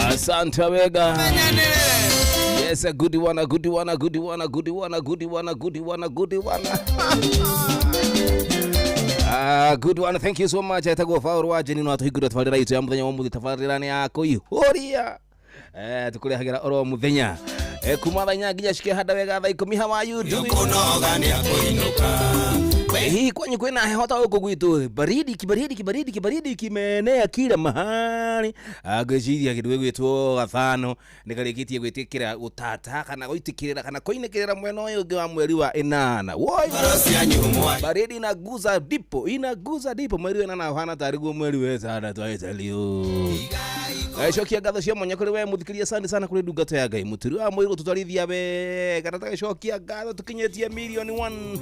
Asante wega. Yes, a good one, a good one, a good one, a good one, a good one, a good one, a good one. Ah, good one. Thank you so much. Etagwo Paul wa Jeni no atuhingũra tabarĩra itũ ya mũthenya wa ũmũthĩ, tabarĩra nĩ ya kũihũria. Eh, tũkũrehagĩra oro mũthenya. Eh, kuma thaa 8 nginya cikĩhanda wega thaa 10. How are you doing? Kũnoga nĩ akũinũka. Hihi kwanyu kwĩna heho ta gũkũ gwitũ? Baridi, kibaridi, kibaridi, kibaridi kimeenea kila mahali. Ah, ngwĩciria kĩndũ gĩgwĩtwo gathano nĩ karĩkĩtie gwĩtĩkĩra gũtata kana gũitĩkĩrĩra kana kũinĩkĩrĩra mwena ũyũ ũngĩ wa mweri wa ĩnana. Woi! Ngoro cianyu mwa Baridi inaguza dipo, inaguza dipo. Mweri wa ĩnana ũhana tarĩ guo mweri wa ĩtandatũ aĩtalio. Cokia ngatho cia mwanya kũrĩ we mũthikĩria, asante sana kũrĩ ndungata ya Ngai mũturi wa mũirũ tũtwarithia wega na tagĩcokia ngatho tũkinyĩtie milioni 1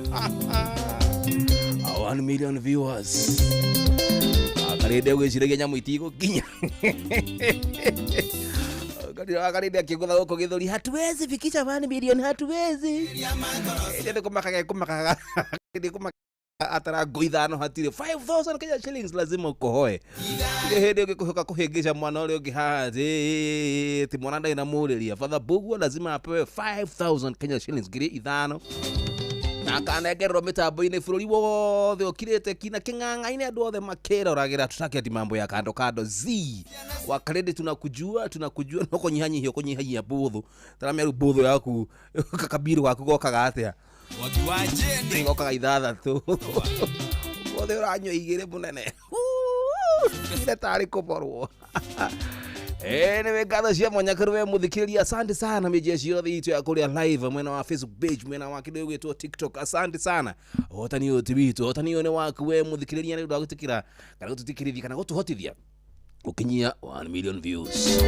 1 million viewers. Karĩndĩ gwĩciragia nyamũ itigũkinya karĩndĩ akĩgũtha gũkũ gĩthũri, hatuwezi fikisha 1 million, hatuwezi. Ĩndĩ nĩ kũmakaga kũmakaga nĩ kũmakaga atara ngũ ithano hatirĩ 5000 Kenya shillings lazima ũkohoe. Tirĩ hĩndĩ ũngĩkũhĩka kũhĩngĩca mwana ũrĩa ũngĩ haha ti mwana ndarĩ na mũrĩria. Father Bugua lazima apewe 5000 Kenya shillings, 5,000, na akanengererwo mĩtambo-inĩ bũrũri wothe ũkirĩte kina kĩng'ang'a-inĩ, andũ othe makĩroragĩra. Tutake ati mambo ya kando kando z wakarĩndĩ, tunakujua, tunakujua, no kũnyihanyihia ũkũnyihanyihia mbũthũ taramĩaru mbũthũ yaku kakabiru gaku gokaga atĩa? Wagi wa Jeni. Gokaga ithathatũ, wothe ũranyua igĩrĩ mũnene ire tarĩ kũborwo. Anyway, ngatho cia mwanya kũrĩ we mũthikĩrĩria, asante sana mĩnjia ciothe itũ ya kũrĩa live mwena wa Facebook page, mwena wa kĩndũ gĩgwĩtwo TikTok, asante sana. Ũhotani ũyũ ti witũ, ũhotani ũyũ nĩ waku we mũthikĩrĩria nĩ ũndũ wa gwĩtĩkĩra kana gũtũtĩkĩrithia kana gũtũhotithia gũkinyia 1 million views.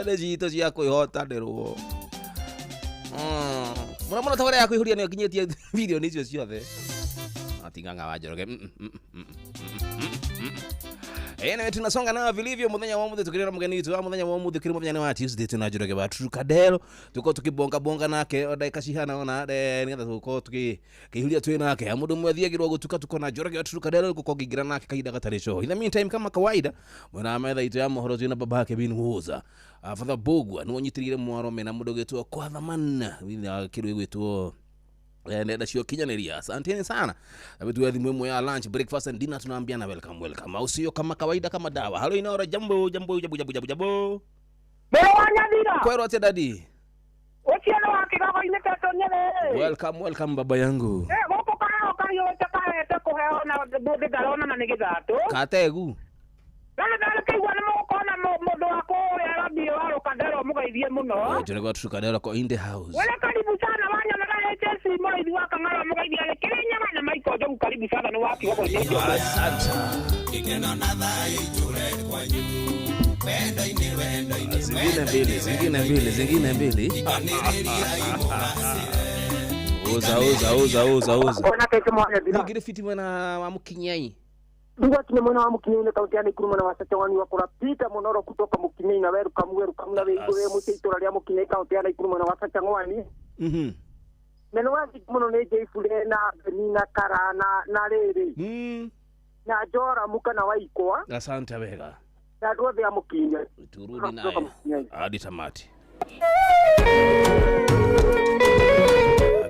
Nĩ citũ cia kwĩhotanĩrwo mũno mũno tabarĩra ya kũihũria nĩyo nginyĩtie milioni icio ciothe. Ating'ang'a wa Njoroge. Anyway, tunasonga nayo vilivyo muthenya wa umuthi tukirira mugeni witu wa muthenya wa umuthi kiri muthenya ni wa Tuesday, tuna Njoroge wa Trukadero tuko tukibonga bonga nake o ndagĩka cihana ona nigetha tukorwo tukihuria twĩ nake mundu mwe athiagĩrwo gutuka tuko na Njoroge wa Trukadero gukorwo ngĩingĩra nake kahinda gatarĩ coho. In the meantime, kama kawaida, mwena wa metha itũ ya mohoro twĩna baba yake Bin Woza. Father Bogwa nĩwe ũnyitĩrĩire mwaro mena mũndũ ũgĩtwo Kwathaman thĩinĩ wa kĩndũ gĩgwĩtwo nenda cia ũkinyanĩria. Asanteni sana. Abetu thimũ ĩmwe ya lunch, breakfast and dinner, tunaambiana welcome, welcome, au sio? Kama kawaida, kama dawa. Halo Inoro, jambo jambo jambo jambo jambo jambo. Mũrũ wa Nyathira. Kwero atĩa daddy? Ũcio nĩ wa kĩgago-inĩ ketũ Nyĩrĩ. Welcome, welcome, baba yangu. Eh, gũkũ kaheo kahiũte kahete kũheo na mũndũ ndarona na nĩ gĩthatũ. Kategu. No nĩ ndarĩkĩigua nĩ mũgũkorwo na mũndũ wa kũrĩa radio wa Rũkandero mũgeithie mũno. Njoroge wa Trukadero ko in the house. Wele karibu sana wanyonera HSC mũrĩithi wa Kang'ara mũgeithie arĩ Kĩrĩnyaga na Michael Njogu, karibu sana nĩ wa kigogo-inĩ Njogu. Asante. Gĩkeno na thayũ itũre kwanyu wendo-inĩ, wendo-inĩ. Zingine mbili, zingine mbili, zingine mbili. Ikanĩrĩria imũgacĩre. Uza uza uza uza uza. Ona keke mwana thira. Ningire fiti mwena wa Mukinyai. Ndugu akinye mwena wa Mukinyai kaunti ya Nakuru mwena wa Sachawani wa kura Peter Monoro kutoka Mukinyai na welcome, welcome na wĩigũ wĩ mũciĩ itũra rĩa Mukinyai kaunti ya Nakuru mwena wa Sachawani. Meno wa mũno nĩ Jay na Beni na Kara na rĩrĩ na Joramu kana Waikwa. Asante wega. Na andũ othe a Mukinyai. Turudi naye hadi tamati.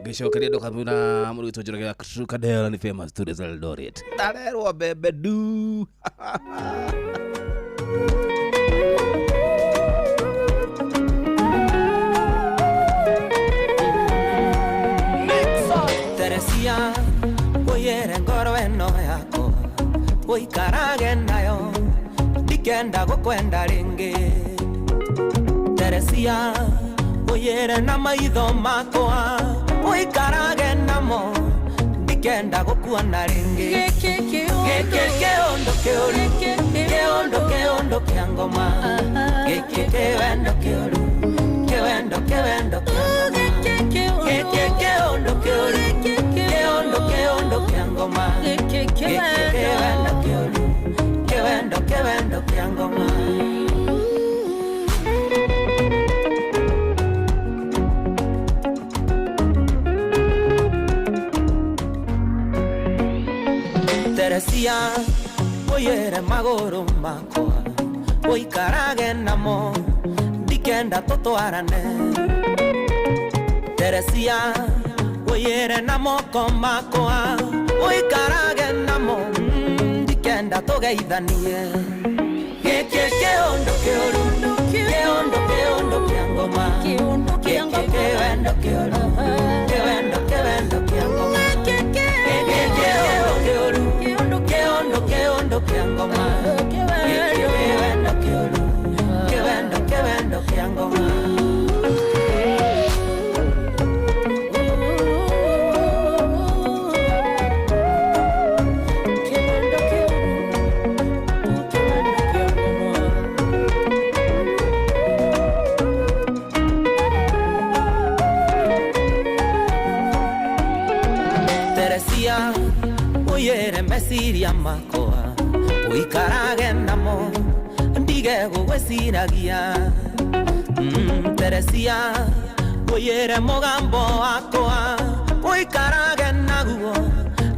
Ngĩcokeria ndokamwĩra mũrutwo Njoroge wa Trukadero ni famous to the Eldoret. Ndarerwo mbembe du. Teresia ũyĩre ngoro ĩno yakwa ũikarage nayo ndikenda gũkwenda rĩngĩ. Teresia ũyĩre na maitho makwa ũikarage namo ndikenda gũkuona rĩngĩ. Gĩkĩ kĩũndũ kĩũru, kĩũndũ kĩũndũ kĩa ngoma, gĩkĩ kĩwendo kĩũru, kĩwendo kĩwendo kĩa ngoma, gĩkĩ kĩũndũ kĩũru, kĩũndũ kĩũndũ kĩa ngoma, gĩkĩ kĩwendo kĩũru, kĩwendo kĩwendo kĩa ngoma. Teresia ũyĩre magũrũ makwa Ũikarage namo ndikenda tũtwarane. Teresia ũiyĩre na moko makwa ũikarage namo ndikenda tũgeithanie. Gĩkĩ kĩũndũ kĩũru, kĩũndũ kĩũndũ kĩa ngoma, gĩkĩ kĩwendo kĩũru, kĩwendo kĩwendo kĩa ngoma, gĩkĩ kĩũndũ kĩũru, kĩũndũ kĩũndũ kĩa ngoma, gĩkĩ kĩwendo kĩũru, kĩwendo kĩwendo kĩa ngoma. Teresia ũiyĩre meciria makwa ũikarage namo ndige gũgwĩciragia. Teresia ũiyĩre mũgambo wakwa ũikarage naguo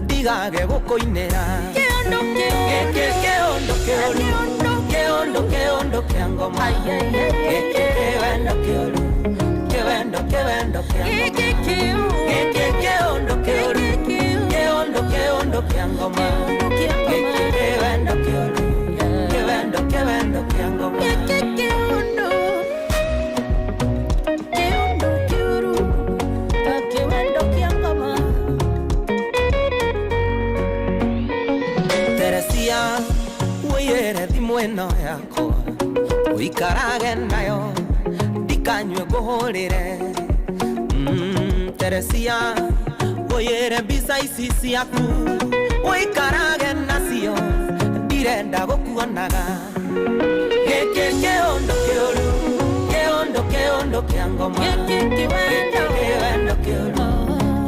ndigage gũkũinĩra. Gĩkĩ kĩũndũ kĩũru, kĩũndũ kĩũndũ kĩa ngoma, gĩkĩ kĩwendo kĩũru, kĩwendo kĩwendo kĩa ngoma, gĩkĩ kĩũndũ kĩũru, kĩũndũ kĩũndũ kĩa ngoma, gĩkĩ kĩwendo kĩũru, kĩwendo kĩwendo kĩa ngoma. Teresia ũiyĩre thimũ ĩno yakwa ũikarage nayo ndikanyue ngũhũrĩre. Teresia ũiyĩre mbica ici ciaku ũikarage nacio ndirenda gũkuonaga. Gĩkĩ kĩũndũ kĩũru, kĩũndũ kĩũndũ kĩa ngoma, gĩkĩ kĩwendo kĩũru,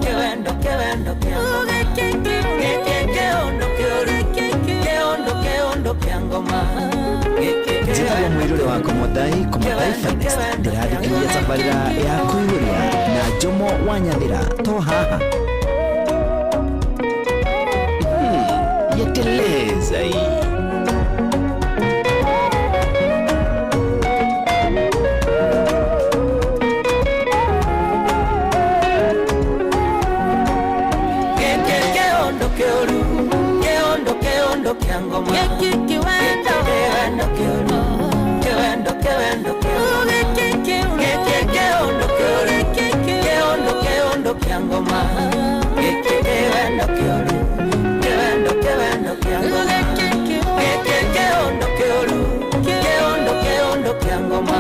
kĩwendo kĩwendo kĩa ngoma, gĩkĩ kĩũndũ kĩũru, kĩũndũ kĩũndũ kĩa ngoma, gĩkĩ Njĩtagwo kĩwendo mwĩrore wa Komothai, Komothai Finest. Ndĩrathikĩrĩria tabarĩra ya kwĩyũria na Jomo wa Nyathĩra to haha. Yeteleza hii. Gĩkĩ kĩũndũ kĩũru, kĩũndũ kĩũndũ kĩa ngoma, gĩkĩ kĩwendo kĩũru, kĩwendo kĩwendo kĩa ngoma, gĩkĩ kĩũndũ kĩũru, kĩũndũ kĩũndũ kĩa ngoma, gĩkĩ kĩwendo kĩũru, kĩwendo kĩwendo kĩa ngoma, gĩkĩ kĩũndũ kĩũru, kĩũndũ kĩũndũ kĩa ngoma,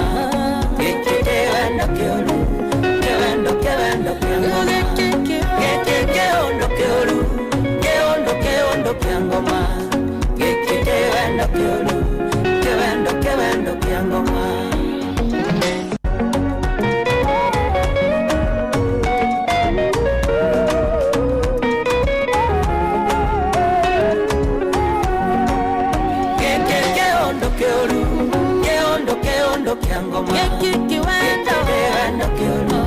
gĩkĩ kĩwendo kĩũru, kĩwendo kĩwendo kĩa ngoma, gĩkĩ kĩũndũ kĩũru, kĩũndũ kĩũndũ kĩa ngoma, gĩkĩ kĩwendo kĩũru, kĩwendo kĩwendo kĩa ngoma. Gĩkĩ kĩũndũ kĩũru, kĩũndũ kĩũndũ kĩa ngoma, gĩkĩ kĩwendo kĩũru,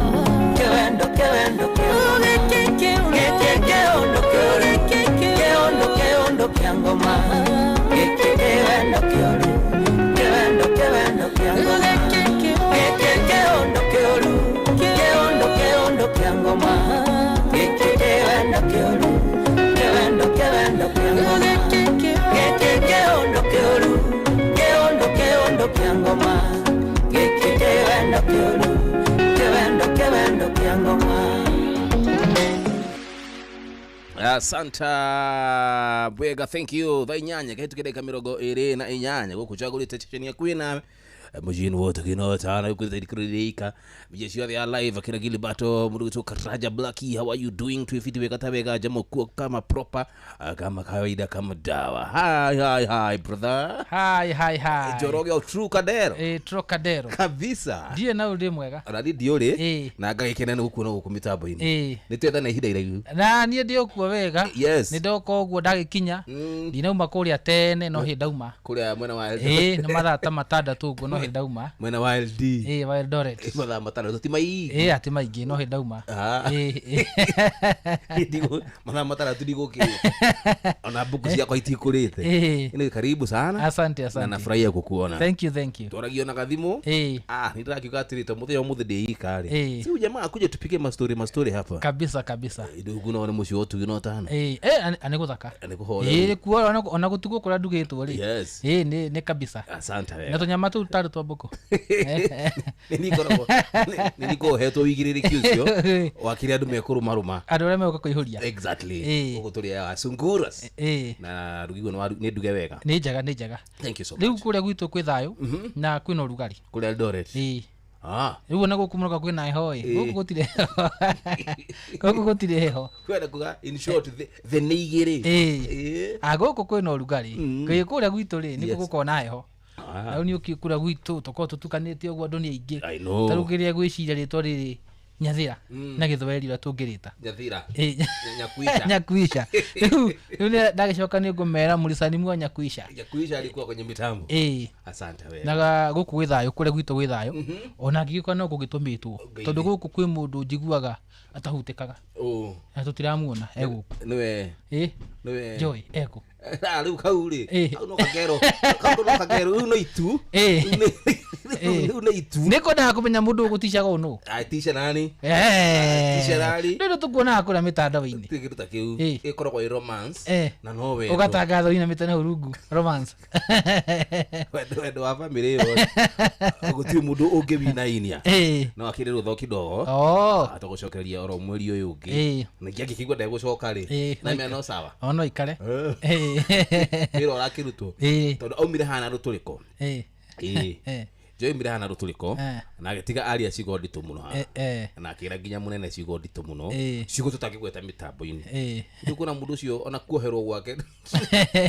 kĩwendo kĩwendo kĩa ngoma, gĩkĩ kĩũndũ kĩũru, kĩũndũ kĩũndũ kĩa ngoma, gĩkĩ kĩwendo kĩũru, kĩwendo kĩwendo kĩa ngoma, gĩkĩ kĩũndũ kĩũru, kĩũndũ kĩũndũ kĩa ngoma, gĩkĩ kĩwendo kĩũru, kĩwendo kĩwendo kĩa ngoma, gĩkĩ kĩũndũ kĩũru, kĩũndũ kĩũndũ kĩa ngoma, gĩkĩ kĩwendo kĩũru, kĩwendo kĩwendo kĩa ngoma. Asanta bwega, thank you. Thaa 8 kahĩtũke ndagĩka 28 gũkũ cagũrĩte ceceni ya kwĩna mujini wote kinotana yukurithikirika jeshi yothe ya live akina Gilberto mũndũ gwĩtwo Karaja Blackie, how are you doing? Twifiti wega ta wega jamo kuo kama proper, kama kawaida kama dawa. Hi hi hi brother. Hi hi hi. Njoroge Trocadero. Trocadero. Kabisa. Ndiĩ na ũndĩ mwega. Ona niĩ ndiũrĩ na ngagĩkena nĩ gũkuona gũkũ mĩtambo-inĩ. Nĩ twethana ihinda iraihu. Na niĩ ndĩ okuo wega. Yes. Nĩ ndoka ũguo ndagĩkinya. Ndinauma kũrĩa tene no hĩ ndauma. Kũrĩa mwena wa Nĩ mathaa ta 6 ũguo no hĩndĩ ndauma. Mwena wa LD. Ĩĩ, wa Eldoret. Mathaa 5 ti maingĩ. Ĩĩ, atĩ maingĩ no hĩndĩ ndauma. Ah. Ĩĩ, Mathaa 6 ndigũkĩrĩte ona mbuku ciakwa itikũrĩte. Ĩĩ. Nĩ karibu sana. Asante, Na asante. nafurahia kukuona. Thank you, thank you. Twaragio na gathimũ. Ĩĩ. Ah, nĩndĩrakiuga atĩrĩ to mũthenya ũmũthĩ ndĩika rĩ, Ĩĩ. si huyu jamaa akuje tupige mastori mastori hapa. Kabisa kabisa. Ndugu no nĩ mũciĩ wa ũtugi na ũtana. Ĩĩ, eh, nĩ gũthaka. Nĩ kũhoreru. Ĩĩ, kuo ona gũtugwo kũrĩa ndugĩtwo rĩ. Yes. Ĩĩ, nĩ kabisa. Asante Na wega. tũnyama tũu tarĩ twa mbũkũ. Nĩ nikoragwo hetwo wĩigĩrĩrĩki ũcio wa kĩrĩa andũ mekũrũmarũma. Andũ arĩa megũka kũihũria. Exactly. Ĩĩ. Gũkũ tũrĩaga sunguras. Ĩĩ. Na rugigwo nĩ nduge wega. Nĩ njega, nĩ njega. Thank you so Rĩu much. kũrĩa gwitũ kwĩ thayũ na kwĩna ũrugarĩ. Kũrĩa Eldoret. Ĩĩ. Ah. Rĩu ona gũkũ mũroka kwĩna heho ĩ. Gũkũ gũtirĩ heho. Gũkũ gũtirĩ heho. Kwenda kuga in short the nĩ igĩrĩ. Ĩĩ. Ĩĩ. A gũkũ kwĩna ũrugarĩ. Kwĩ kũrĩa gwitũ rĩ nĩkuo Yes. gũkoragwo na heho. Ah. Na rĩu nĩ ũkĩ kũrĩa gwitũ tũkoragwo tũtukanĩte ũguo andũ nĩ aingĩ. I know. Ta rĩu kĩrĩa gwĩciria rĩtwa rĩrĩ Nyathira na gĩthweri ũrĩa tũngĩrĩta. Nyathira. Ĩĩ. Nyakuisha. Nyakuisha. Rĩu rĩu ndagĩcoka nĩ ngũmera mũricani wa Nyakuisha. Nyakuisha alikuwa kwenye mitambo. Ĩĩ. Asante wega. Na gũkũ gwĩ thayũ, kũrĩa gwitũ gwĩ thayũ. Ona angĩgĩũka no gũgĩtũmĩtwo. Ngai. Tondũ gũkũ kwĩ mũndũ njiguaga atahutĩkaga. Oh. Na tũtiramuona e gũkũ. Nĩwe. Ĩĩ. Nĩwe. Joy ekũ. Ah, rĩu kau rĩ. Ĩĩ. Kau no kagero. Kau no kagero. Rĩu no itu. Ĩĩ. Rĩu nĩ itu. Nĩ kwendaga kũmenya mũndũ ũgũticaga ũyũ nũ. Ah, tisha nani? Tisha nani? Rĩu tũkuonaga kũrĩa mĩtandao-inĩ. Ti kĩndũ ta kĩu. Ĩĩ. Ĩkoragwo ĩ romance. Eh. Na no wendo. Ũgatangatha ũinamĩte na rungu romance. Wendo wendo wa bamĩrĩ ĩyo. Gũtirĩ mũndũ ũngĩwinainia. Ĩĩ. No akĩrĩ rũtha kidogo. Oh. Tũgũcokereria oro mweri ũyũ ũngĩ. Ĩĩ. Ningĩ angĩkĩigua ndegũcoka rĩ. Ĩĩ. Na mea no sawa. O no ikare. Ĩĩ. Wĩra ũrakĩrutwo. Ĩĩ. Tondũ aumire hana rũtũrĩko. Ĩĩ. Ĩĩ. Eh. Joy aumire hana rũtũrĩko. Eh. Na agĩtiga aria ciugo nditũ mũno haha. Eh, eh. Na akĩra nginya mũnene ciugo nditũ mũno. Ĩĩ. Ciugo tũtangĩgweta mĩtambo-inĩ. Ĩĩ. Rĩu kuona mũndũ ũcio ona kuoherwo gwake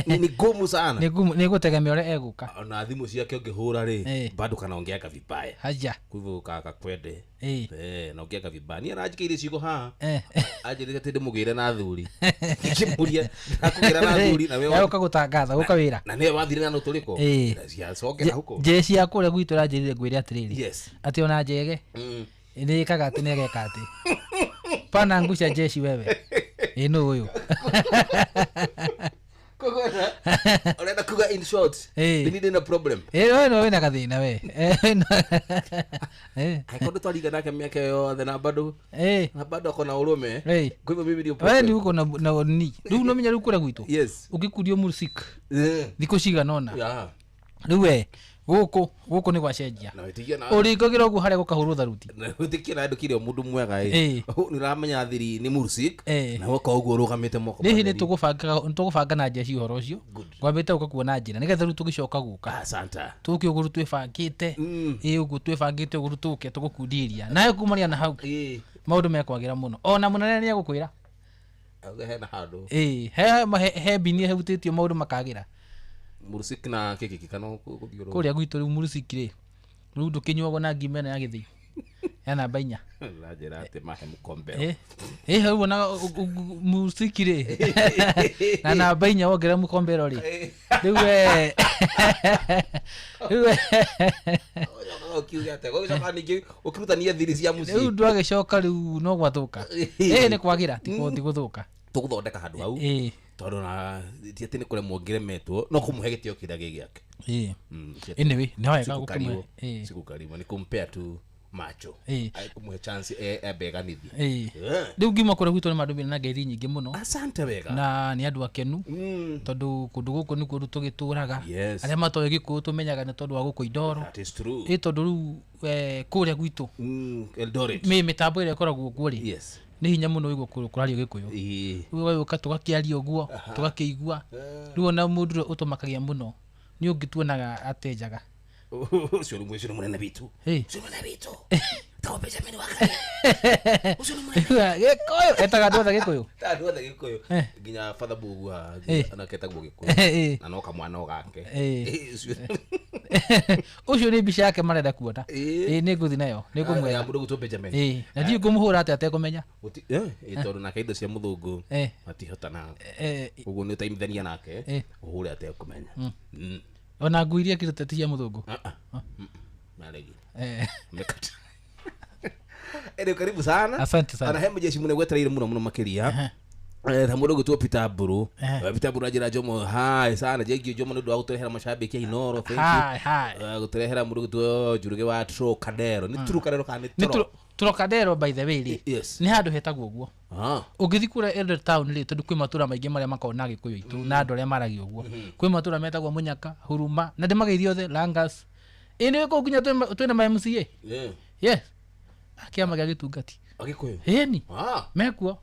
nĩ ngumu sana. Nĩ gũtegemea ũrĩa egũka. Ona thimũ ciake ũngĩhũra rĩ Ĩĩ. bado kanaongeaga vibaya. Haja. Kwa hivyo kaka kwende. Ĩĩ. Eh, naongeaga vibaya. Niĩ aranjikĩire ciugo haha. Eh. Anjĩrĩte atĩ ndĩmũgĩre na athuri. Ngĩmũria ndakũgĩra na athuri na we Egũka gũtangatha gũka wĩra. na nĩwe wathire na rũtũrĩko. Ĩĩ. Ciacokera huko. Njeci ya kũrĩa gwitũ ĩranjĩrire ngwĩre atĩrĩrĩ. Yes. Atĩ ona njege nĩ ĩkaga atĩ nĩ ĩgeka atĩ. Pana ngusha jeshi wewe. Ĩ nũ ũyũ. Koguo ũrenda kuga in short Ĩĩ. nĩ ndĩ na problem. Ĩ we no wĩna gathĩna we. Eh. Angĩkorwo nĩtwaringa nake mĩaka ĩyo yothe na bado Eh. na bado akona ũrũme. Ĩĩ. Kwa hivyo mimi ndio We problem. nĩ uko na ni. Rĩu no menya rĩu kũrĩa gwitũ. Yes. Ũngĩkundio mursik Eh. thikũ cigana ũna. Yeah. Rĩu we gũkũ gũkũ nĩ gwacenjia. Na wĩtĩkia na Ũringagĩra ũguo harĩa gũkahũrwo tharuti. na wĩtĩkia na ndũkire mũndũ mwega Ĩĩ. ĩ. Nĩ ũramenya thiri nĩ mursik Ĩĩ. na woka ũguo ũrũgamĩte moko. Nĩ hĩndĩ matheri. tũgũbanga na njeci ũhoro ũcio. Ngwambĩte gũka kuona njĩra nĩgetha rĩu tũgĩcoka gũka. Asante. Tũke ũguo rĩu twĩbangĩte. Ĩ ũguo twĩbangĩte ũguo rĩu tũke tũgũkundĩria. Nawe kumania na hau Ĩĩ. maũndũ mekwagĩra mũno. Ona mũnene nĩ egũkwĩra. Auge hena handũ. Ĩĩ he mbini ĩhutĩtio maũndũ makagĩra. Mursik na kĩkĩ kĩ kana gũthiũrũrũka. Kũrĩa gwitũ rĩu mũrusiki rĩ rĩu ndũkĩnyuagwo na ngima ĩno ya gĩthĩi ya namba 4. Ũranjĩra atĩ mahe mũkombero. Ĩ ĩ hau ona mũrusiki rĩ na namba 4 wongerera mũkombero rĩ rĩu we rĩu we Ũcokaga ũkiuga atĩa? Ũgĩcoka ningĩ ũkĩrutania thiri cia rĩu mũciĩ. ndwagĩcoka rĩu no gwathũka. Ĩ nĩ kwagĩra ti gũthũka. Tũgũthondeka handũ hau. Ĩ Tondũ na ti atĩ nĩ kũremwo ngĩremetwo no kũmũhe gĩtĩo kĩrĩa gĩ gĩake. ĩ Mm, ti atĩ- anyway nĩ wega gũkĩmũhe sikukariwo ĩ sikukariwo ni kumpea tu macho Ĩĩ. Ai, kumuhe chance ebeganithie. Ĩ rĩu ngiuma kũrĩa gwitũ nĩ mandũmĩre na ngeithi nyingĩ mũno Asante wega. na nĩ andũ akenu tondũ kũndũ gũkũ nĩkuo rĩu tũgĩtũraga. Yes. Arĩa matoĩ gĩkũyũ tũmenyaga nĩ tondũ wa gũkũ Indoro. That is true. Ĩ tondũ rĩu kũrĩa gwitũ Eldoret. mĩtambo ĩrĩa ĩkoragwo kuo rĩ Yes. nĩ hinya mũno ũigua kũrario gĩkũyũ. Ĩĩ. Rĩu ũgagĩũka tũgakĩaria ũguo tũgakĩigua. Rĩu ona mũndũ ũrĩa ũtũmakagia mũno nĩ ũngĩ tuonaga atenjaga. Ũcio nĩ ũcio nĩ mũnene witũ. Ĩ. Ũcio nĩ mũnene witũ. Tagwo Benjamin wa Karia. Ũcio nĩ mũnene. Gĩkũyũ etaga andũ othe gĩkũyũ. Ta andũ othe gĩkũyũ. Eh. Nginya Father Bugu haha Eh. onake etagwo gĩkũyũ. Ĩ. Na no kamwana o gake. Ĩ. Ĩ, ũcio. Ũcio nĩ mbica yake marenda kuona. Ĩ. Ĩ nĩ ngũthiĩ nayo nĩ Ya ngũmwetha. mũndũ ũgwĩtwo Benjamin. Ĩ na ndiũĩ ngũmũhũra atĩa atekũmenya. Tondũ nake indo cia mũthũngũ Eh. matihotanaga. Eh, Ũguo nĩ ũtaimithania nake Eh. ũhũre atekũmenya. Ona nguo iria ekĩrĩte ti cia mũthũngũ. Ah, ah. Umekata. Ere karibu sana. Asante sana. Ana hema jeshi mune gwetereire muno muno makiria. Ta mũndũ ũgwĩtwo Peter Mburu. Peter Mburu anjĩra Jomo hi sana jengio Jomo nĩ ũndũ wa gũtũrehera mashabiki a Inoro, thank you. Hi. Gũtũrehera mũndũ ũgwĩtwo Njoroge wa Trocadero. Nĩ Trocadero kana nĩ Nĩ Tro? Trocadero by the way rĩ. Yes. Nĩ handũ hetagwo ũguo. Ũngĩthiĩ kũrĩa Eldoret town rĩ, tondũ kwĩ matũra maingĩ marĩa makoragwo na Gĩkũyũ aitũ na andũ arĩa maragia ũguo. Kwĩ matũra metagwo Mũnyaka, Huruma, na ndĩmageithie othe Langas. Ĩ nĩ kũu nginya twĩna ma MCA. Yeah. Yes. Kĩama gĩa gĩtungati. Agĩkũyũ. Ĩni. Mekuo.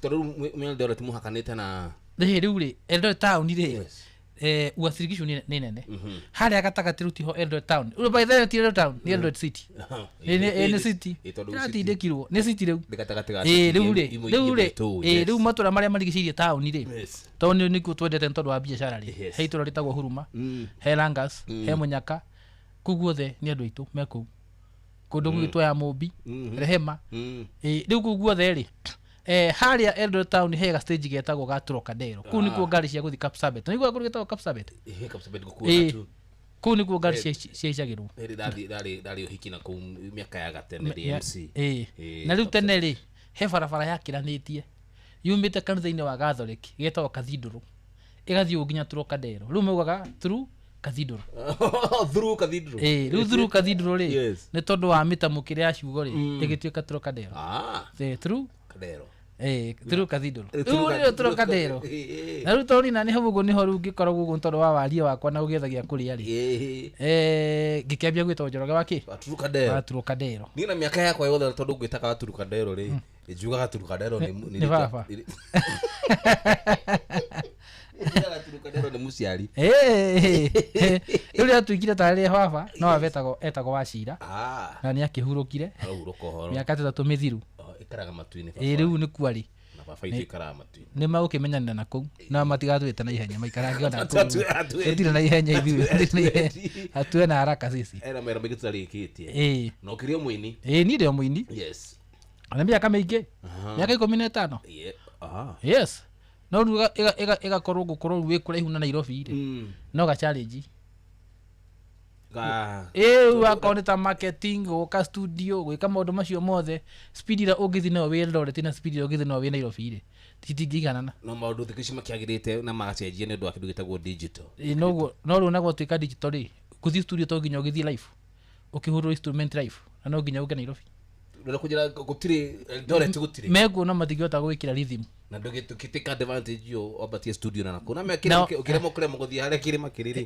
Tondũ rĩu Eldoret mũhakanĩte na Rĩ rĩu rĩ, Eldoret town rĩ. Yes. Uasin Gishu nĩ nene. Harĩa gatagatĩ rĩu tiho Eldoret town. Rĩu by the way ti Eldoret town, nĩ Eldoret city. Nĩ city. Ĩratindĩkirwo nĩ city rĩu. Nĩ gatagatĩ ga Rĩu rĩ, rĩu rĩ, rĩu matũra marĩa marigicĩirie taũni rĩ. Yes. Tondũ nĩkuo twendete nĩ tondũ wa biacara rĩ. Yes. He itũra rĩtagwo Huruma, he Langas, he Mũnyaka. Kũu guothe nĩ andũ aitũ me kũu. Kũndũ gũgĩtwo ya Mũmbi, Rehema. Rĩu kũu guothe rĩ, harĩa Eldoret town he ga stage getagwo ga Trocadero. Kũu nĩkuo ngari cia gũthiĩ Kapsabet. Nĩguo kũndũ getagwo Kapsabet. Kapsabet gũkuo tu. Kũu nĩkuo ngari ciaicagĩrwo. Ndarĩ ũhiki na kũu mĩaka ya gatene DMC. Na rĩu tene rĩ, he barabara yakĩranĩtie yumĩte kanitha-inĩ wa Catholic getagwo Cathedral, ĩgathiĩ ũguo nginya Trocadero. Rĩu maugaga through Cathedral. Through Cathedral. Rĩu through Cathedral rĩ, Yes. nĩ tondũ wa mĩtamũkĩre ya ciugo rĩ, ĩgĩtuĩka Trocadero. Through Cadero. Through Cathedral. Rĩu nĩyo Trocadero. Na rĩu tondũ na nĩ hau ũguo nĩho rĩu ngĩkoragwo ũguo nĩ tondũ wa waria wakwa na gũgĩethagia kũrĩa rĩ. Ngĩkĩambia gwĩtwo Njoroge wa kĩ? Wa Trocadero. Wa Trocadero. Niĩ na mĩaka yakwa yothe tondũ ngwĩtaga wa Trocadero rĩ, njugaga Trocadero nĩ Nĩ baba. Njugaga Trocadero nĩ mũciari. Rĩu rĩatuĩkire tarĩ baba no abetagwo etagwo Wacira. Na nĩ akĩhurũkire. Arahurũka ũhoro. Mĩaka 3 mĩthiru. Ikaraga matu-inĩ baba. Rĩu nĩ kua rĩ. Na baba itũ ikaraga matu-inĩ. Nĩ magũkĩmenyanĩra na kũu no matigatwĩte na ihenya maikarange ona kũu. Tũtirĩ na ihenya ithuĩ. Hatue na haraka sisi. Ena mawĩra maingĩ tũtarĩkĩtie. Na ũkĩrĩ o mũini. Niĩ ndĩ o mũini. Yes. Na mĩaka mĩingĩ. Mĩaka 15. Yes. No rĩu ĩgakorwo gũkorwo rĩu wĩ kũraihu na Nairobi rĩ. No ga challenge. Rĩu akorwo nĩ ta marketing, gũka studio, gwĩka maũndũ macio mothe, speed ĩrĩa ũngĩthiĩ nayo wĩ Eldoret na speed ĩrĩa ũngĩthiĩ nayo wĩ Nairobi rĩ, citingĩiganana. No maũndũ thikũ ici makĩagĩrĩte na magacenjia nĩ ũndũ wa kĩndũ gĩtagwo digital. Noguo, no rĩu na gwatuĩka digital rĩ, gũthiĩ studio to nginya ũgĩthiĩ live, ũkĩhũrwo instrument live, na no nginya ũke Nairobi. Ũrenda kũnjĩra gũtirĩ Eldoret gũtirĩ. Mekuo no matingĩhota gwĩkĩra rhythm. Na ndũgĩtĩka advantage ĩyo wambatie studio na nakũu. Na ũkĩremwo kũremwo gũthiĩ harĩa kĩrĩma kĩrĩ rĩ.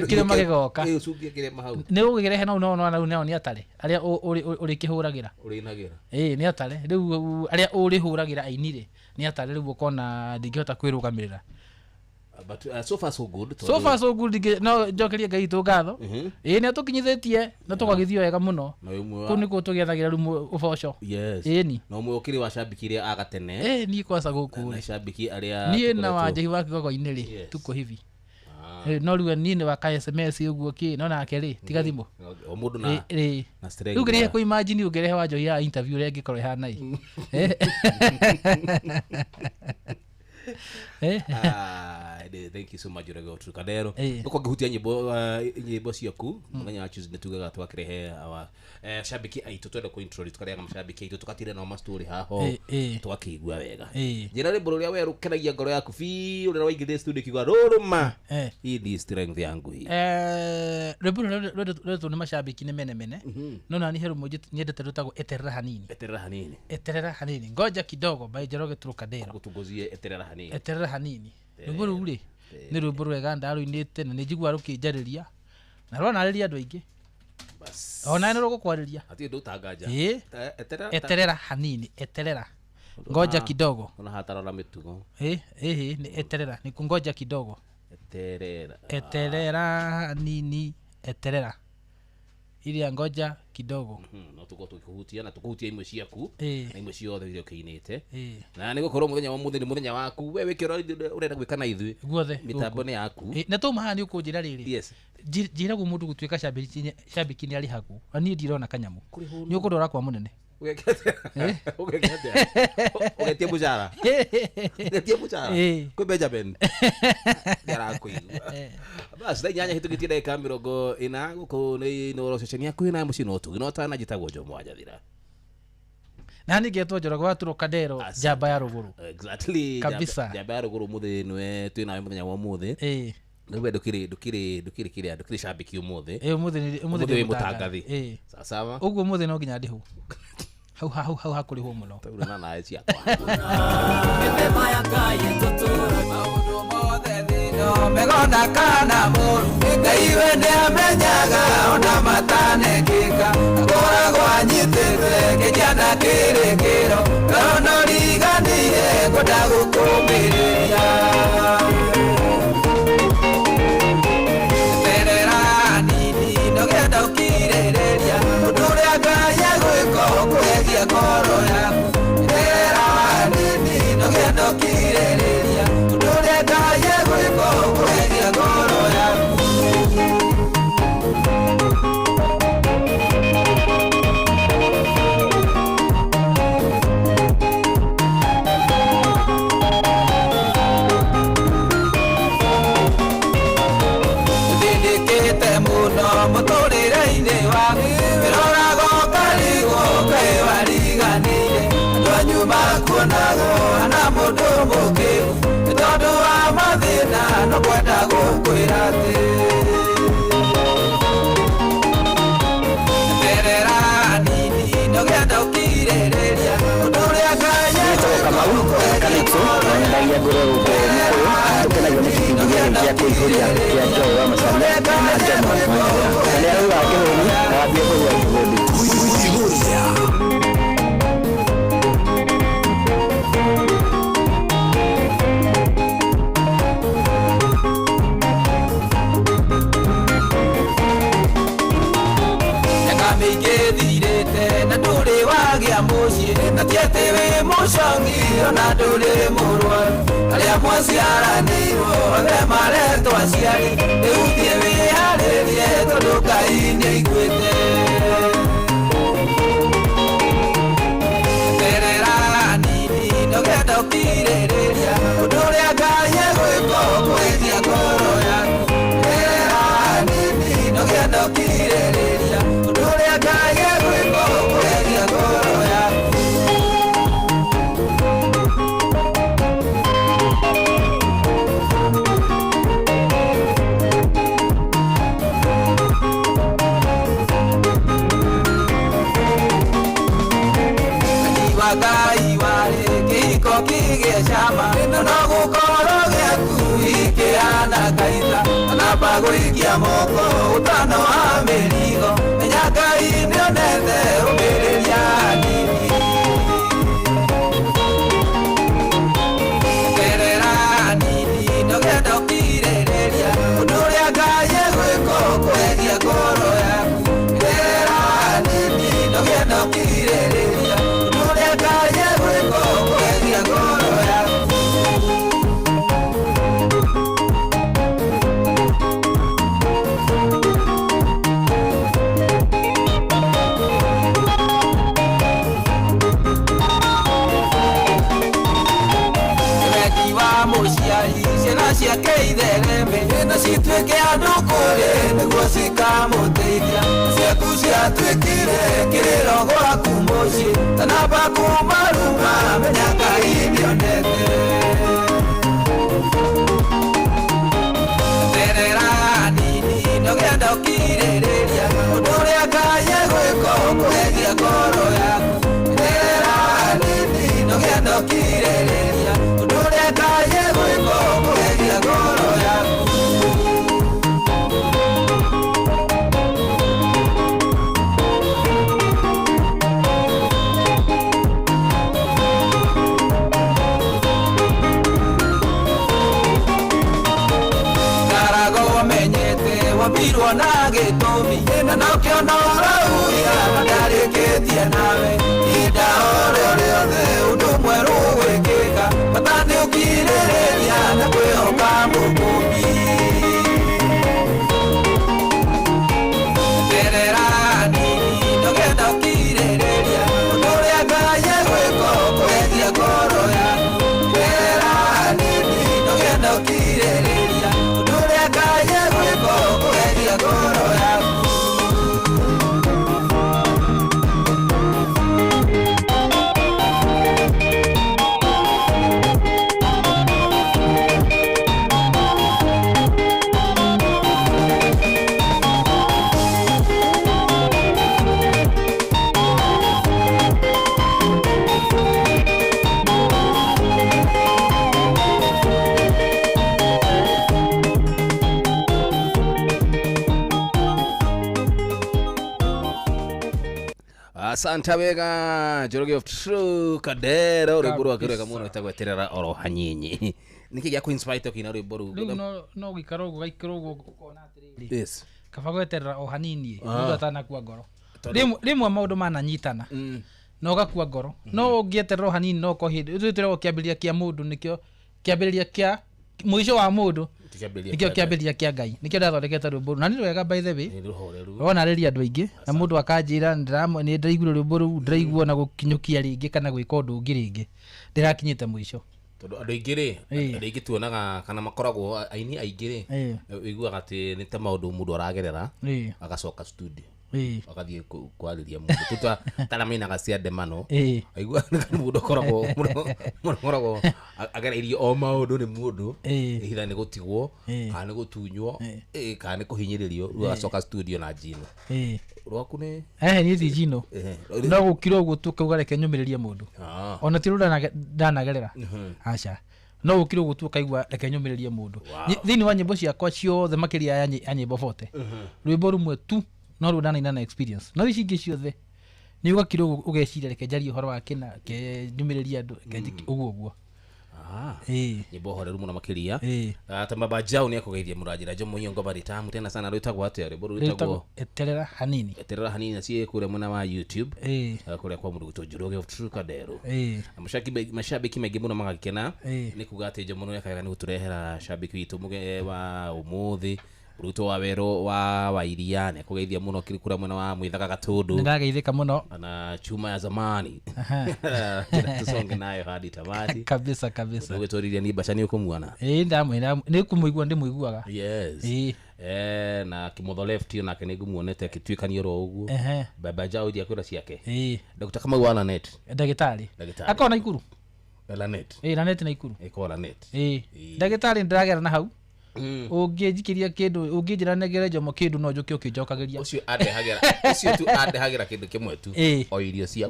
Kĩrĩma gĩgoka. Ũcungie kĩrĩma hau. Nĩ ũgĩkĩrehe nau no no nao nĩ atare arĩa ũrĩkĩhũragĩra. Ũrĩinagĩra. Nĩ atare. Rĩu arĩa ũrĩhũragĩra aini rĩ, nĩ atare rĩu ũkona ndingĩhota kwĩrũgamĩrĩra. But so far so good. So far so good, no njokerie Ngai witũ ngatho. Nĩ atũkinyithĩtie na tũgagĩthiĩ wega mũno. Kũu nĩkuo tũgĩethagĩra rĩu ũboco. Yes. Ĩni. Na ũmwe ũkĩrĩ wa shabiki arĩa a gatene. Niĩ kwaca gũkũ Na shabiki arĩa niĩ na Wanjĩhi wa Kĩgogo-inĩ rĩ, tuko hivi. No rĩu niĩ nĩ wa ka SMS ũguo kĩ, no nake rĩ, tiga thimũ. O mũndũ na na strength. Rĩu ngĩrĩhe kũ imagine ũngĩrehe Wanjohi ya interview ũrĩa ĩngĩkorwo ĩhana ĩ. Thank you so much Njoroge wa Trocadero. Ũkorwo ngĩhutia nyĩmbo ciaku mũthenya wa Tuesday tugaga twakĩrehe our shabiki aitũ twenda kũ introduce tũkarehaga mashabiki aitũ tũgatira nao ma story haho tũgakĩigua wega. Njĩra rwĩmbo rũrĩa we rũkenagia ngoro yaku biũ rĩrĩa waingĩrire studio ũkiuga rũrũma. Hii ni strength yangu hii. Rwĩmbo rũrĩa rwendetwo nĩ mashabiki nĩ mene mene. No nani he rũmwe nyendete rwĩtagwo eterera hanini. Eterera hanini. Eterera hanini. Ngoja kidogo by Njoroge Trocadero. Gũtũngũzie eterera hanini. Eterera hanini. Rwĩmbo rũu rĩ, nĩ rwĩmbo rwega ndarũinĩte na nĩ njiguaga rũkĩnjarĩria na rwanarĩria andũ aingĩ. Ona nĩ rũgũkwarĩria. Hatirĩ ũndũ ũtanganja. Eterera hanini, eterera. Ngoja kidogo. Ona hatarora mĩtugo. Nĩ eterera, nĩ kungoja kidogo. Eterera. Eterera hanini, eterera. Iria ngoja kidogo. No tũkorwo tũkĩhutia na tũkũhutia imwe ciaku na imwe ciothe iria ũkĩinĩte. Na nĩ gũkorwo mũthenya wa mũthĩ nĩ mũthenya waku, we wĩke ũrĩa ũrenda gwĩka na ithuĩ. Guothe. Mĩtambo nĩ yaku. Na tũma haha nĩ ũkũnjĩra rĩrĩ. Yes. Njĩragwo mũndũ gũtuĩka shabiki nĩ arĩhagwo. Na niĩ ndirona kanyamũ. Nĩ ũkũndwara kwa mũnene. Ũgeka atĩa? Ũgeka atĩa? Ũgetie mũcara, ũgetie mũcara kwĩ Benjamin nĩarakũigua. Bas, thaa 8 hĩtũkĩtie ndagĩka 40, gũkũ nĩ Inooro ceceni yaku ĩna mũciĩ no ũtugi no tana. Njĩtagwo Jomo wa Njathira. Na ningĩ etwo Njoroge wa Turokadero. Asante. Njamba ya rũgũrũ. Exactly. Kabisa. Njamba ya rũgũrũ, ũmũthĩ nĩwe twĩ nawe mũthenya wa ũmũthĩ. Rĩu we ndũkĩrĩ kĩrĩa, ndũkĩrĩ cambĩki ũmũthĩ. Ĩ, ũmũthĩ ũmũthĩ Ũmũthĩ ndĩ wĩ mũtangathi. Ĩ. Sasawa. Ũguo ũmũthĩ no nginya ndĩhwo hau hau hau hakũrĩhwo mũno. Taura na naĩ ciakwa. Maũndũ mothe thĩno megona kana mũru, Ngai we nĩamenyaga ona matanekĩka, akoragwo anyitĩte kĩjana kĩrĩkĩro ngoro no riganĩire ngwenda gũkũmĩrĩria. Terera nini ndũgenda ũkirĩrĩria ũndũ ũrĩa Ngai egwĩka ũkũhegia ngoro yaku. Terera nini ndũgenda ũkirĩrĩria ũndũ ũrĩa Ngai egwĩka ũkũhegia ngoro yaku. Ũthĩnĩkĩte mũno mũtũrĩre-inĩ waku, wĩroraga ũkarigwo kaĩ wariganĩire andũ anyu makuonagwo na mũndũ mũkĩgu, nĩ tondũ wa mathĩna no kwenda gũkwĩra atĩ terera nini ndũgenda ũkirĩrĩria ũndũ ũrĩa Ngai Njĩtagwo Kamau Kalipso na nyendagia ngũrwe gũkũ Mũkũyũ. Tũkenagio nĩ kĩbindi gĩkĩ gĩa kũihũria kĩa Joy wa Macharia na Jomo wa Nyathira, na nĩ arauga kĩhũni agambie kũgũra kĩbũndi. Kũihũria. Mĩaka mĩingĩ ĩthirĩte na ndũrĩ wagĩa mũciĩ, na ti atĩ wĩ mũcongi ona ndũrĩ mũrwaru, arĩa mwaciaranĩirwo othe maretwo aciari, rĩu thiĩ wĩharĩrie tondũ Ngai nĩaiguĩte. Terera nini ndũgenda ũkirĩrĩria ũndũ ũrĩa Ngai egwĩka ũkũhegia ngoro yaku. Terera nini ndũgenda ũkirĩrĩria ũndũ ũrĩa Ngai egwĩka ũkũhegia ngoro yaku. Wa Ngai warĩ kĩhiko kĩgĩe cama, no gũkorwo gĩaku ikĩhana kaita namba gũikia moko ũtano wa mĩrigo, menya Ngai nĩonete ũmĩrĩria nini. Terera nini ndũgenda ũkirĩrĩria ũndũ ũrĩa Ngai egwĩka ũkũhegia ngoro yaku. Terera nini ndũgenda ũkirĩrĩria ũndũ ũrĩa Ngai egwĩka ũkũhegia ngoro yaku. Wendi wa mũciari ciana ciake ithereme na cituĩke andũ kũrĩ nĩguo cikamũteithia, ciaku ciatuĩkire kĩrĩro gwaku mũciĩ tanamba kumaruma, menya Ngai nĩonete. Terera nini ndũgenda ũkirĩrĩria ũndũ ũrĩa Ngai egwĩka ũkũhegia ngoro yaku. Terera nini ndũgenda ũkirĩrĩria ũndũ ũrĩa Ngai egwĩka ũkũhegia ngoro yaku. Ngarago menyete wambirwo na gĩtũmi na nokĩo no ũrauya na ndarĩkĩtie nawe, ihinda o rĩothe ũndũ mwerũ gwĩkĩka, bata nĩ ũkirĩrĩria na kwĩhoka Mũkũmbi. Terera nini ndũgenda ũkirĩrĩria ũndũ Asante wega Njoroge of True Kadero, rwĩmbo rwake rwega mũno rwĩtagwo eterera oro hanini. Nĩkĩ gĩa kũ-inspire tũkĩina rwĩmbo rũu? Rĩu no gũikara ũguo, gaikara ũguo ũkona atĩrĩrĩ, Yes. kaba gweterera o hanini mũndũ atanakua ngoro. Rĩmwe maũndũ mananyitana na ũgakua ngoro, no ũngĩeterera o hanini no ũkorwo hĩndĩ twĩtĩragwo kĩambĩrĩria kĩa mũndũ nĩkĩo kĩambĩrĩria kĩa mũico wa mũndũ, nĩkĩo kĩambĩrĩria kĩa Ngai. Nĩkĩo ndathondekete rwĩmbo rũu na nĩ rwega, by the way. Nĩ rũhoreru. Wona rĩria andũ aingĩ na mũndũ akanjĩra nĩ ndĩraiguire rwĩmbo rũu, ndĩraigua na gũkinyũkia rĩngĩ kana gwĩka ũndũ ũngĩ rĩngĩ ndĩrakinyĩte mũico. Tondũ andũ aingĩ rĩ, Ĩĩ. andũ aingĩ tuonaga kana makoragwo aini aingĩ rĩ, ũiguaga atĩ nĩ ta maũndũ mũndũ aragerera, agacoka studio, agathiĩ kwarĩria mũndũ tuta tara mainaga cia ndemano. Aigua mũndũ akoragwo mũndũ akoragwo agereirie o maũndũ nĩ mũndũ, either nĩ gũtigwo kana nĩ gũtunywo, kana nĩ kũhinyĩrĩrio, rĩu agacoka studio na njino. Rwaku nĩ Ehe, niĩ ti njino. No gũkira ũguo tu kauga reke nyũmĩrĩrie mũndũ. Ona ti rũrũ ndanagerera, aca, no gũkira ũguo tu ũkaigua reke nyũmĩrĩrie mũndũ. Thĩinĩ wa nyĩmbo ciakwa ciothe makĩria ya nyĩmbo bote, rwĩmbo rũmwe tu no ruo ndanaina na experience, no ici ingĩ ciothe nĩ ũgakira ũguo ũgeciria reke njarie ũhoro wa kĩna, reke nyũmĩrĩrie andũ, reke njĩke ũguo ũguo. Nyimbo horeru muno makiria. Ta baba Jao nĩ akũgeithia mũranjĩra Jomo, hiyo ngoma ritamu tena sana. Rwĩtagwo atĩa rwĩmbo rũu? Rwĩtagwo rwĩtagwo eterera hanini. Eterera hanini, na ciĩ kũrĩa mwena wa YouTube, kũrĩa kwa mũndũ gwĩtwo Njoroge of True Kadero. Na mashabiki maingĩ mũno magakena. Nĩ kuga atĩ Jomo nĩ akaga nĩ gũtũrehera shabiki witũ mũge wa ũmũthĩ mũrutwo wa wero wa Wairia, nĩ akũgeithia mũno kĩrĩ kũrĩa mwena wa Mwĩthaga Gatũndũ. Nĩ ndageithĩka mũno. Na chuma ya zamani. Tusonge nayo hadi tamati. Kabisa kabisa. Ũgĩtũririe ni mbaca nĩ ũkũmuona. Ĩĩ, ndamwĩra nĩ kũmũigua ndĩmũiguaga. Yes. Na Kimotho Left onake nĩ ngũmuonete akĩtuĩkania oro ũguo. Baba Jao iria kwĩra ciake. Dr. Kamau wa Lanet. Ndagĩtarĩ. Ndagĩtarĩ. Akorwo Naikuru. Lanet. Ĩĩ, Lanet Naikuru. Ĩkorwo Lanet. Ĩĩ, ndagĩtarĩ ndĩragera na hau, ũngĩnjikĩria kĩndũ, ũngĩnjĩra negere Jomo kĩndũ, no njũke ũkĩnjokagĩria. Ũcio andehagĩra, ũcio tu andehagĩra kĩndũ kĩmwe tu. O irio cia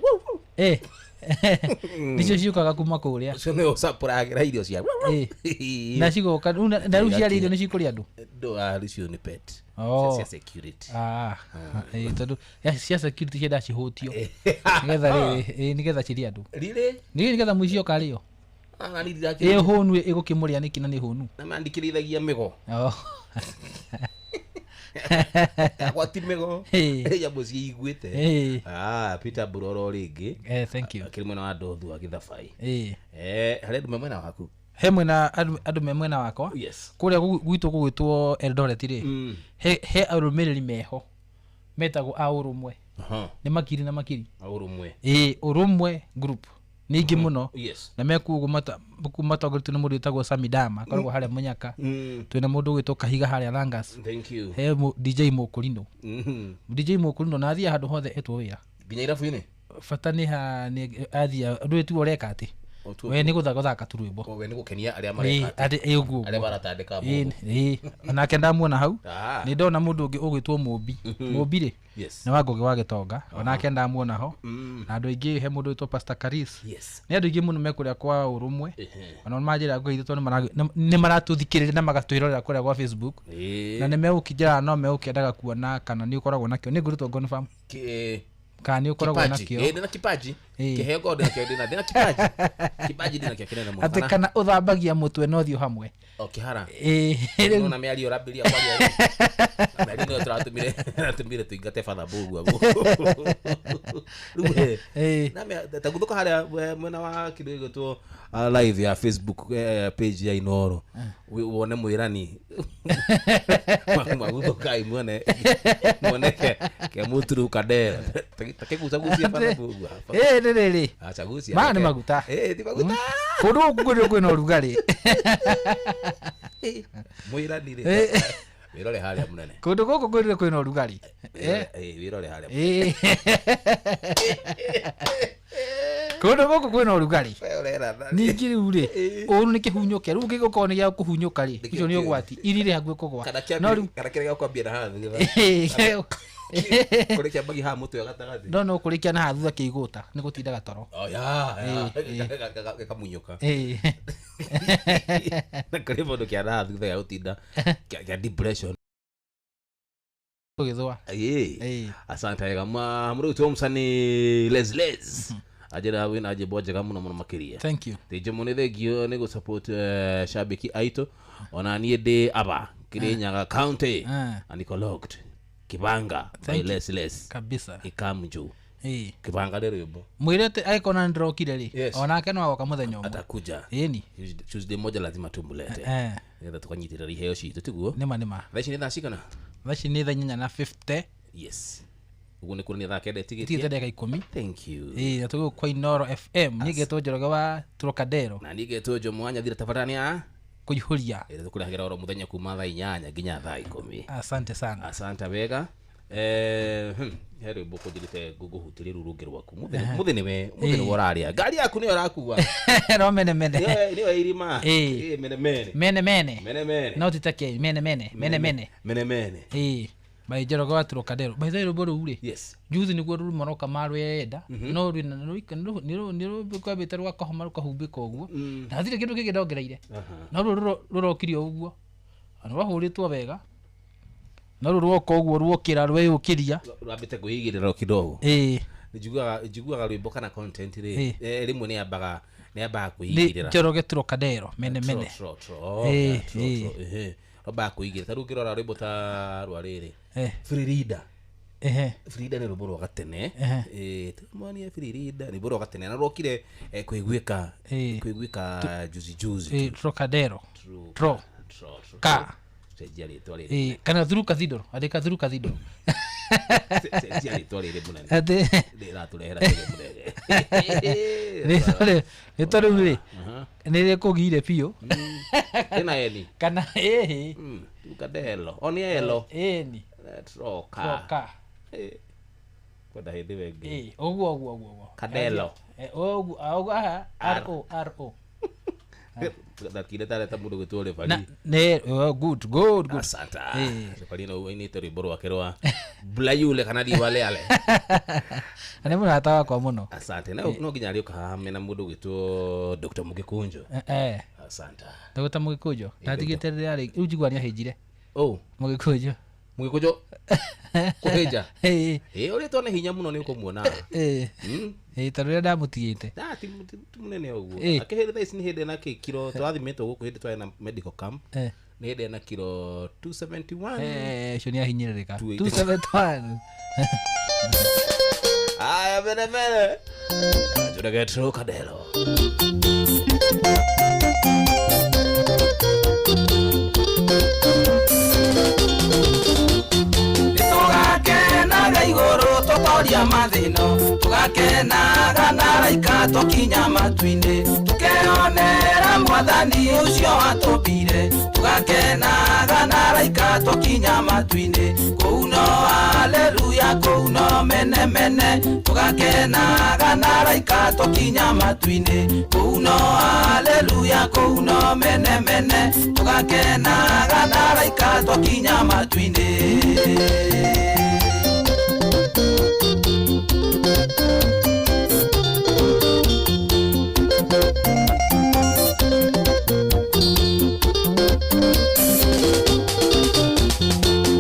Nĩcio ciũkaga kuma kũrĩa. Ũcio nĩwe ũcapũragĩra irio cia Na cigoka rĩu na rĩu ciarĩa irio nĩ cikũrĩa andũ. Ndũ icio nĩ pet. Oh. Cia security. Ah, ĩĩ, tondũ cia security ciendaga cihũtio nĩgetha rĩrĩ, ĩĩ, nĩgetha cirĩe andũ. Rĩrĩ. Nĩ nĩgetha mũici oka arĩo. Ah, nĩ Ĩ ndirakĩrĩ. hũnu ĩgũkĩmũrĩa nĩkĩ na nĩ hũnu? Na mandikĩrithagia mĩgo. Oh. Agwati mĩgo. Nyamũ ciĩiguĩte. Ah, Peter Buroro rĩngĩ. Thank you. Akĩrĩ mwena wa Ndothu wa Gĩthabai. Harĩ andũ me mwena waku? He mwena andũ me mwena wakwa. Yes. Kũrĩa gwitũ gũgwĩtwo Eldoret rĩ, he arũmĩrĩri meho metagwo a ũrũmwe. Nĩ makiri na makiri. A ũrũmwe. Ĩĩ, ũrũmwe group nĩ ingĩ mũno. Yes. Na mekuo ũguo matongoretio nĩ mũndũ wĩtagwo Sami Dama, akoragwo harĩa Mũnyaka. Twĩna mũndũ ũgwĩtwo Kahiga harĩa Langas. Thank you. He DJ Mũkũrinũ. DJ Mũkũrinũ na athiĩ handũ hothe etwo wĩra. Nginya irabu-inĩ? Bata nĩ ha nĩ athiĩ ũndũ tu ũreka atĩ we nĩ gũthaka tu rwĩmbo. O we nĩ gũkenia arĩa Ĩĩ, mareka atĩ. ĩĩ, ũguo Arĩa ũguo. maratandĩka Ĩĩ, mũndũ. ĩĩ, onake ndamuona hau. Ah. Nĩ ndona mũndũ ũngĩ ũgwĩtwo Mũmbi. Mũmbi rĩ, Yes. nĩ wa Ngũgĩ wa Gĩtonga, onake ndamuona ho. Na andũ aingĩ, he mũndũ wĩtwo Pastor Karis. Yes. Nĩ andũ aingĩ mũno me kũrĩa kwa ũrũmwe. Ona manjĩra ngũgeithia tondũ nĩ maratũthikĩrĩria na magatwĩrorera kũrĩa gwa Facebook. Na nĩ megũkĩnjĩra no megũkĩendaga kuona kana nĩ ũkoragwo nakĩo, nĩ ngũrĩtwo confirm. Kana nĩ ũkoragwo Kipaji. nakĩo. Ndĩna kipaji. Kĩheo ngorwo ndĩnakĩo, ndĩna kipaji. Kipaji ndĩnakĩo kĩnene mũno. Atĩ Kana kana ũthambagia mũtwe na ũthiũ hamwe. O kĩhara. Rĩu Nona mĩario ũrambĩrĩria kwaria rĩu. Na mĩario nĩyo tũratũmire tũingate Father Mbugua gũkũ. Rĩu na ta guthũka harĩa mwena wa kĩndũ gĩgwĩtwo live ya Facebook, page ya Inooro. Wone mwĩrani maguthũkai muone muone ke mũturu Kadera takĩgucagucia Father Mbugua. Ĩĩ, rĩrĩ. Acha gucia. Maya nĩ maguta. Ti maguta. Kũndũ gũkũ kwĩrĩ kwĩna ũrugarĩ. Mwĩrani rĩ. Wĩrore harĩa mũnene. Kũndũ gũkũ kwĩrĩ kwĩna ũrugarĩ. Wĩrore harĩa. Kũndũ gũkũ kwĩna ũrugarĩ. We ũrera Ningĩ rĩu rĩ, ũru nĩ kĩhunyũke, rĩu kĩgũkorwo nĩ gĩa kũhunyũka rĩ, icio nĩ ũgwati iri rĩ hakuhĩ kũgwa. Kana No kĩambia rĩu kana kĩrĩa gĩkwambia na haha thutha. Kũrĩ kĩambagia haha mũtwe gatagatĩ. No kũrĩkia na haha thutha kĩigũta nĩ gũtindaga toro. Oh, ya, ya. Gĩkamunyũka. Na kũrĩ mũndũ kĩa na haha thutha gĩa gũtinda kĩa depression. Tũgĩthũa. Ĩĩ. Ĩĩ. Asante wega mũrũ mũcani Les Les anjĩra wĩna njĩmbo njega mũno mũno makĩria. Thank you. Tĩnjũmũ nĩ thengio nĩ gũ-support shabiki aitũ ona niĩ ndĩ aba Kirinyaga County na niko locked Kibanga by Thank you. Les Les Kabisa. Ikamju. Ĩĩ. Kibanga nĩ rwĩmbo. Mwĩre atĩ angĩkorwo nĩ ndĩrokire rĩ, Yes. onake no agoka mũthenya ũmwe. Atakuja. Ĩni. Tuesday moja lazima tumulete Eh. nĩgetha tũkanyitĩrĩra iheo citũ tiguo. Nĩma nĩma. Thaa ici nĩ thaa cigana? Thaa ici nĩ thaa 8:50. Yes, ũguo nĩ kuonania thaa kenda Tigĩte ĩtigĩtie. ndagĩka 10. Thank you. Ĩĩ, na tũgũkũ kwa Inoro FM. Niĩ ngetwo Njoroge wa Trocadero. Na niĩ ngetwo Jomo wa Nyathira tabarania Kũihũria. ĩrĩa tũkũrehagĩra oro mũthenya kuma thaa 8 nginya thaa 10. Asante sana. Asante wega. He rwĩmbo kũnjĩrĩte ngũhutĩrie rũu rũngĩ rwaku mũthĩ nĩwe mũthĩ nĩwe ũrarĩa ngari yaku nĩyo ũrakua. No mene mene. Nĩyo irima. Ĩĩ. Ĩĩ, mene mene. Mene mene. Mene mene. No ti ta kĩ mene mene mene mene. Mene mene. Ĩĩ. By Njoroge wa Trocadero. By the way, rwĩmbo rũu rĩ, Yes. juzi nĩguo rũmaroka marwenda no rwĩna nĩ rwambĩte rwakahoma rũkahumbĩka ũguo na hatirĩ kĩndũ kĩngĩ ndongereire no rũu rũrokire o ũguo na rwahũrĩtwo wega no rũu rwoka ũguo rwokĩra rweyũkĩria. Rwambĩte kwĩigĩrĩra o kidogo. Ĩĩ. Njiguaga rwĩmbo kana content rĩ, Ĩĩ. rĩmwe nĩ yambaga Nĩ kwĩigĩrĩra. Njoroge Trocadero mene mene. Tro, tro, tro. Ĩĩ, Tro, ĩĩ. tro, ehe. Rwambaga kwĩigĩrĩra ta rĩu ũngĩrora rwĩmbo ta rwa rĩrĩ Eh. Frida. Ehe. Frida nĩ rwĩmbo rwa gatene. Ehe. Ĩĩ, tũmonie Frida nĩ rwĩmbo rwa gatene na rwokire kwĩguĩka Ĩĩ. kwĩguĩka juzi juzi. Ĩĩ, Trocadero. Tro, Tro. tro, tro. Ka. Cenjia rĩtwa rĩrĩ. Ĩĩ, kana through cathedral, andĩka through cathedral. Cenjia rĩtwa rĩrĩ mũnene. Atĩ Rĩratũrehera kĩrĩa mũnene. Rĩtwa rĩu rĩ nĩ rĩkũgire biũ. Ĩna eni. Kana ĩhĩ. Trocadero o nĩ elo. Ĩni. Troka. Troka. Kwenda hĩndĩ wengĩ. Ĩĩ, ũguo ũguo ũguo ũguo. Kadelo. Ũguo ũguo aha R O R O. Ndakire tareta mũndũ gwĩtwo Na Refarii. nĩ oh, good good good. Asante. Ĩĩ. Refarii no ainĩte rwĩmbo rwake rwa Blayule kana Diwaleale. Na nĩ mũrata wakwa mũno. Asante. No no nginya arĩũka haha mena mũndũ gwĩtwo Dr. Mũgĩkũnjo. Eh. Asante. Ndagũta Mũgĩkũnjo ndatigĩte rĩrĩa rĩ rĩu njigua nĩ ahĩnjire. Oh, Mũgĩkũnjo. Mũgĩkũnjo kũhĩnja. Ĩĩ. Ĩĩ, ũrĩtwo nĩ hinya mũno nĩ ũkũmuona. Ĩĩ. Ĩĩ, tondũ rĩrĩa ndamũtigĩte. Ah, ti ti mũnene ũguo. Ĩĩ. Akĩhĩndĩ thaa ici nĩ hĩndĩ ena kiro tũrathimĩtwo gũkũ hĩndĩ twarĩ na medical camp. Nĩ hĩndĩ ena kiro 271. Eh, ũcio nĩ ahinyĩrĩrĩka. 280. 271. Aya, mene mene. Njoroge Trocadero. Tũgakenaga igũrũ tũtoria mathĩna tũgakenaga na araika tũkinya matu-inĩ tũkeyonera mwathani ũcio watũmbire tũgakenaga na araika tũkinya matu-inĩ kũu no haleluya kũu no mene mene tũgakenaga na araika tũkinya matu-inĩ kũu no haleluya kũu no mene mene tũgakenaga na araika tũkinya matu-inĩ.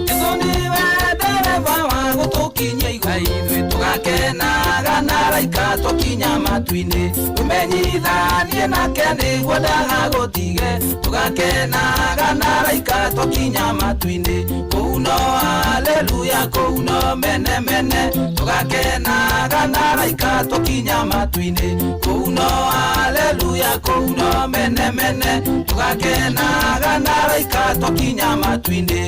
Jesu nĩwe ndereba wa gũtũkinyia igũrũ ithuĩ tũgakenaga na araika tũkinya matu-inĩ ũmenyithanie nake nĩguo ndagagũtige tũgakenaga na araika tũkinya matu-inĩ kũu no haleluya kũu no mene mene tũgakenaga na araika tũkinya matu-inĩ kũu no haleluya kũu no mene mene tũgakenaga na araika tũkinya matu-inĩ.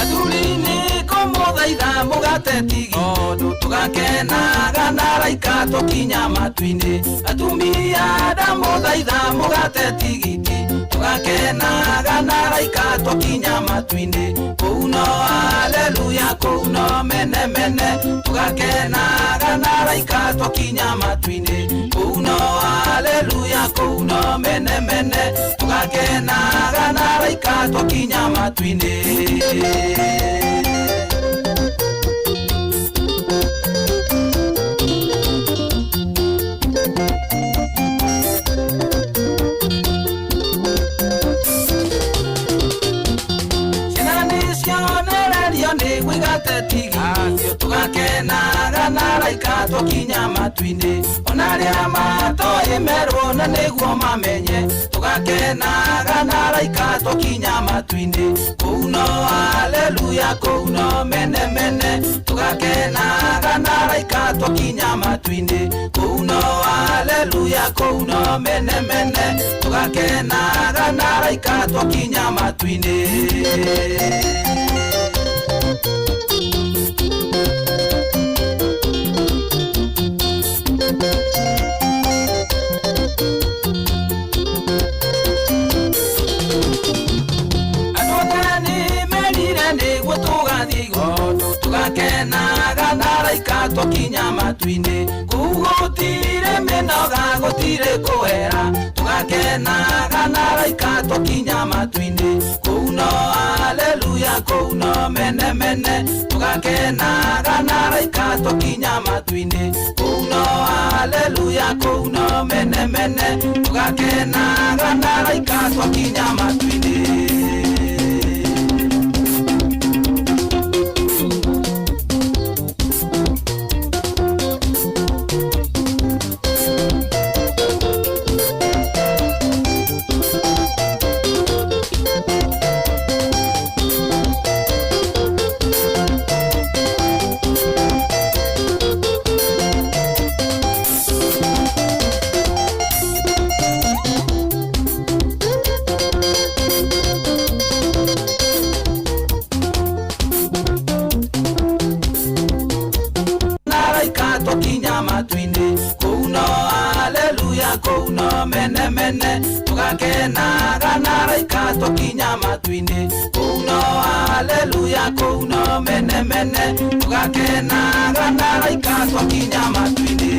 Athuri nĩ kũmũthaitha mũgate tigi tondũ tũgakenaga na araika tũkinya matu-inĩ atumia ndamũthaitha mũgate tigiti tũgakenaga na araika tũkinya matu-inĩ kũu no haleluya kũu no mene mene tũgakenaga na araika tũkinya matu-inĩ kũu no haleluya kũu no mene mene tũgakenaga na araika tũkinya matu-inĩ. araika twakinya matu-inĩ ona arĩa matoĩ merwo na nĩguo mamenye tũgakenaga na araika twakinya matu-inĩ kũu no haleluya kũu no menemene tũgakenaga na araika twakinya matu-inĩ kũu no haleluya kũu no menemene tũgakenaga na araika twakinya matu-inĩ. Tugakenaga na araika twakinya matu-inĩ kũu gũtirĩ mĩnoga gũtirĩ kũhera tugakenaga na araika twakinya matu-inĩ kũu no haleluya kũu no menemene tugakenaga na araika twakinya matu-inĩ kũu no haleluya kũu no menemene tugakenaga na araika twakinya matu-inĩ. Tugakenaga na araika twakinya matu-inĩ kũu no haleluya kũu no menemene tugakenaga na araika twakinya matu-inĩ.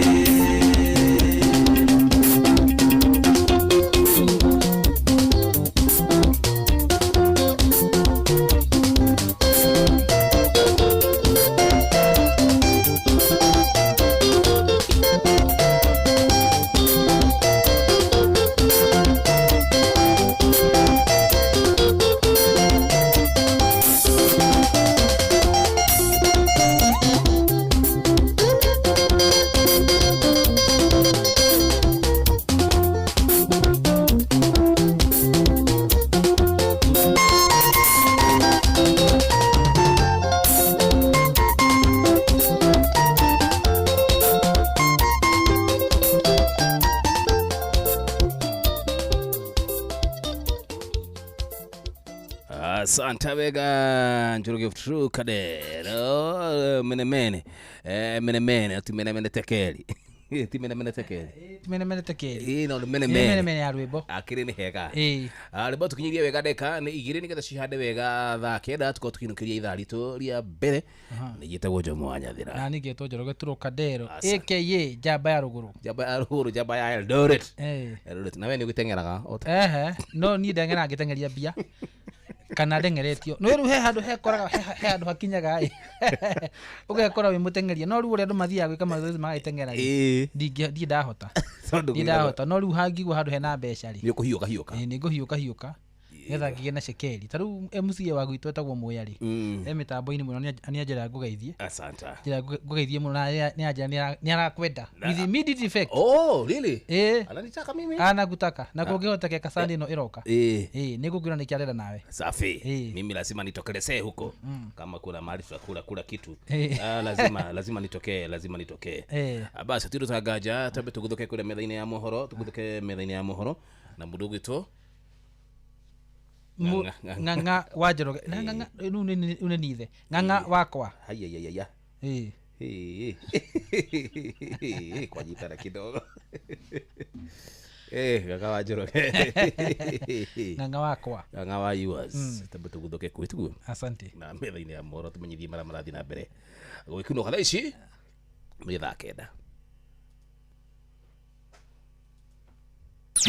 Asante wega Njoroge True Kadero menemene menemene ati menemene tekeri ti menemene tekeri menemene tekeri no menemene menemene ya rwimbo akiri ni hega rwimbo tukinyirie wega ndeka ni igiri nigetha cihande wega thaa kenda tukorwo tukinukiria ithaa ritũ ria mbere nĩ njĩtagwo Njomo wa Nyathira na ningĩtwo Njoroge True Kadero aka njamba ya rũgũrũ njamba ya rũgũrũ njamba ya Eldoret Eldoret na we nĩ ũgĩteng'eraga no niĩ ndeng'eraga ngĩteng'eria mbia kana ndengeretio no riu he handu hekoraga he handu hakinyaga ĩ ugekora wi muteng'eria no riu uria andu mathiaga gwika mazoezi magagĩteng'era rĩ ndirĩ ndahota ndirĩ ndahota no riu hangigua handu hena mbeca rĩ nĩ ũkũhiũka hiũka nĩ ngũhiũka hiũka nĩgetha ngĩgĩe na cekeri ta rĩu MCA wa gwitũ etagwo Muya rĩ e mĩtambo-inĩ mũno nĩ anjĩra ngũgeithie asante njĩra ngũgeithie mũno na nĩ anjĩra nĩ arakwenda with immediate effect. Oh really? Ananitaka mimi anagutaka na kũngĩhotekeka Sunday ĩno ĩroka nĩ ngũkwĩra nĩkĩ arenda nawe. Safi. Mimi lazima nitokelezee huko kama kuna mahali tutakula kula kitu lazima nitokee lazima nitokee. Basi tũtagaja tambe tũgũthũke kũrĩa metha-inĩ ya mohoro tũgũthũke metha-inĩ ya mohoro na mũndũ ũgwĩtwo Ng'ang'a wa Njoroge ng'ang'a rĩu nĩ nithe ng'ang'a wakwa haiya kwanyitana kidogo ng'ang'a wa Njoroge ng'ang'a wakwa ng'ang'a wa yours tambe tũgũthũke kwĩ tiguo. Asante. Na metha-inĩ ya mohoro tũmenyithie marĩa marathiĩ na mbere gwĩkunũka thaa ici nĩ thaa kenda.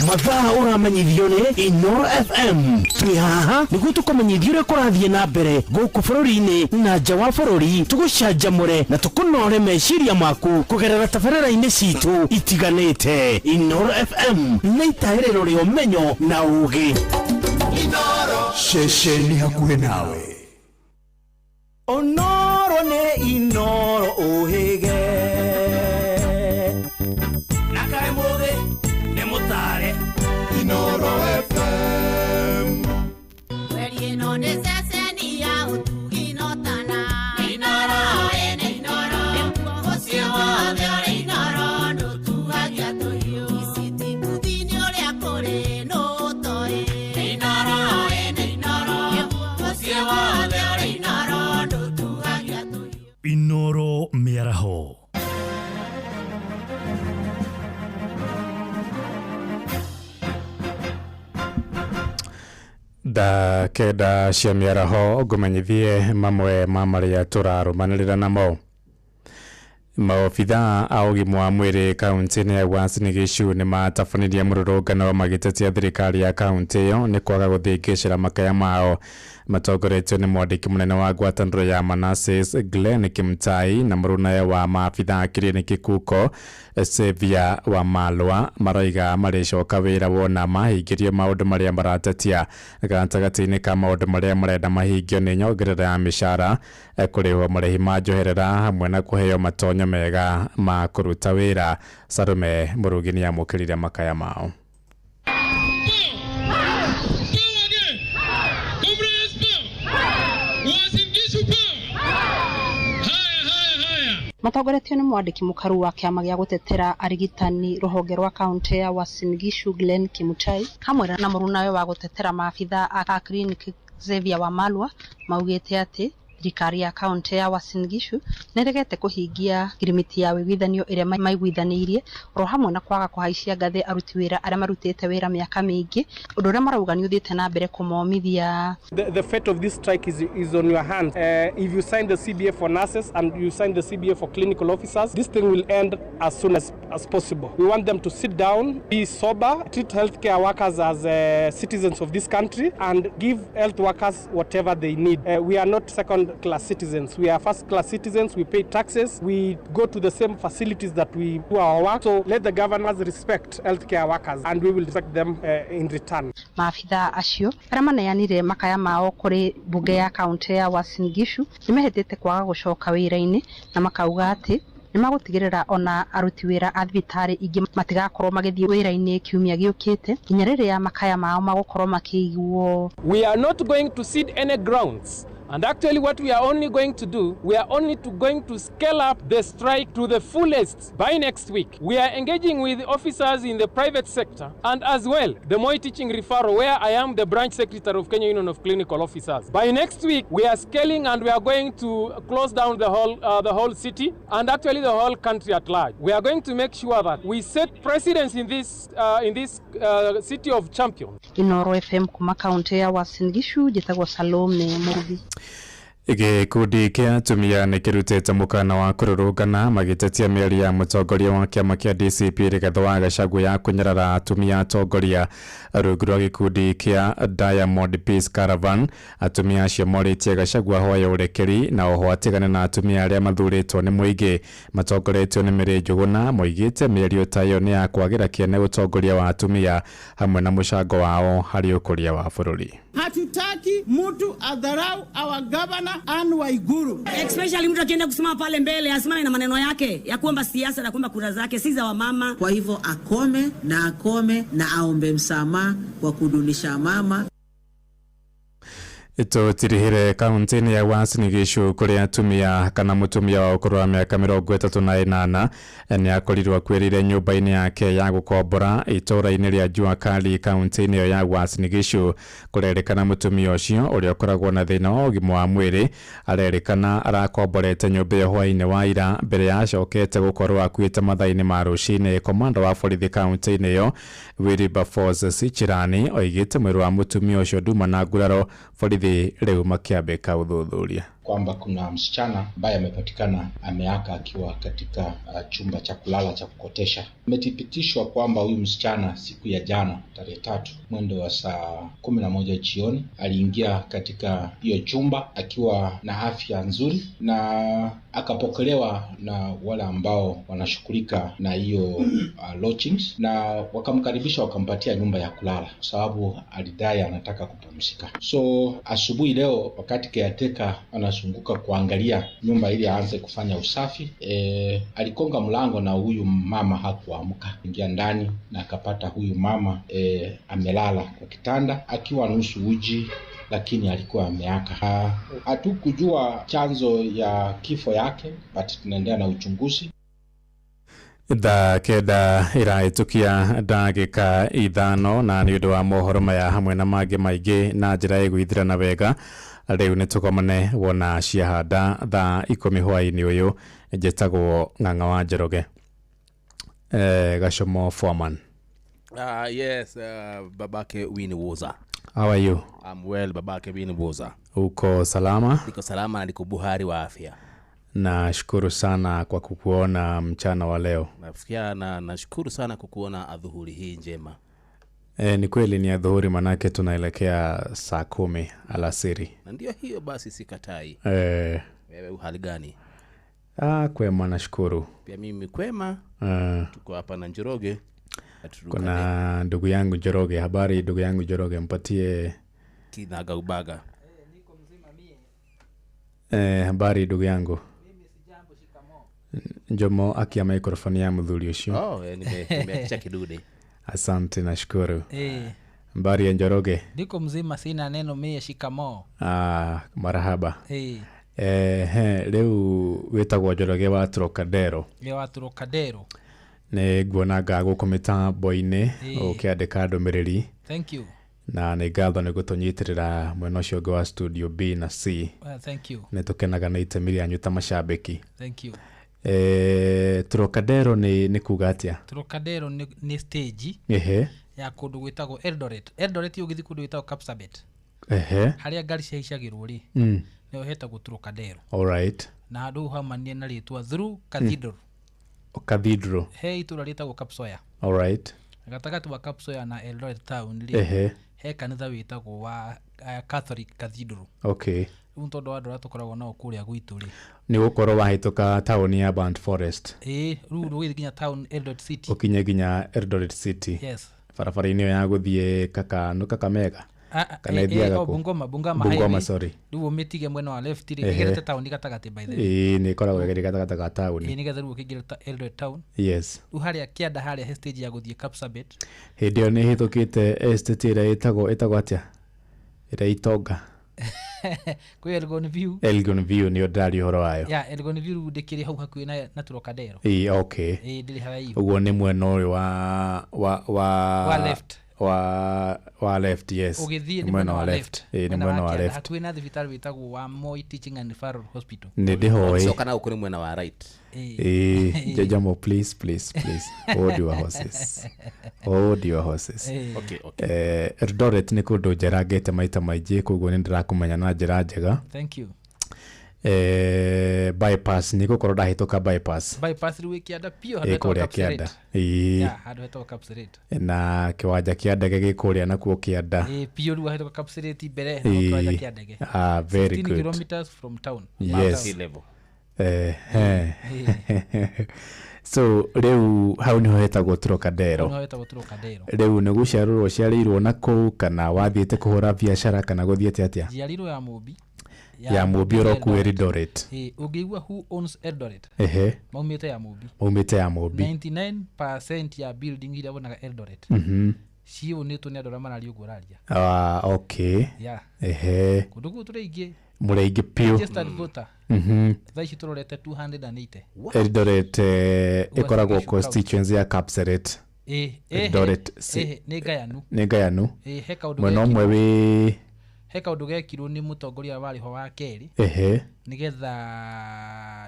Mathaa ũramenyithio nĩ Inoro FM twĩ haha nĩguo tũkũmenyithie ũrĩa kũrathiĩ na mbere gũkũ bũrũri-inĩ na nja wa bũrũri tũgũcanjamũre na tũkũnore meciria maku kũgerera tabarĩra-inĩ citũ itiganĩte. Inoro FM nĩ itaĩrĩro rĩa ũmenyo na ũũgĩ. Ceceni hakuhĩ nawe. Onoro nĩ Inoro ũhĩge. Thaa 9 cia mĩaraho ngũmenyithie mamwe ma marĩa tũrarũmanĩrĩra namo. Maobithaa a ũgima wa mwĩrĩ kaunti-inĩ ya Uasin Gishu nĩ matabanirie mũrũrũngano magĩtetia thirikari ya kaunti ĩyo nĩ kwaga gũthĩngĩcĩra makaya mao. Matongoretio nĩ mwandĩki mũnene wa ngwatanĩro ya Manasseh Glenn Kimtai na mũrũnawe wa maabithaa a kiriniki Kuko Xavier Wamalwa maroiga marĩcoka wĩra wona mahingĩrio maũndũ marĩa maratetia. Gatagatĩ-inĩ ka maũndũ marĩa marenda mahingio nĩ nyongerera ya mĩcara, kũrĩhwo marĩhi ma njoherera hamwe na kũheo matonyo mega ma kũruta wĩra. Salome Mũrugi nĩamũkĩrire makaya mao. Matongoretio nĩ mwandĩki mũkaru wa kĩama gĩa gũtetera arigitani rũhonge rwa kaunti ya Uasin Gishu Glenn Kimutai hamwe na mũrunawe wa gũtetera maabithaa a kiriniki Xavier Wamalwa maugĩte atĩ thirikari ya kaunti ya Uasin Gishu nĩregete kũhingia ngirimiti ya wĩiguithanio ĩrĩa maiguithanĩirie oro hamwe na kwaga kũhaicia ngathĩ aruti wĩra arĩa marutĩte wĩra mĩaka mĩingĩ, ũndũ ũrĩa marauga nĩ ũthiĩte na mbere kũmomithia. The fate of this strike is on your hands. If you sign the CBA for nurses and you sign the CBA for clinical officers, this thing will end as soon as possible. We want them to sit down, be sober, treat healthcare workers as citizens of this country and give health workers whatever they need. We are not second class citizens. We are first class citizens. We pay taxes. We go to the same facilities that we do our work. So let the governors respect healthcare workers and we will respect them in return. Maabithaa acio arĩa maneanire makaya mao kũrĩ bunge ya kaunti ya Uasin Gishu nĩmehĩtĩte kwaga gũcoka wĩra-inĩ na makauga atĩ nĩmagũtigĩrĩra ona aruti wĩra a thibitarĩ ingĩ matigakorwo magĩthiĩ wĩra-inĩ kiumia gĩũkĩte nginya rĩrĩa makaya mao magũkorwo makĩiguo. We are not going to cede any grounds. And actually what we are only going to do, we are only going to scale up the strike to the fullest by next week. We are engaging with officers in the private sector and as well the Moi Teaching Referral, where I am the branch secretary of Kenya Union of Clinical Officers. By next week, we are scaling and we are going to close down the whole city and actually the whole country at large. We are going to make sure that we set precedence in this city of champions. Inoro FM kuma kaunti ya Uasin Gishu, njĩtagwo Salome Murugi. Gĩkundi kĩa atumia nĩ kĩrutĩte mũkana wa kũrũrũngana magĩtetia mĩario ya mũtongoria wa kĩama kĩa DCP Rigathĩ wa Gachagua ya kũnyarara atumia atongoria. Rungu rwa gĩkundi kĩa Diamond Peace Caravan, atumia acio morĩtie Gachagua ahoe ũrekeri na oho atigane na atumia arĩa mathurĩtwo nĩ mũingĩ. Matongoretio nĩ Mary Njũgũna moigĩte mĩario ta ĩyo nĩ ya kwagĩra kĩene ũtongoria wa atumia hamwe na mũcango wao harĩ ũkũria wa bũrũri. Hatutaki mtu adharau our governor Anne Waiguru. Especially mtu akienda kusimama pale mbele asimame na maneno yake ya kuomba siasa na kuomba kura zake si za wamama. Kwa hivyo akome na aombe msamaha kwa kudunisha mama. Tũtirihire kaunti-inĩ ya Uasin Gishu kũrĩa atumia kana mũtumia wa ũkũrũ wa mĩaka 38 nĩ akorirwo akuĩrĩire nyũmba-inĩ yake ya gũkombora itũũra-inĩ rĩa Jua Kali kaunti-inĩ ĩyo ya Uasin Gishu. Kũrerĩkana mũtumia ũcio ũrĩa ũkoragwo na thĩna wa ũgima wa mwĩrĩ arerĩkana arakomborete nyũmba ĩyo hwaĩ-inĩ wa ira mbere ya acokete gũkorwo akuĩte mathaa-inĩ ma rũcinĩ. Komanda wa borithi kaunti-inĩ ĩyo Wilberforce Sichirani oigĩte mwĩrĩ wa mũtumia ũcio nduma na nguraro, borithi rĩu makĩambĩka ũthuthuria kwamba kuna msichana ambaye amepatikana ameaka akiwa katika chumba cha kulala cha kukotesha. Imethibitishwa kwamba huyu msichana siku ya jana tarehe 3 mwendo wa saa 11 jioni aliingia katika hiyo chumba akiwa na afya nzuri na akapokelewa na wale ambao wanashughulika na hiyo lodgings, na wakamkaribisha wakampatia nyumba ya kulala kwa sababu alidai anataka kupumzika. So asubuhi leo wakati caretaker anazunguka kuangalia nyumba ili aanze kufanya usafi, alikonga mlango na huyu mama hakuamka. Ingia ndani na akapata huyu mama amelala kwa kitanda akiwa nusu uji, lakini alikuwa ameaka. Hatukujua chanzo ya kifo yake, but tunaendelea na uchunguzi. Thaa 9 ĩrahĩtũkia ndagĩka 5 na nĩ ũndũ wa mohoro maya hamwe na mangĩ maingĩ na njĩra ĩgũithirana wega rĩu nĩ tũkomane wona ciahanda thaa 10 hwaĩ-inĩ ũyũ. Njĩtagwo Ng'ang'a wa Njoroge, Gachomo Foreman. Yes, babake Winnie Woza. How are you? I'm well, baba Kevin Boza. Uko salama? Niko salama na niko buhari wa afya. Nashukuru sana kwa kukuona mchana wa leo. Nafikia na nashukuru sana kukuona adhuhuri hii njema. Ni kweli ni adhuhuri, manake tunaelekea saa 10 alasiri. Na ndio hiyo basi, sikatai. Wewe uhali gani? Kwema nashukuru. Pia mimi kwema. Tuko hapa na Njoroge. Kuna ndugu yangu Njoroge. Habari ndugu yangu Njoroge, mpatie kinaga ubaga. Niko mzima mie. Habari ndugu yangu. Mimi sijambo, shikamoo. Njomo akia microphone ya mdhuri ucio. Nimeacha kidude. Asante nashukuru. Habari ya Njoroge? Niko mzima, sina neno mie, shikamoo. Marahaba. Rĩu wĩtagwo Njoroge wa Trocadero. Wa Trocadero. Nĩ nguonaga gũkũ mĩtambo-inĩ ũkĩandĩka ndũmĩrĩri. Thank you. Na nĩ ngatho nĩ gũtũnyitĩrĩra mwena ũcio ũngĩ wa studio B na C. Well, thank you. Nĩ tũkenaga nĩ itemi rĩanyu ta macambĩki. Thank you. Trocadero nĩ kuga atĩa? Trocadero nĩ stage ya kũndũ gwĩtagwo Eldoret. Eldoret ũgĩthiĩ kũndũ gwĩtagwo Kapsabet. Harĩa ngari cihaicagĩrwo rĩ, nĩho hetagwo Trocadero. All right. Na handũ haumanie na rĩtwa through Cathedral. Cathedral. He itũra rĩtagwo Kapsoya. All right. Gatagatĩ wa Kapsoya na Eldoret town rĩ, he kanitha wĩtagwo wa Catholic Cathedral. Okay. Rĩu tondũ wa andũ arĩa tũkoragwo nao kũrĩa gwitũ rĩ, nĩ gũkorwo wahĩtũka taũni ya Burnt Forest. Rĩu ũgĩthiĩ nginya town Eldoret City. Ũkinye nginya Eldoret City. Yes. Barabara-inĩ ĩyo ya gũthiĩ Kakamega. Kana ĩthiaga kũ? Bungoma, sorry. Rĩu ũmĩtige mwena wa left rĩ, ĩgerete taũni gatagatĩ by the way. Nĩ ĩkoragwo ĩgerete gatagatĩ ga taũni. Nĩgetha rĩu ũkĩingĩra Eldoret town. Yes. Rĩu harĩa kĩanda harĩa he stage ya gũthiĩ Kapsabet. Hĩndĩ ĩyo nĩ ĩhĩtũkĩte estate ĩrĩa ĩtagwo atĩa? Ĩrĩa itonga. Kwĩ Elgon View. Elgon View nĩyo ndĩraria ũhoro wayo. Yeah, Elgon View rĩu ndĩkĩrĩ hau hakuhĩ na Trocadero. Okay. Ndĩrĩ haraihu. Ũguo nĩ mwena ũyũ wa left. Wa left, yes. Ũgĩthiĩ nĩ mwena wa left. Nĩ mwena wa left. Hakuhĩ na thibitarĩ wĩtagwo wa Moi Teaching and Referral Hospital. Nĩ ndĩhoĩ. Coka na gũkũ nĩ mwena wa right. Jajamo, please. Hold your horses. Hold your horses. Okay. Eldoret nĩ kũndũ njerangĩte maita maingĩ, koguo nĩ ndĩrakũmenya na njĩra njega. Thank you. Bypass nĩ gũkorwo ndahĩtũka bypass. Bypass rĩu kĩanda piũ handũ hetagwo Kapseret. Handũ hetagwo Kapseret. Na kĩwanja kĩa ndege gĩ kũrĩa nakuo kĩanda. Piũ rĩu hahĩtũka Kapseret mbere na kĩwanja kĩa ndege. Very 16 good. Kilometers from town. Yes. So rĩu hau nĩho hetagwo Trocadero. Rĩu nĩ gũciarĩrwo ũciarĩirwo na kũu, kana wathiĩte kũhũra biacara, kana gũthiĩte atĩa? Njiarirwo ya Mũmbi. Ya Mũmbi ũrokuo Eldoret. Ũngĩigua who owns Eldoret, maumĩte ya Mũmbi. Maumĩte ya Mũmbi. 99% ya building iria wonaga Eldoret ciũnĩtwo nĩ andũ arĩa mararia ũguo ũraria. Okay. Yeah. Kũndũ kũu tũrĩ aingĩ. Mũrĩ aingĩ piũ. Registered voter. Thaa ici tũrorete 280. Eldoret ĩkoragwo constituency ya Kapseret. Eldoret nĩ ngayanu. Nĩ ngayanu. He kaũndũ mwena ũmwe wĩ he kaũndũ gekirwo nĩ mũtongoria warĩ ho wa kerĩ. Nĩgetha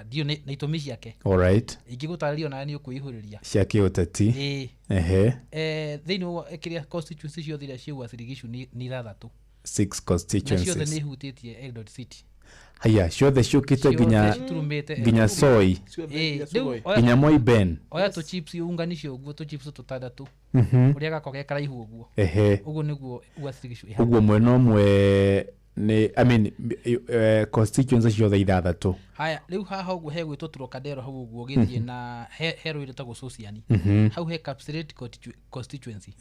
ndiũ na itũmi ciake. All right. Ingĩgũtarĩria onawe nĩ ũkwĩihũrĩria. Cia kĩũteti. Thĩinĩ wa kĩrĩa constituency ciothe iria ciĩ Uasin Gishu nĩ 6. 6 constituencies. Na ciothe nĩ ihutĩtie Eldoret City. Haya, ciothe ciũkĩte nginya Soi. Nginya Moi Ben. Oya tũ chips unganicio ũguo, tũ chips tũtandatũ. Ũrĩa gako ge karaihu ũguo. Ũguo nĩguo Uasin Gishu ĩhana. Ũguo mwena ũmwe nĩ, I mean, constituency ciothe 6. Haya, rĩu haha ũguo he gwĩtwo Trocadero hau ũguo ũgĩthiĩ na he rũĩ rwĩtagwo Sosiani. Hau he Kapseret constituency.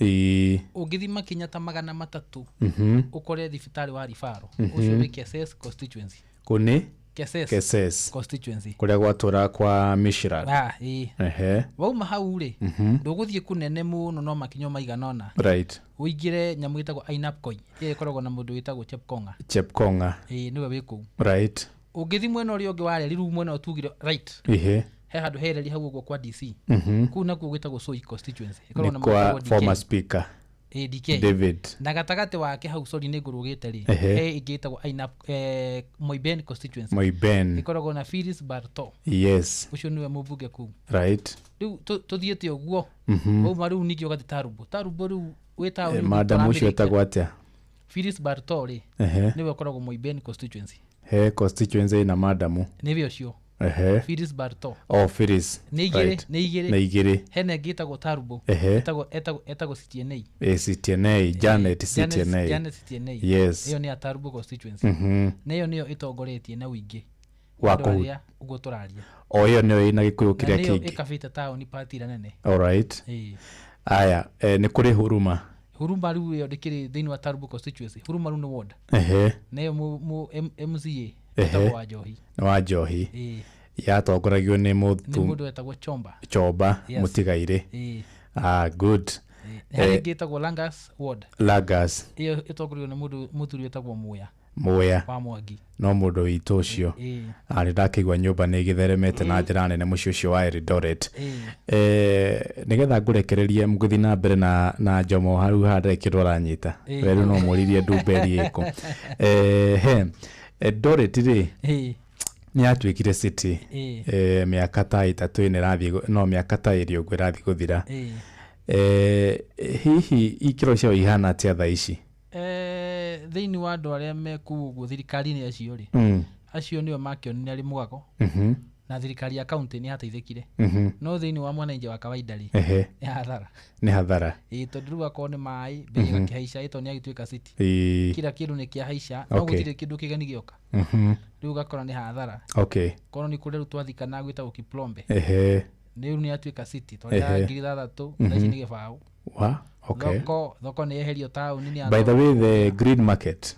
Ũngĩthiĩ makinya ta 300 ũkore thibitarĩ wa Referral. Ũcio wĩ Keses constituency. Kũnĩ? Keses constituency. Kũrĩa gwatũra kwa Mishra. Wauma hau rĩ, ndũgũthiĩ kũnene mũno no makinya maigana ũna. Right. Ũingĩre nyamũ ĩtagwo Ainabkoi, ĩrĩa ĩkoragwo na mũndũ wĩtagwo Chepkonga. Chepkonga. Nĩwe wĩ kũu. Right. Ũngĩthiĩ mwena ũrĩa ũngĩ wa reri, rĩu mwena ũtugire right. He handũ hereri hau ũguo kwa DC. Kũu nakuo gwĩtagwo Soi constituency. Ĩkoragwo na Nĩ kwa mũndũ wĩtagwo DK. former speaker. DK. David. Na gatagatĩ wake hau, sorry nĩ ngũrũgĩte rĩ, he ĩngĩ ĩtagwo Ainab Moiben constituency. Moiben. Ĩkoragwo na Phyllis Barto. Yes. Ũcio nĩwe mũmbunge kũu. Right. Rĩu tũthiĩte ũguo. Wauma rĩu ningĩ ũgathiĩ Tarumbo. Tarumbo rĩu wĩ taũni Madam ũcio etagwo atĩa? Phyllis Barto rĩ, Ehe. nĩwe ũkoragwo Moiben constituency. He constituency ina madamu. Nĩwe ũcio. Ehe. Phyllis Barto. Oh, Phyllis. Nĩ igĩrĩ. Right. Nĩ igĩrĩ. Nĩ igĩrĩ. Hena ĩngĩ ĩtagwo Tarubo. Ehe. Etagwo CTNA. Eh, CTNA, Janet CTNA. Janet CTNA. Yes. Ĩyo nĩ ya Tarubo constituency. Na ĩyo nĩyo ĩtongoretie na ũingĩ Wa andũ kũu. arĩa ũguo tũraria. O ĩyo nĩyo ĩna gĩkũyũ Na kĩrĩa nĩyo kĩingĩ. ĩkabĩte taũni part ĩrĩa nene. Alright. Ĩĩ. Aya, nĩ kũrĩ Huruma. Huruma rĩu ĩyo ndĩkĩrĩ thĩinĩ wa Tarubo constituency. Huruma rĩu nĩ ward. Ehe. Na ĩyo MCA Ehe. etagwo Wanjohi. Nĩ wa Njohi. Ĩĩ. Yatongoragio nĩ Nĩ mũthu mũndũ wetagwo Chomba. Chomba Yes. Mũtigairĩ. Ĩĩ. Ah, good. Nĩ harĩ ĩngĩ ĩtagwo Langas ward. Langas. Ĩyo ĩtongorerio nĩ mũndũ mũthuri wĩtagwo Muya. Muya. Wa Mwangi. No mũndũ witũ ũcio. Ĩĩ. Nĩ ndakĩigua nyũmba nĩ ĩgĩtheremete na njĩra nene mũciĩ ũcio wa Eldoret. Ĩĩ. Nĩgetha ngũrekererie mũgĩthiĩ na mbere na Njomo hau haha ndarĩ kĩndũ aranyita. Ĩĩ. We rĩu no mũririe Ndumberi ĩkũ. He Eldoret rĩ, Ĩĩ. nĩ yatuĩkire city. Ĩĩ. Mĩaka ta ĩtatũ ĩna ĩrathiĩ no mĩaka ta ĩrĩ ũguo ĩrathiĩ gũthira. Ĩĩ. Hihi ikĩro ciao ihana atĩa thaa ici? Thĩinĩ wa andũ arĩa me kũu ũguo thirikari-inĩ acio rĩ, acio nĩo makĩonire arĩ mũgako. Na thirikari ya county nĩ yateithĩkire. No thĩinĩ wa mwananchi wa kawaida rĩ, Ehe. nĩ hathara. Nĩ hathara. Ĩĩ, tondũ rĩu akorwo nĩ maĩ mbei ĩgakĩhaica, ĩ tondũ nĩ agĩtuĩka city. Ĩĩ. Kila kĩndũ nĩ kĩahaica, no Okay. gũtirĩ kĩndũ kĩgeni gĩoka. Rĩu ũgakora nĩ hathara. Okay. Korwo nĩ kũrĩa rĩu twathikana gwĩtagwo Kiplombe. Ehe. Nĩ rĩu nĩ yatuĩka city, twarĩhaga Ehe. 6,000, thaa ici nĩ 0. Wa? Okay. Thoko nĩ yeherio taũni nĩ By the way, the green market.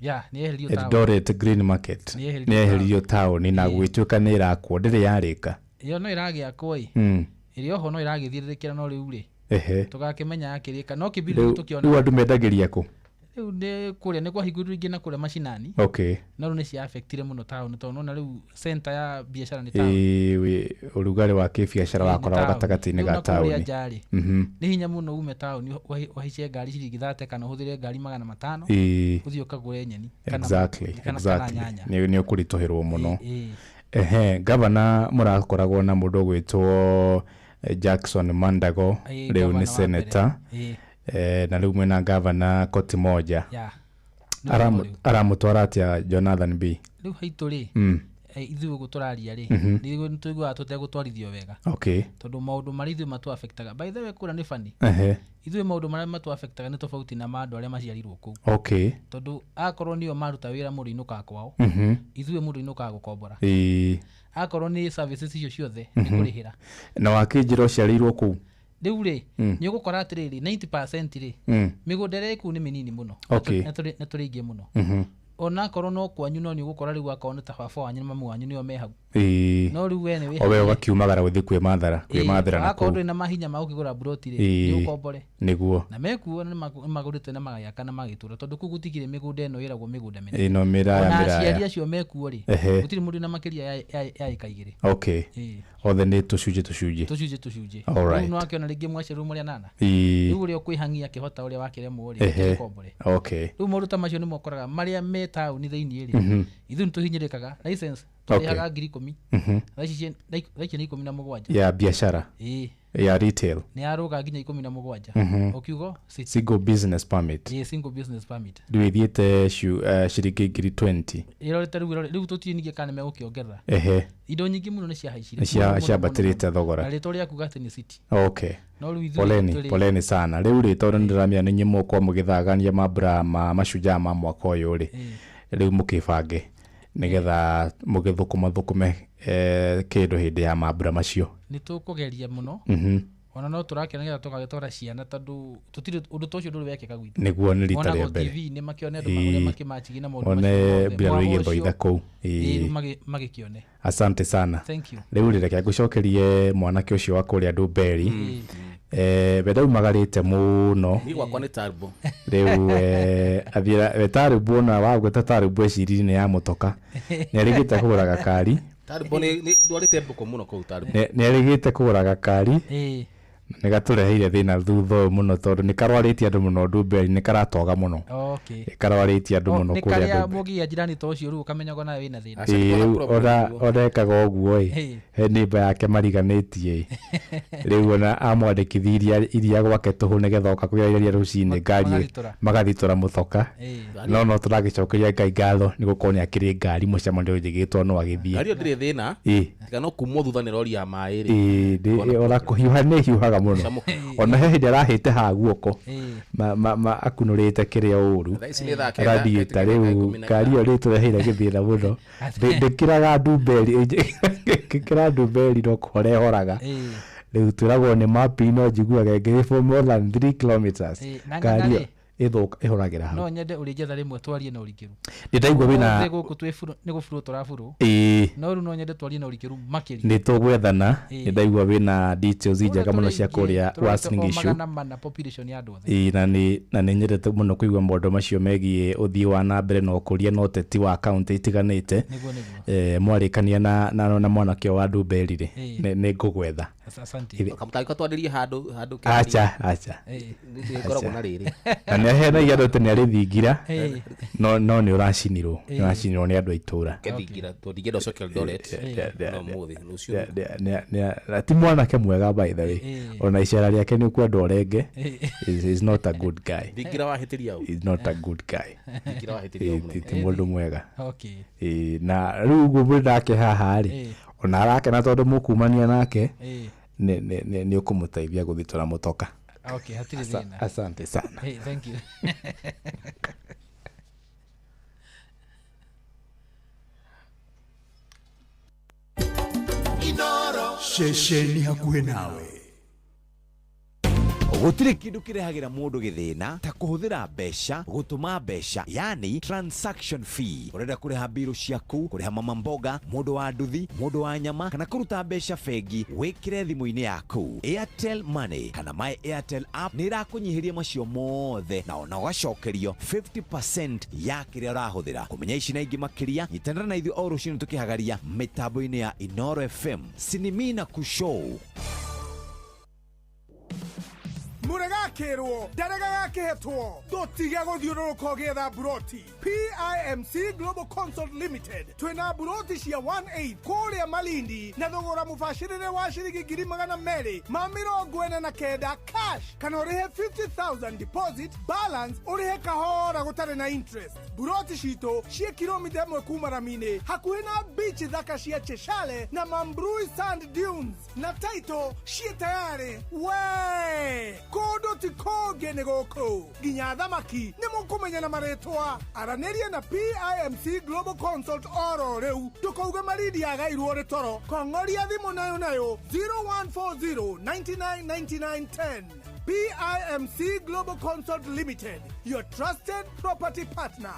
Yeah, nĩ yeherio taũni. Eldoret green market Nĩ yeherio nĩ yeherio taũni na gwĩtuĩka nĩ ĩrakwo ndĩrĩ yarĩka. Ĩyo no ĩragĩakwo ĩ. Ĩrĩ oho no ĩragĩthiĩrĩrĩkĩra no rĩu rĩ, Ehe. tũgakĩmenya yakĩrĩka no kĩbindi Rĩu tũkĩona. rĩu andũ mendagĩria kũ? Rĩu nĩ kũrĩa nĩ kwahingũrirwo ingĩ na kũrĩa macinani. Okay. No rĩu nĩ cia affectire mũno taũni tondũ nona rĩu center ya biacara nĩ taũni. Ĩĩ, ũrugarĩ wa kĩbiacara Ĩĩ, nĩ wakoragwo taũni. gatagatĩ-inĩ Rĩu ga na kũrĩa taũni. nja rĩ, nĩ hinya mũno ume taũni ũhaice ngari ciringi 30 kana ũhũthĩre ngari 500 Ĩĩ. ũthiĩ ũkagũre nyeni kana Exactly, kana exactly. nyanya. Nĩ ũkũritũhĩrwo mũno. Ĩĩ. Ehe, gavana mũrakoragwo na mũndũ ũgwĩtwo Jackson Mandago, Ĩĩ, rĩu gavana nĩ wa mbere. senator. Ĩĩ. Na rĩu mwĩna gavana Koti Moja. Yeah. Aramũtwara atĩa Jonathan B? Rĩu haitũ rĩ, ithuĩ ũguo tũraria rĩ, nĩ tũiguaga tũtegũtwarithio wega. Okay. Tondũ maũndũ marĩa ithuĩ matũ affectaga, by the way kũrĩa nĩ funny. Ehe. Ithuĩ maũndũ marĩa matũ affectaga nĩ tofauti na ma andũ arĩa maciarirwo kũu. Okay. Tondũ akorwo nĩo maruta wĩra mũndũ ainũkaga kwao, ithuĩ mũndũ ainũkaga gũkombora. Ĩĩ. Akorwo nĩ services icio ciothe nĩ kũrĩhĩra. Na wakĩnjĩra ũciarĩirwo kũu? Rĩu rĩ, nĩ ũgũkora atĩrĩrĩ, 90% rĩ, mĩgũnda ĩrĩa ĩ kũu nĩ mĩnini mũno. Okay. Na tũrĩ aingĩ mũno. Onakorwo no kwanyu no nĩ ũgũkora rĩu akorwo nĩ ta baba wanyu na mamu wanyu nĩo me hau. Ĩĩ. No rĩu we nĩ O we wĩharie. ũgakiumagara gũthiĩ kwĩmathara, kwĩmathĩra na Akorwo kũu. ndũrĩ na mahinya ma gũkĩgũra mburoti rĩ, Ĩĩ. nĩ ũkombore. Nĩguo. Na mekuo nĩ magũrĩte na magagĩaka na magĩtũra tondũ kũu gũtikĩrĩ mĩgũnda ĩno ĩragwo mĩgũnda mĩnene. Ĩno mĩraya Ona mĩraya. aciari acio mekuo rĩ, Ehe. gũtirĩ mũndũ wĩna makĩria ya ĩka 2. Okay. Ĩĩ. Othe nĩ tũcunjĩ tũcunjĩ. Tũcunjĩ tũcunjĩ. All right. Rĩu nĩ wakĩona rĩngĩ mwaciarirwo mũrĩ anana. Ĩĩ. Rĩu ũrĩa ũkwĩhang'ia akĩhota ũrĩa wakĩremwo rĩ, Ehe. ũkombore. Okay. Rĩu maũndũ ta macio nĩmo ũkoraga marĩa me taũni thĩinĩ rĩ, ithuĩ nĩ tũhinyĩrĩkaga. License tũrĩhaga 10,000. Thaa ici nĩ 17. Ya biacara. Ĩĩ. Ya retail. Nĩ yarũga nginya 17. Ũkiugo city. Single business permit. Ĩĩ, single business permit. Rĩu ĩthiĩte ciringi 20,000. Ĩrorete rĩu rĩu tũtiũĩ ningĩ kana nĩmegũkĩongerera. Ehe. Indo nyingĩ mũno nĩ ciahaicire. Nĩ ciambatĩrĩte thogora. Na rĩtwa rĩaku atĩ nĩ city. Okay. No rĩu ithuĩ Poleni, tũrĩ- poleni sana. Rĩu rĩ tondũ nĩ ndĩramenya nĩ inyuĩ mũgũkorwo mũgĩthagania mambura ma mashujaa ma mwaka ũyũ rĩ, rĩu mũkĩbange nĩgetha mũgĩthũkũma thũkũme kĩndũ hĩndĩ ya mambura macio. Nĩ tũkũgeria mũno. Ona no tũrakena nĩgetha tũgagĩtwara ciana tondũ tũtirĩ ũndũ ta ũcio ndũrĩ wekĩka gwitũ. Nĩguo nĩ rita rĩa Monagwo mbere. TV-inĩ makĩone andũ ũrĩa makĩmachigie na maũndũ One macio mothe. mbirarũ Mwaka igĩthoitha ũcio, kũu. ĩĩ, Ĩĩ. rĩu magĩkĩone. Asante sana. Thank you. Rĩu rĩ reke ngũcokerie mwanake ũcio wa kũrĩa Ndumberi. We ndaumagarĩte mũno. Niĩ gwakwa nĩ Tarbo. Rĩu athiĩra we Tarbo ona wagweta Tarbo eciririe nĩ ya mũtoka. Nĩ arĩgĩte kũgũra gakari. Tarbo nĩ ndwarĩte mbũkũ mũno kũu Tarbo. Nĩ arĩgĩte kũgũra gakari. Ĩĩ. Nĩ gatũreheire thĩna thutha ũyũ mũno tondũ nĩ karwarĩtie andũ mũno Ndumberi, nĩ karatoga mũno. Okay. Nĩ karwarĩtie andũ O, mũno nĩ kũrĩa karĩa Ndumberi. mũngĩgĩa jirani ta ũcio rĩu ũkamenyaga nawe wĩna thĩna. Ĩĩ, rĩu ona ekaga ũguo ĩ, Ĩĩ. he neighbor yake mariganĩtie ĩ, rĩu ona amwandĩkithirie iria gwake tũhũ nĩgetha oka kũgĩa iria rũcinĩ ngari magathitũra. magathitũra mũtoka. Ĩĩ. No tũragĩcokeria Ngai ngatho nĩ gũkorwo nĩ akĩrĩ ngari mũcemanio ũnjĩgĩtwo no agĩthiĩ. Ngari ĩyo ndĩrĩ thĩna. Ĩĩ. Tiga no kumwo thutha nĩ rori ya maĩ rĩ. Ĩĩ, ona kũhiũha nĩ hiũhaga mũno. Ona he hĩndĩ arahĩte haha guoko akunũrĩte kĩrĩa ũru. Thaa ici nĩ thaa kenda, Radiator rĩu ngari ĩyo nĩ ĩtũreheire gĩthĩna mũno. Ndĩkĩraga ndumberi, ngĩkĩra ndumberi no kũhora ĩhoraga. Rĩu twĩragwo nĩ mapping no njiguaga ĩngĩthiĩ for more than 3 kilometers. Ĩĩ, na Ngari ĩyo ng'ang'a-rĩ, ĩthũka ĩhoragĩra hau. No nyende ũrĩnjetha rĩmwe twarie na ũrikĩru. Nĩ ndaigua wĩna- Ũmũthĩ gũkũ twĩ buru nĩ gũburwo tũraburwo. Ĩĩ. No rĩu no nyende twarie na ũrikĩru makĩria. Nĩ tũgwethana. Ĩĩ. Nĩ ndaigua wĩna details njega mũno cia kũrĩa Tũrorete Uasin o Gishu. 400 population ya andũ othe. Ĩĩ, na nĩ nyendete mũno kũigua maũndũ macio megiĩ ũthii wa na mbere na ũkũria na ũteti wa kaũntĩ itiganĩte. Nĩguo, nĩguo. Mwarĩkania na mwanake ũyũ wa Ndumberi rĩ, Ĩĩ. nĩ ngũgwetha. Asante. Kamũtangĩko twarĩrie handũ handũ Acha, acha. Nĩngoragwo na rĩrĩ. Na nĩ aheanagia andũ atĩ nĩ arĩ thingira, Ĩĩ. no nĩ ũracinirwo, nĩ Ĩĩ. ũracinirwo nĩ andũ a itũra. Ke thingira tondũ ndingĩenda ũcoke Eldoret no ũmũthĩ rũciũ. Ti mwanake mwega by the way. Ĩĩ. Ona icera rĩake nĩ ũkwenda ũrenge. Ĩĩ. Is not a good guy. Thingira wahĩtĩria ũ? Is not a good guy. Thingira wahĩtĩria ũ Ĩĩ, mũno? ti mũndũ mwega. Okay. Ĩĩ, na rĩu ũguo mwĩ nake haha rĩ, Ĩĩ. ona arakena tondũ mũkumania nake, Ĩĩ. nĩ ũkũmũteithia gũthitũra mũtoka. Okay, hatirĩ thĩna. Asante sana. Hey, thank you. Ceceni hakuhĩ nawe. Gũtirĩ kĩndũ kĩrehagĩra mũndũ gĩthĩna ta kũhũthĩra mbeca gũtũma mbeca, yani transaction fee. Ũrenda kũrĩha mbirũ ciaku, kũrĩha mama mboga, mũndũ wa nduthi, mũndũ wa nyama, kana kũruta mbeca bengi, wĩkĩre thimũ-inĩ yaku. Airtel Money kana My Airtel app nĩ ĩrakũnyihĩria macio mothe na ona ũgacokerio 50% ya kĩrĩa ũrahũthĩra. Kũmenya ici na ingĩ makĩria, nyitanĩra na ithuĩ o rũcinĩ tũkĩhagaria mĩtambo-inĩ ya Inoro FM Sinimina Kushow. Mũregakĩrwo ndarega gakĩhetwo ndũtige gũthiũrũrũka ũgĩetha mburoti. PIMC Global Consult Limited twĩna mburoti cia 18 kũrĩa Malindi na thogora mũbacĩrĩre wa ciringi 249,000 cash, kana ũrĩhe 50,000 deposit, balance ũrĩhe kahora gũtarĩ na interest. Mburoti citũ ciĩ kilomita 1 kuma rami-inĩ, hakuhĩ na beach thaka cia Cheshale na Mambrui Sand Dunes, na title ciĩ tayarĩ. We kũndũ ti kũngĩ nĩ gũkũ, nginya thamaki nĩ mũkũmenya na marĩtwa. Aranĩria na PIMC Global Consult oro rĩu, ndũkauge Malindi yagairwo rĩ toro. Kong'oria thimũ nayo nayo 0140 99 99 10. PIMC Global Consult Limited, your trusted property partner.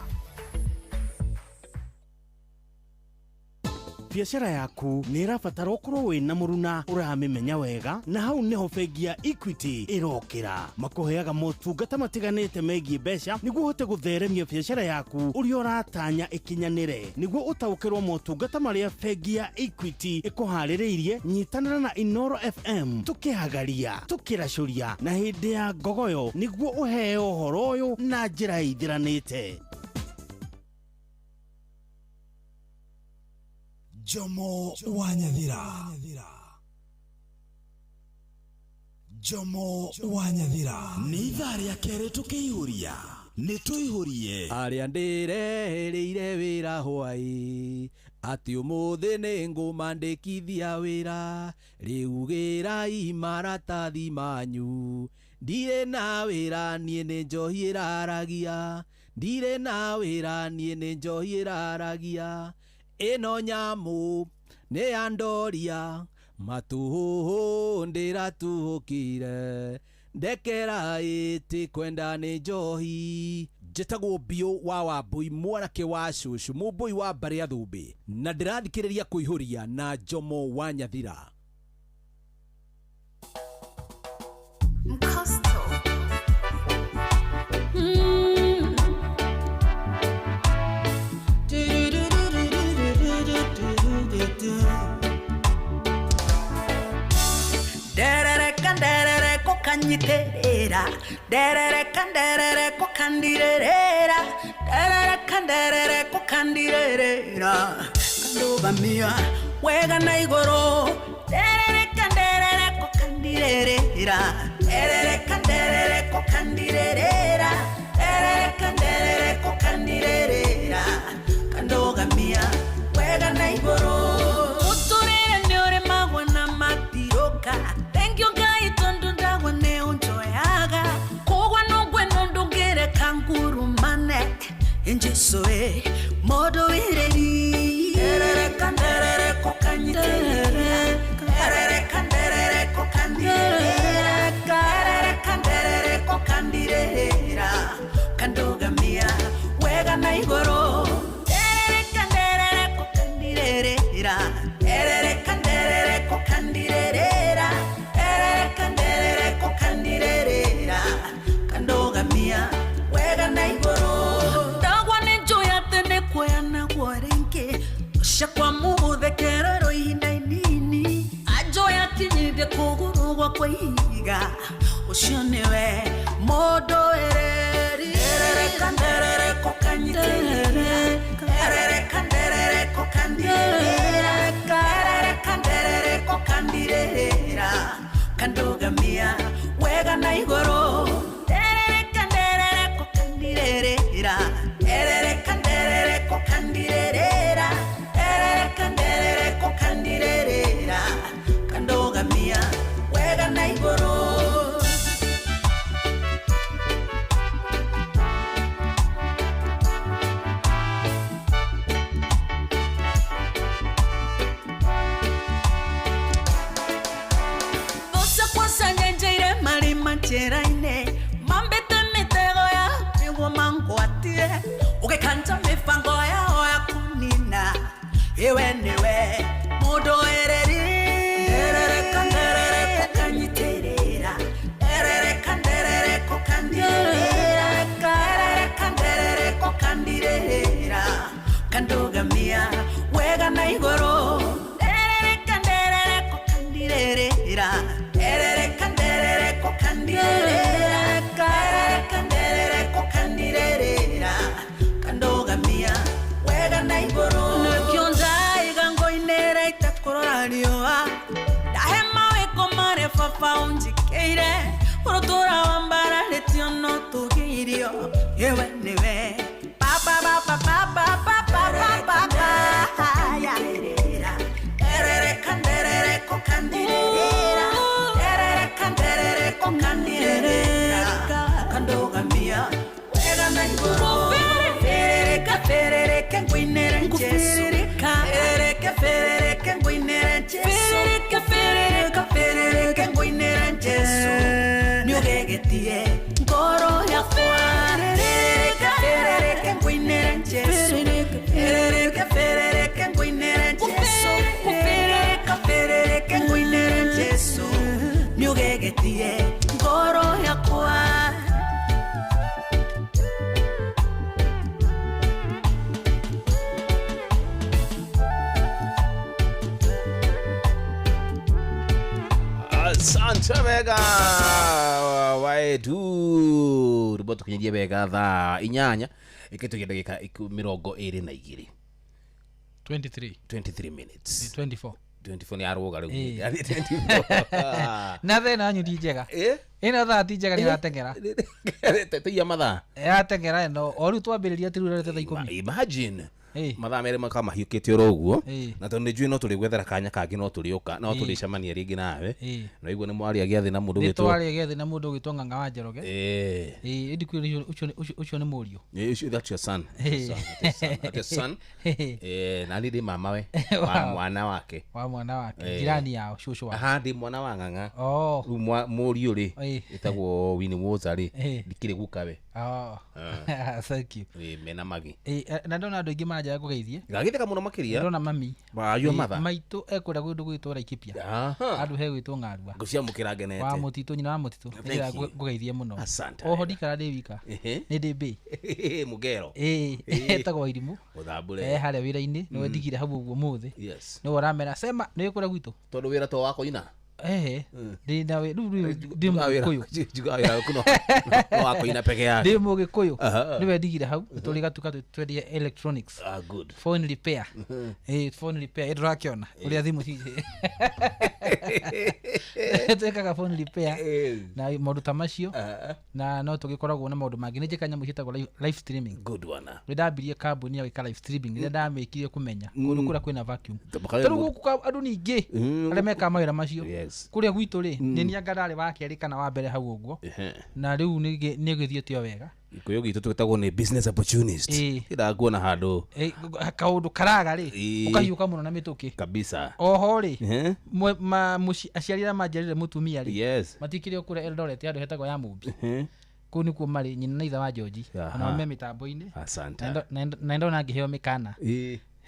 Biacara yaku nĩ ĩrabatara ũkorwo wĩna mũruna ũramĩmenya wega, na hau nĩho bengi ya Equity ĩrokĩra. Makũheaga motungata matiganĩte megiĩ mbeca nĩguo ũhote gũtheremia biacara yaku ũrĩa ũratanya ĩkinyanĩre. Nĩguo ũtaũkĩrwo motungata marĩa bengi ya Equity ĩkũharĩrĩirie, nyitanĩra na Inoro FM tũkĩhagaria, tũkĩracũria na hĩndĩ ya ngogoyo nĩguo ũheo ũhoro ũyũ na njĩra ĩithiranĩte. Jomo wa Nyathira. Jomo wa Nyathira. Nĩ ithaa rĩa kerĩ tũkĩihũria. Nĩ tũihũrie. Arĩa ndĩrehereire wĩra hwaĩ, atĩ ũmũthĩ nĩ ngũmandĩkithia wĩra, rĩu gĩrai maratathi manyu. Ndirĩ na wĩra niĩ nĩ njohi ĩraragia, ndirĩ na wĩra niĩ nĩ njohi ĩraragia. Ĩno nyamũ nĩ ya ndoria, matuhũhũ ndĩratuhũkire, ndekera ĩtĩ kwenda nĩ njohi. Njĩtagwo Biũ wa Wambui, mwanake wa cũcũ, mũmbũi wa mbarĩ ya Thũmbĩ, na ndĩrathikĩrĩria kũihũria na Jomo wa Nyathira. Nderereka nderereka. kanyiterera nderereka nderereko kandirerera nderereka nderereko kandirerera kandugamia wega na igoro nderereka nderereko kandirerera nderereka nderereko kandirerera nderereka nderereko kandirerera kandugamia wega na igoro uturire ni uremagwa na matiroka. Thank you Ngai tondu ndagwa ne unjoyaga kogwa nogwe nondungire kangurumane injesu e modo ireri nderereka nderereko kanyiterera nderereka nderereko kandirerera nderereka nderereko kandirerera kandugamia wega na igoro nderereka nderereko kandirerera nderereka nderereko kandirerera nderereka nderereko kandirerera kandugamia wega na igoro ndagwa nĩ njũĩ atĩ nĩ kuoyana gworenke ũcakwa mũgũthekererwo ihinda inini anjũĩ akinyithie kũgũrũ gwakwa ihiga ũcio nĩwe mũndũ ĩreri nderereka nderereko kanyitĩrĩra nderereka nderereko kandirerera nderereka nderereko kandirerera kandugamia wega na igoro nderereka nderereko kandirerera nderereka nderereko kandirerera nderereka nderereko kandirerera kandugamia wega na igoro. Njĩra-inĩ mambĩte mĩtego ya nĩguo mangwatie ũgĩkanja mĩbango yao ya kũnina iwe nĩwe mũndũ ĩreri nderereka nderereko kanyitĩrĩra nderereka nderereko kandirĩrĩra nderereka nderereko kandirĩrĩra kandugamia wega na igũrũ nderereka nderereko kandirĩrĩra nderereka nderereko kandirerera nderereka nderereko kandirerera kandugamia wega na igũrũ nĩkĩo ndaiga ngoinĩra itakũrora riũa ndahe mawĩko marĩa baba ũnjĩkĩire ũrũtũra wa mbararĩtio no tũgĩirio iwe nĩwe baba baba baba baba baba nderereka nderereko kandirerera nderereka nderereko kandirerera kandugamia wega na igũrũ ferereka ferereke ngwinĩre Jesu ferereke ferereke ngwinĩre Jesu ferereke ferereka ferereke ngwinĩre Jesu nĩũgegetie ngoro yakwa ferereka ferereke ngwinĩre Jesu ferereke ferereke ngwinĩre Jesu ferereka ferereke ngwinĩre Jesu nĩũgegetie ngoro yakwa. Asante wega waetu rĩmwe tũkinyirie wega thaa 8 ĩkĩtũgia ndagĩka 22 23 23 minutes 24 24 nĩ arũga rĩu 24 na thĩna wanyu ti njega ĩno thaa ti njega nĩ ĩrateng'era tũiya mathaa ĩrateng'era ĩno o rĩu twambĩrĩria ti rĩu ĩrarĩte thaa 10. Imagine mathaa merĩ maka mahiũkĩte oro ũguo na tondũ nĩ njũĩ no tũrĩgwethera kanya kangĩ no tũrĩũka no tũrĩcemania rĩngĩ nawe na igua nĩ mwaria gĩathĩ na mũndũ nĩ ũgwĩtwo twaria gĩathĩ na mũndũ ũgwĩtwo Ng'ang'a wa Njoroge ĩĩ ĩndi kwĩra ũcio nĩ mũriũ. Ũcio that's your son. That's your son. Na niĩ ndĩ mama we wa mwana wake wa mwana wake jirani yao cũcũ wake. Aha, ndĩ mwana wa Ng'ang'a. Rĩu mũriũ rĩ ĩtagwo Winnie Woza rĩ ndikĩrĩ guka we. Thank you. Mena magi na ndona andũ aingĩ maranjĩra ngũgeithie gagĩtheka mũno makĩria ndona mami your mother maitũ ekwenda kũndũ gwĩtwo Laikipia andũ he gwĩtwo Ng'arua ngũciamũkĩra ngenete wa mũtitũ nyina wa mũtitũ Thank you. ngũgeithie mũno. Asante. Oho ndikara ndĩ wika nĩ ndĩ mbĩ mũgero etagwo Wairimũ mũthambũre harĩa wĩra-inĩ nĩwe ndigire hau ũguo mũthĩ Yes. nĩwe ũramera sema nĩ wĩ kũrĩa gwitũ tondũ wĩra to wa kũina Ehe, ndĩ na rĩu ndĩ Mũgĩkũyũ. Njugaga wĩra waku no wa kũina peke yake. Ndĩ Mũgĩkũyũ. Nĩwe ndigire hau tũrĩ gatuka twendia electronics. Ah, good. Phone repair. Phone repair ndũrakĩona ũrĩa thimũ ci twĩkaga phone repair na maũndũ ta macio, na no tũgĩkoragwo na maũndũ mangĩ. Nĩ njĩka nyamũ ciĩtagwo live streaming. Good one. Nĩ ndambirie kambuni ya gwĩka live streaming rĩrĩa ndamĩkire kũmenya kũndũ kũrĩa kwĩna vacuum. Tobakayo Tarĩu gũkũ andũ ningĩ arĩa mekaga mawĩra macio Yes. kũrĩa gwitũ rĩ, nĩ nianga ndarĩ wa kerĩ kana wa mbere hau ũguo, na rĩu nĩ gĩthiĩte o wega. Gĩkũyũ gitũ twĩtagwo nĩ business opportunist. Ndĩrakuona handũ. Kaũndũ karaga rĩ, ũkahiũka mũno na mĩtũkĩ. Kabisa. Oho rĩ, aciari arĩa manjiarire mũtumia rĩ, Yes. matikĩrĩ o kũrĩa Eldoret handũ hetagwo ya Mũmbi. Kũu nĩkuo marĩ nyina na ithe wa George. Ona me mĩtambo-inĩ. Asante. Na ndona ngĩheo mĩkana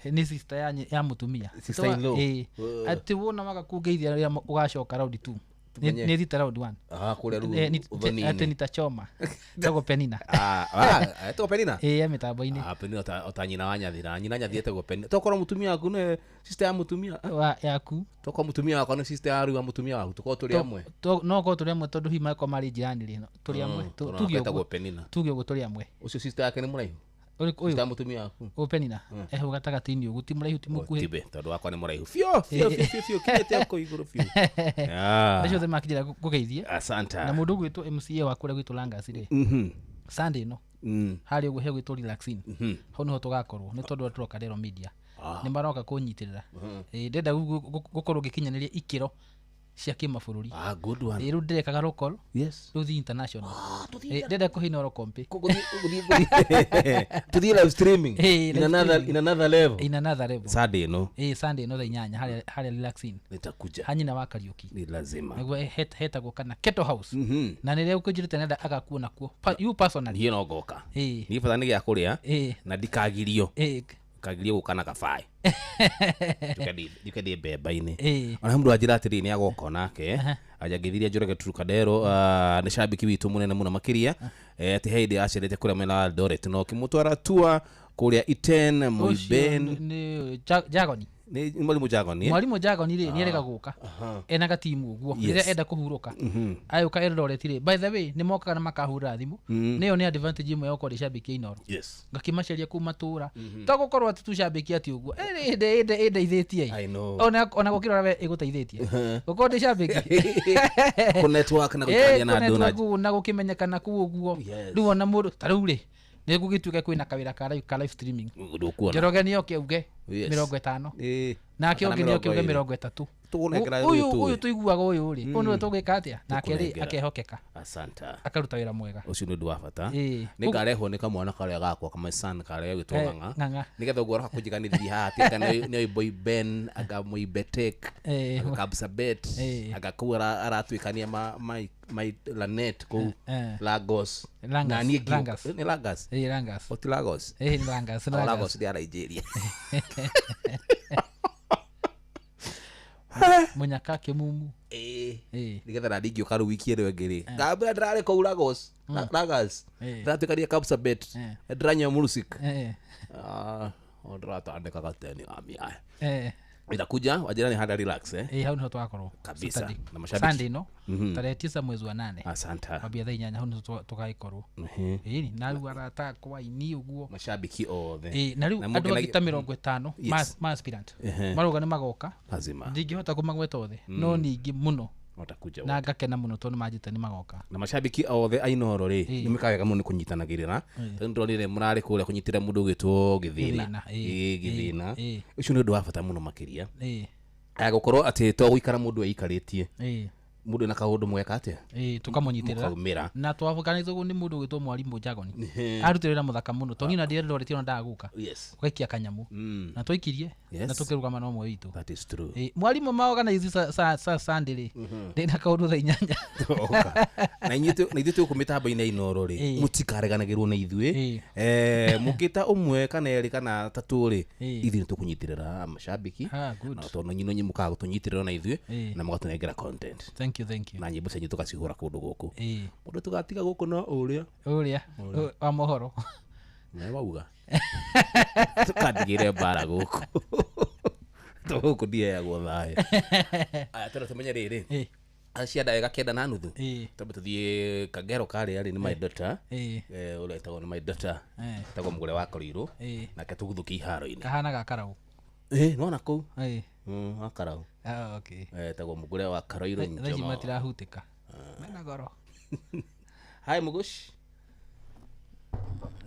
nĩ sister ya mũtumia. Sister in law. Atĩ wona waga kũngeithia rĩrĩa ũgacoka round 2. Tumenye. Nĩ thita round 1. Aha, kũrĩa rĩu ũthoni-inĩ. Atĩ nitachoma. Tagwo Penina. Ah, etagwo Penina? Ĩ, e mĩtambo-inĩ. Ah, Penina ota nyina wa Nyathira. Nyina Nyathira etagwo Penina. Tokorwo mũtumia waku nĩ sister ya mũtumia. Yaku. Tokorwo mũtumia wakwa nĩ sister ya rĩu ya mũtumia waku. Tokorwo tũrĩ amwe. No korwo tũrĩ amwe tondũ hihi mangĩkorwo marĩ njirani rĩ, tũrĩ amwe. Tondũ Tuge etagwo ũguo. Penina. Tuge ũguo tũrĩ amwe. Ũcio sister yake nĩ mũraihu? Ũrĩkũ ũyũ? Sister ya mũtumia waku. Ũyũ Penina? Eho gatagatĩ-inĩ ũguo, ti mũraihu ti mũkuhĩ. Tibe, tondũ wakwa nĩ mũraihu. Biũ, biũ, biũ, biũ, biũ, kinyĩte kũu igũrũ biũ. Acio othe makĩnjĩra ngũgeithie. Asante. Na mũndũ ũgwĩtwo MCA wa kũrĩa gwitũ Langas rĩ, Sunday ĩno, harĩa ũguo hegwĩtwo Relaxing. Hau nĩho tũgakorwo nĩ tondũ tũroka Rero Media. Nĩ maroka kũnyitĩrĩra. Ndĩrenda gũkorwo ngĩkinyanĩria ikĩro cia kĩmabũrũri. Ah, good one. Rĩu ndĩrekaga local. Yes. Rĩu thiĩ international. Ndĩrenda kũhina oro kompi. Tuthiĩ live streaming. Ĩ, In live another, streaming. in another level. In another level. Sunday ĩno. Sunday ĩno thaa 8 harĩa Relaxing. Nitakuja. Ha nyina wa Kariũki. Ni lazima. Nĩguo hetagwo kana Kettle House. Na nĩrĩa ũkũnjĩrĩte nenda agakuona kuo. You personally. Niĩ no ngoka. Niĩ bata nĩ gĩa kũrĩa na ndikagirio. Kagirio gũka na kabaĩ. Njuke ndĩ mbemba-inĩ. Ona he mũndũ anjĩra atĩrĩrĩ nĩ agoka onake. Anjangĩthirie Njoroge Trukadero, nĩ cambĩki witũ mũnene mũno makĩria. Atĩ he hĩndĩ acerete kũrĩa mwena wa Eldoret no ũkĩmũtwara tour kũrĩa Iten, Ũcio Moiben. nĩ Jagoni. Nĩ mwarimũ Jagoni, eh? Mwarimũ Jagoni rĩ, nĩerega gũka. Ena gatimu ũguo. Rĩrĩa enda kũhurũka. Agĩũka Eldoret rĩ, by the way, nĩ mokaga na makahũrĩra thimũ. Nĩyo nĩ advantage ĩmwe ya gũkorwo ndĩ cambĩki ya Inooro. Ngakĩmaceria kũu matũra. To gũkorwo atĩ tu cambĩki atĩ ũguo. Ĩndeithĩtie. I know. Ona gũkĩra ũrĩa we ĩgũteithĩtie. Gũkorwo ndĩ cambĩki. Kũ network na gũikarania na andũ na kũ network na gũkĩmenyekana kũu ũguo. Rĩu ona mũndũ ta rĩu rĩ, nĩ gũgĩtuĩka kwĩna kawĩra ka live streaming. Ndũkuona. Njoroge nĩ oke auge Yes. 50. Nake Kana ũngĩ nĩ oke auge 20. 30. Tũgũnengera Ũyũ rĩu tũĩ. ũyũ tũiguaga ũyũ rĩ, ũyũ nĩwe tũgwĩka atĩa? Nake rĩ, Tũkũnengera. akehokeka. Asante. Akaruta wĩra mwega. Ũcio nĩ ũndũ wa bata. Nĩ ngarehwo nĩ kamwana karĩa gakwa kama son karĩa gagwĩtwo Ng'ang'a. Ng'ang'a. Nĩgetha ũguo aroka kũnjiganithia haha atĩ anga nĩ Boy Ben, anga Moibetek, anga Kapsabet, anga kũu aratuĩkania ma Lanet kũu Lagos. Langas, Na niĩ ngĩũka- Langas. Nĩ Langas? Langas. O ti Lagos? Nĩ Langas, nĩ O Langas. Lagos nĩ ya Nigeria. Mũnyaka kĩmumu. Nĩgetha nani ingĩũka rĩu wiki ĩno ĩngĩ rĩ, ngambĩra ndĩrarĩ kũu Lagos, Lagos. Ndĩratuĩkania Kapsabet. Ndĩranyua Mursik. O ndĩratandĩka gateni ga mĩae. Itakuja wajira ni hada relax, eh? Hau niho twakorwo. Kabisa. Saturday. Na mashabiki. Sunday no, tarehe 9 mwezi wa 8. Asante. Kwambia thaa 8 hau niho tũgagĩkorwo. Na rĩu arata akwa aini ũguo. Mashabiki othe. Na rĩu Na andũ mũkenagia- angĩ ta 50 ma aspirant. Marauga nĩ magoka. Lazima. Ndingĩhota kũmagweta othe, no ningĩ mũno. Watakuja Na wote. ngakena mũno tondũ nĩmanjĩte nĩ magoka. Na mashabiki othe a Inooro rĩ, nĩ mekaga wega mũno nĩ kũnyitanagĩrĩra. Tondũ ndĩronire mũrarĩ kũrĩa kũnyitĩra mũndũ ũgwĩtwo Gĩthĩna. Gĩthĩna, Gĩthĩna. Ũcio nĩ ũndũ wa bata mũno makĩria. Aya, gũkorwo atĩ to gũikara mũndũ eikarĩtie. Mũndũ ena kaũndũ mweka atĩa? Tũkamũnyitĩrĩra. Mũkaumĩra. Na twabukanĩtwo ũguo nĩ mũndũ ũgwĩtwo mwarimũ Jagoni. Arutire wĩra mũthaka mũno. Tondũ niĩ na ndĩ Eldoret ona ndaga gũka. Ũgaikia kanyamũ. Na twaikirie, na tũkĩrũgama na ũmwe witũ. That is true. Mwarimũ ma organize sa Sunday rĩ, ndĩna kaũndũ thaa 8. Oka. Na na ithuĩ twĩ gũkũ mĩtambo-inĩ ya Inooro rĩ, mũtikareganagĩrwo na ithuĩ. Mũngĩta ũmwe kana erĩ kana atatũ rĩ, ithuĩ nĩtũkũnyitĩrĩra mashabiki. Ah, good. Na tondũ inyuĩ nĩ mũkaga gũtũnyitĩrĩra na ithuĩ, na mũgatũnengera content. Thank you, thank you. Na nyĩmbo cianyu tũgacihũra kũndũ gũkũ. Mũndũ tũgatiga gũkũ no ũrĩa. Ũrĩa. Ũrĩa. Wa mohoro. Nĩ wauga. Tũkandigĩre mbara gũkũ. Tũgũkũ ndiheagwo thayũ. Aya tũra tũmenye rĩrĩ. Acia ndagĩka 9:30. Twambe tũthiĩ Kagero karĩa rĩ nĩ my daughter. Ũrĩa ĩtagwo nĩ my daughter. Ĩtagwo Mũgũre wa Korirũ. Nake tũguthũkie iharo-inĩ. Kahana ga karau. Nona kũu. Wa karau. Okay. Ĩtagwo Mũgũre wa Karoirũ Thaa ici matirahutĩka. Mena goro. Hi Mugush.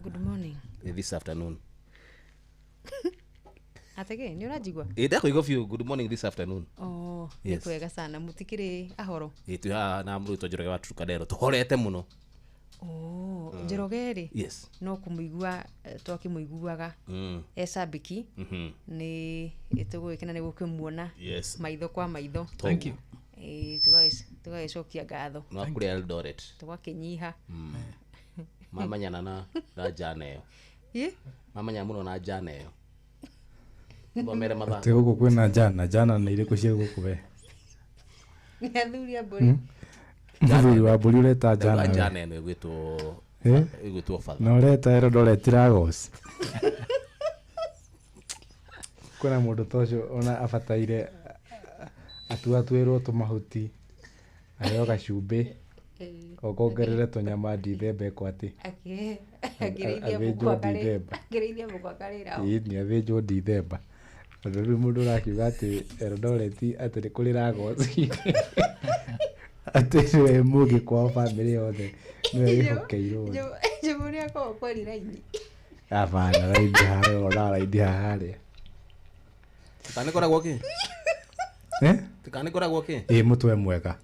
Good morning. This afternoon. Atege, nĩ ũranjigua? Ndakũigua biũ. Good morning this afternoon. Oh, nĩ Yes. kwega sana mũtikĩrĩ ahoro. Twĩ haha na mũrutwo Njoroge wa Trukadero tũhorete mũno. Oh, Njoroge rĩ. Yes. No kũmũigua twakĩmũiguaga. E cabiki. Nĩ tũgũgĩkena nĩ gũkĩmuona. Yes. Maitho kwa maitho. Thank you. Tũgagĩcokia ngatho. No kũrĩa Eldoret. Tũgakĩnyiha. Mamanyana na njana ĩyo. Mamanyana mũno na njana ĩyo. Thomere mathaa. Atĩ gũkũ kwĩna njana, njana nĩ irĩkũ cia gũkũ we? Nĩ athuri a mbũri. Mũthuri wa mbũri ũreta njana we. Njana ĩno ĩgwĩtwo Father. Na ũreta Eldoret Lagos. Kwĩna mũndũ ta ũcio ona abataire atuatuĩrwo tũmahuti, aheo gacumbĩ, okongerere tũnyama ndithemba ĩkwo atĩ. Akĩrĩithia mbũkũ akarĩra. Ĩĩ nĩ athĩnjwo ndithemba. Tondũ rĩu mũndũ ũrakiuga atĩ Eldoret atĩ nĩ kũrĩ Lagos. Atĩ nĩwe mũgĩ kwao bamĩrĩ yothe nĩwe wĩhokeirwo. Njũmũ nĩ akoragwo kweri raini. Hapana, raini haha ona raini haha harĩa. Tikanĩkoragwo kĩ? Tikanĩkoragwo kĩ? Ĩĩ mũtwe mwega.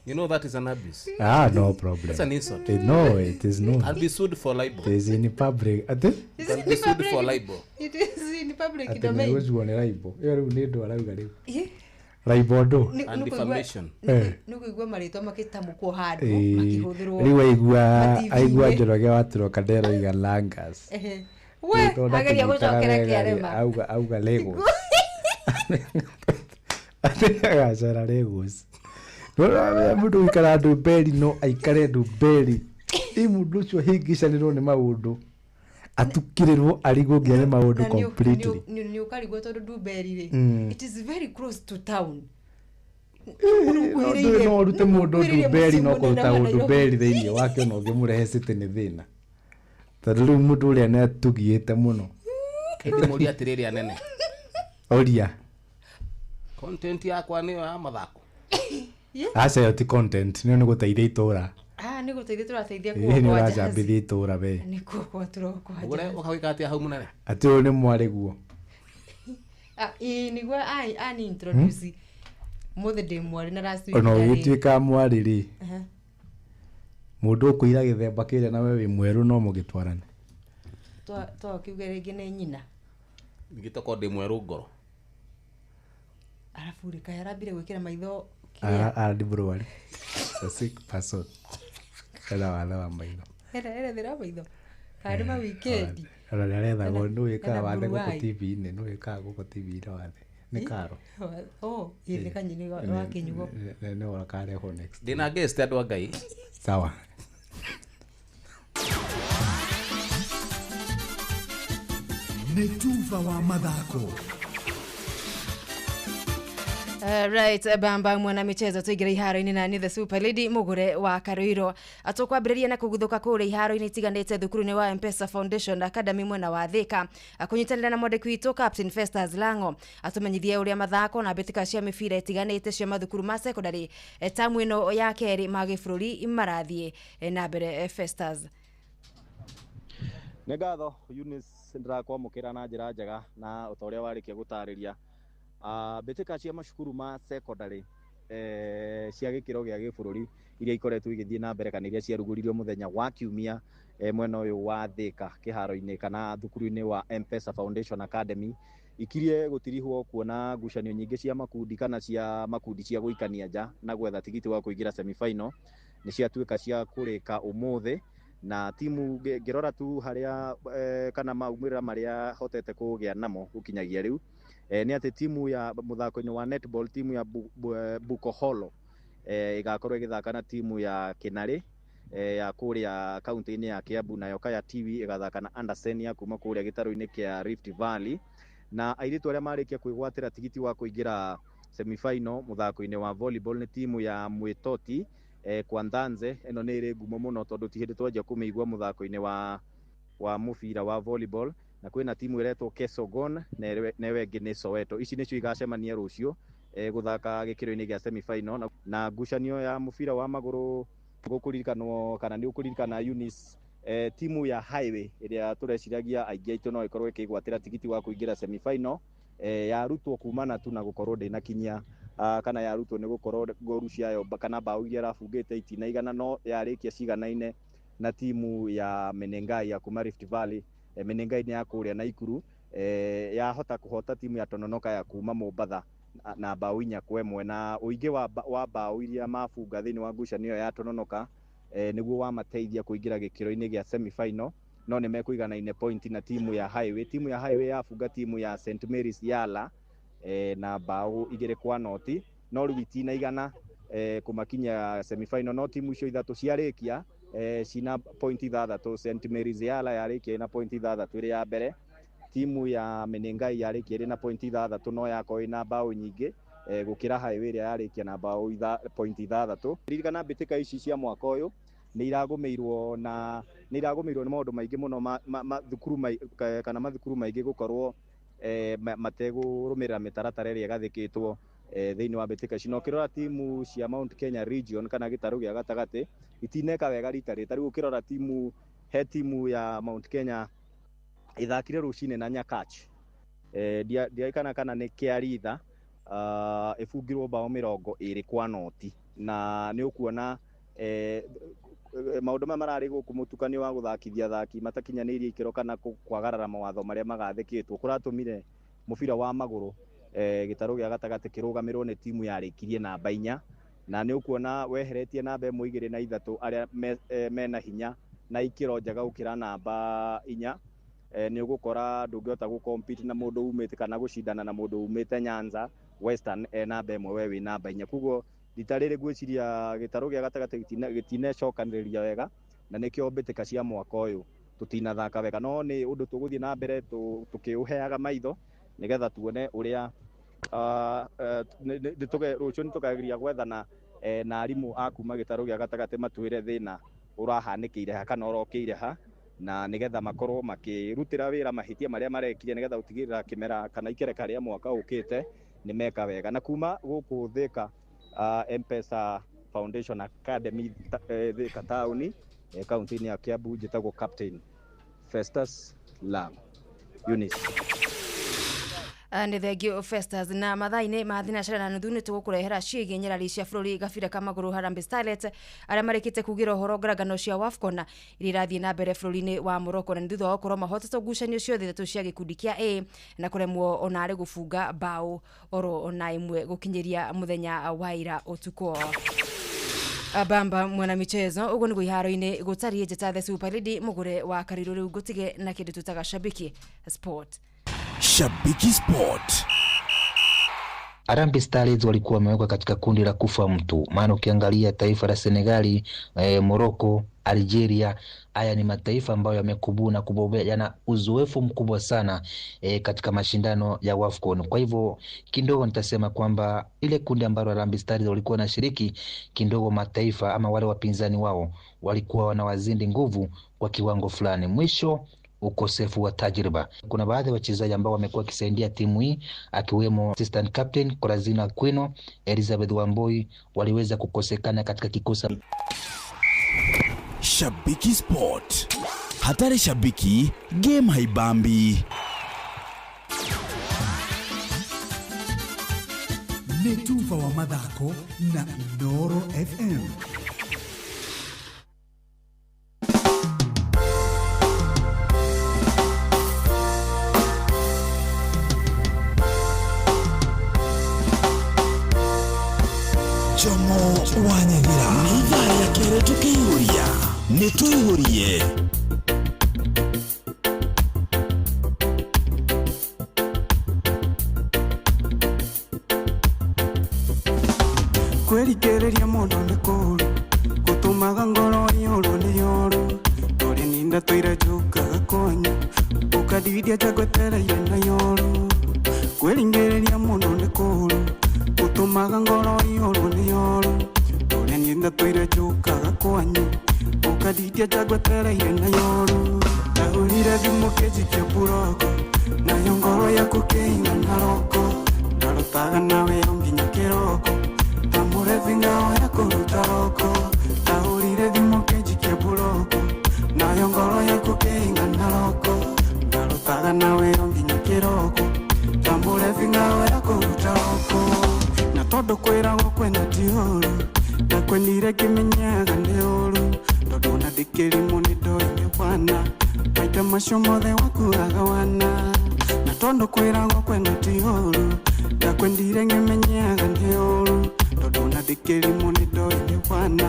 You know that is an abuse. No problem. That's an insult. No, it is not. I'll be sued for libel. It is in public. Ati? I'll be sued for libel. It is in public Ati domain. Ati nĩ nĩ libel. Ĩyo rĩu nĩ ndũ arauga rĩu. Libel ndũ. And defamation. Nĩ kũigua marĩtwa makĩtamũkwo handũ makĩhũthĩrwo. Rĩu aigua Njoroge wa Trocadero iga Langas. We, ageria gũcokera kĩarema. Auga Lagos. Ati agacera Lagos. Mũndũ ũikara Ndumberi no aikare Ndumberi. Ĩ mũndũ ũcio ahĩngĩcanĩrwo nĩ maũndũ. Atukĩrĩrwo arigwo nginya nĩ maũndũ completely. Nĩ ũkarigwo tondũ Ndumberi rĩ, it is very close to town. No ũrute mũndũ Ndumberi no kũruta Ndumberi thĩinĩ wake ona ũngĩmũrehe city nĩ thĩna. Tondũ rĩu mũndũ ũrĩa nĩ atugĩte mũno. Ndĩmũrie atĩrĩrĩ anene. Ũria. Content yakwa nĩyo ya mathako. Aca ĩyo ti content, nĩyo nĩ gũteithia itũra. Nĩ gũteithia tũrateithia kuo. Nĩ ũracambithia itũra we. Nĩ kuo tũrokwa. Ũgũre ũkawĩka atĩa hau mũnene? Atĩ ũyũ nĩ mwarĩ guo. Ĩĩ nĩguo ani introduce. Mũthĩ ndĩ mwarĩ na last week. Ona ũgĩtuĩka mwarĩ rĩ. Mũndũ ũkũira gĩthemba kĩrĩa na we wĩ mwerũ no mũgĩtwarane. Twakiuga rĩngĩ nĩ nyina. Ningĩ tokorwo ndĩ mwerũ ngoro. Arabu rĩ kaĩ arambire gwĩkĩra maitho. Arandi mũrwaru. A sick person. Ena wathe wa maitho. Ena thĩna wa maitho. Kana nĩ ma weekend. Ona nĩ arethagwo nĩ wĩkaga wathe gũkũ TV-inĩ, nĩ wĩkaga gũkũ TV-inĩ wathe. Nĩ karo. Oh, ĩ nĩ kanyini wa kĩnyugo. Nĩ wakarehwo next. Ndĩna guest andũ a Ngai. Sawa. Nĩ tuba wa mathako. Right, bamba mwana michezo tuingire iharo-inĩ na ni the super lady Mugure wa Karoiro. Atũkwambĩrĩria na kũguthũka kũrĩa iharo-inĩ itiganĩte thukuru-inĩ wa M-Pesa Foundation Academy mwena wa Thika. Kũnyitanĩra na mwandĩki witũ Captain Festus Lango atũmenyithie ũrĩa mathako na mbĩtĩka cia mĩbira itiganĩte cia mathukuru ma secondary tamu ĩno ya kerĩ ma gĩbũrũri marathiĩ na mbere. Festus. Nĩ ngatho Eunice, ndĩrakwamũkĩra na njĩra njega na ũta ũrĩa warĩkia gũtarĩria. Mbĩtĩka cia macukuru ma secondary cia gĩkĩro gĩa gĩbũrũri iria ikoretwo igĩthiĩ na mbere kana iria ciarugũririo mũthenya wa kiumia mwena ũyũ wa Thika kĩharo-inĩ kana thukuru-inĩ wa M-Pesa Foundation Academy ikirie gũtirihwo kuona ngucanio nyingĩ cia makundi kana cia makundi cia gũikania nja na gwetha tigiti wa kũingĩra semi-final nĩ ciatuĩka cia kũrĩka ũmũthĩ. Na timu ngĩrora tu harĩa kana maumĩrĩra marĩa hotete kũgĩa namo gũkinyagia rĩu nĩ atĩ timu ya mũthako-inĩ wa netball, timu ya Bukoholo ĩgakorwo ĩgĩthaka na timu ya Kinarĩ ya kũrĩa kaunti-inĩ ya Kiambu, nayo Kaya TV ĩgathaka na Andersen ya kuma kũrĩa gĩtarũ-inĩ kĩa Rift Valley. Na airĩtu arĩa marĩkia kwĩgwatĩra tigiti wa kũingĩra semifinal mũthako-inĩ wa volleyball nĩ timu ya Mwĩtoti Kwanthanze. Ĩno nĩ ĩrĩ ngumo mũno tondũ ti hĩndĩ twanjia kũmĩigua mũthako-inĩ wa mũbira wa volleyball. Na kwĩna timu ĩretwo Kesogon na ĩyo ĩngĩ nĩ Soweto. Ici nĩcio igacemania rũciũ gũthaka gĩkĩro-inĩ gĩa semifinal. Na ngucanio ya mũbira wa magũrũ gũkũririkanwo kana nĩ ũkũririkana Eunice, timu ya Highway ĩrĩa tũreciragia aingĩ aitũ no ĩkorwo ĩkĩgwatĩra tigiti wa kũingĩra semifinal, yarutwo kumana tu na gũkorwo ndĩnakinyia kana yarutwo nĩ gũkorwo ngoru ciayo kana bao iria ĩrabungĩte itinaigana, no yarĩkia ciganaine na timu ya Menengai ya kuma Rift Valley. Menengai nĩ ya kũrĩa Naikuru, yahota kũhota timu ya Tononoka ya kuma Mombatha na bao 4-1. Na ũingĩ wa bao iria mabunga thĩinĩ wa ngucanio ya Tononoka nĩguo wamateithia kũingĩra gĩkĩro-inĩ gĩa semifinal, no nĩ mekũiganaine point na timu ya Highway. Timu ya Highway yabunga timu ya St Mary's Yala na bao 2-0, no rĩu itinaigana kũmakinya semifinal. No timu icio ithatũ ciarĩkia cina point 6. St Mary's Yala yarĩkia ĩna point 6 ĩrĩ ya mbere, timu ya Menengai yarĩkia ĩrĩ na point 6 no yakorwo ĩna bao nyingĩ gũkĩra Highway ĩrĩa yarĩkia na bao point 6. Ririkana mbĩtĩka ici cia mwaka ũyũ nĩ iragũmĩirwo na nĩ iragũmĩirwo nĩ maũndũ maingĩ mũno mathukuru kana mathukuru maingĩ gũkorwo mategũrũmĩrĩra mĩtaratara ĩrĩa ĩgathĩkĩtwo thĩinĩ wa mbĩtĩka ici. Na ũkĩrora timu cia Mount Kenya region kana gĩtarũ gĩa gatagatĩ itineka wega rita rĩrĩ. Ta rĩu ũkĩrora timu, he timu ya Mount Kenya ĩthakire rũcinĩ na Nyakach, ndiaikana kana nĩ Kĩaritha, ĩbungirwo bao 20-0. Na nĩ ũkuona maũndũ maya mararĩ gũkũ mũtukanio wa gũthakithia athaki matakinyanĩirie ikĩro kana kwagarara mawatho marĩa magathĩkĩtwo kũratũmire mũbira wa magũrũ gĩtarũ gĩa gatagatĩ kĩrũgamĩrwo nĩ timu yarĩkirie namba 4. Na nĩ ũkuona weheretie namba 1, 2 na 3 arĩa mena hinya na ikĩro njega gũkĩra namba 4, nĩ ũgũkora ndũngĩhota gũ-compete na mũndũ umĩte kana gũcindana na mũndũ umĩte Nyanza Western namba 1 we wĩ namba 4. Koguo rita rĩrĩ ngwĩciria gĩtarũ gĩa gatagatĩ gĩtinecokanĩrĩria wega, na nĩkĩo mbĩtĩka cia mwaka ũyũ tũtinathaka wega. No nĩ ũndũ tũgũthiĩ na mbere tũkĩũheaga maitho nĩgetha tuone ũrĩa rũciũ nĩtũkageria gwethana na arimũ a kuma gĩtarũ gĩa gatagatĩ matwĩre thĩna ũrahanĩkĩire ha kana ũrokĩire ha, na nĩgetha makorwo makĩrutĩra wĩra mahĩtia marĩa marekire nĩgetha gũtigĩrĩra kĩmera kana ikereka rĩa mwaka ũkĩte nĩ meka wega. Na kuma gũkũ Thika M-Pesa Foundation Academy Thika taũni kaunti-inĩ ya Kiambu, njĩtagwo Captain Festus Lang. Eunice. Nĩ thengio Festus. Na mathaa-inĩ ma 9:30 nĩ tũgũkũrehera ciĩgiĩ nyarari cia bũrũri gabira ka magũrũ Harambee Starlets arĩa marĩkĩte kugĩra ũhoro ngarangano cia WAFCON iria irathiĩ na mbere bũrũri-inĩ wa Morocco, na nĩ thutha wa gũkorwo mahotete ngucanio ciothe ithatũ cia gĩkundi kĩa A na kũremwo ona arĩ gũbunga bao oro ona ĩmwe gũkinyĩria mũthenya wa ira ũtukũ. Bamba mwana michezo ũguo nĩguo iharo-inĩ gũtariĩ. Njĩta the Super Lady mũgũre wa Karirũ rĩu ngũtige na kĩndũ tũtaga Shabiki Sport. Shabiki Sport. Harambee Starlets walikuwa wamewekwa katika kundi la kufa mtu, maana ukiangalia taifa la Senegali, Morocco, Algeria, haya ni mataifa ambayo yamekubuna na kubobea, yana uzoefu mkubwa sana katika mashindano ya WAFCON. Kwa hivyo kidogo nitasema kwamba ile kundi ambalo Harambee Stars walikuwa wanashiriki, kidogo mataifa ama wale wapinzani wao walikuwa wanawazidi nguvu kwa kiwango fulani. Mwisho ukosefu wa tajriba. Kuna baadhi ya wachezaji ambao wamekuwa wakisaidia timu hii akiwemo assistant captain Corazina Aquino, Elizabeth Wamboi waliweza kukosekana katika kikosi. Shabiki Sport. Hatari shabiki, game haibambi. Nĩ tuba wa mathako na Inooro FM. Jomo wa Nyathira. Nĩ ithaa rĩa kerĩ tũkĩihũria. Nĩ tũihũrie. Kwĩrikĩrĩria mũndũ nĩ kũũru gũtũmaga ngoro iyũrwo nĩ yoru tũrĩ ninda tũire njũkaga kwanya ũkandidia njagwetereire na yoru. Kwĩringĩrĩria mũno nĩ kũũru gũtũmaga ngoro iyũrwo nĩ yoru ũrĩa niĩ ndatũire njũkaga kwanyu ũkandidia njagwetereire na yoru ndahũrire thimũ kĩnjikia mburoko nayo ngoro yaku kĩina na roko ndarutaga nawe o nginya kĩroko ta mũrebi ngao ya kũruta roko ndahũrire thimũ kĩnjikia mburoko nayo ngoro yaku kĩina na roko ndarutaga nawe o nginya kĩroko ta mũrebi ngao ya kũruta roko na tondũ kwĩragwo kwenda ti ũru ndakwendire ngĩmenyaga nĩ ũru tondũ ona ndĩkĩrimũ nĩ ndoire wana maita macio mothe wakuaga wana na tondũ kwĩragwo kwenda ti ũru ndakwendire ngĩmenyaga nĩ ũru tondũ ona ndĩkĩrimũ nĩ ndoire wana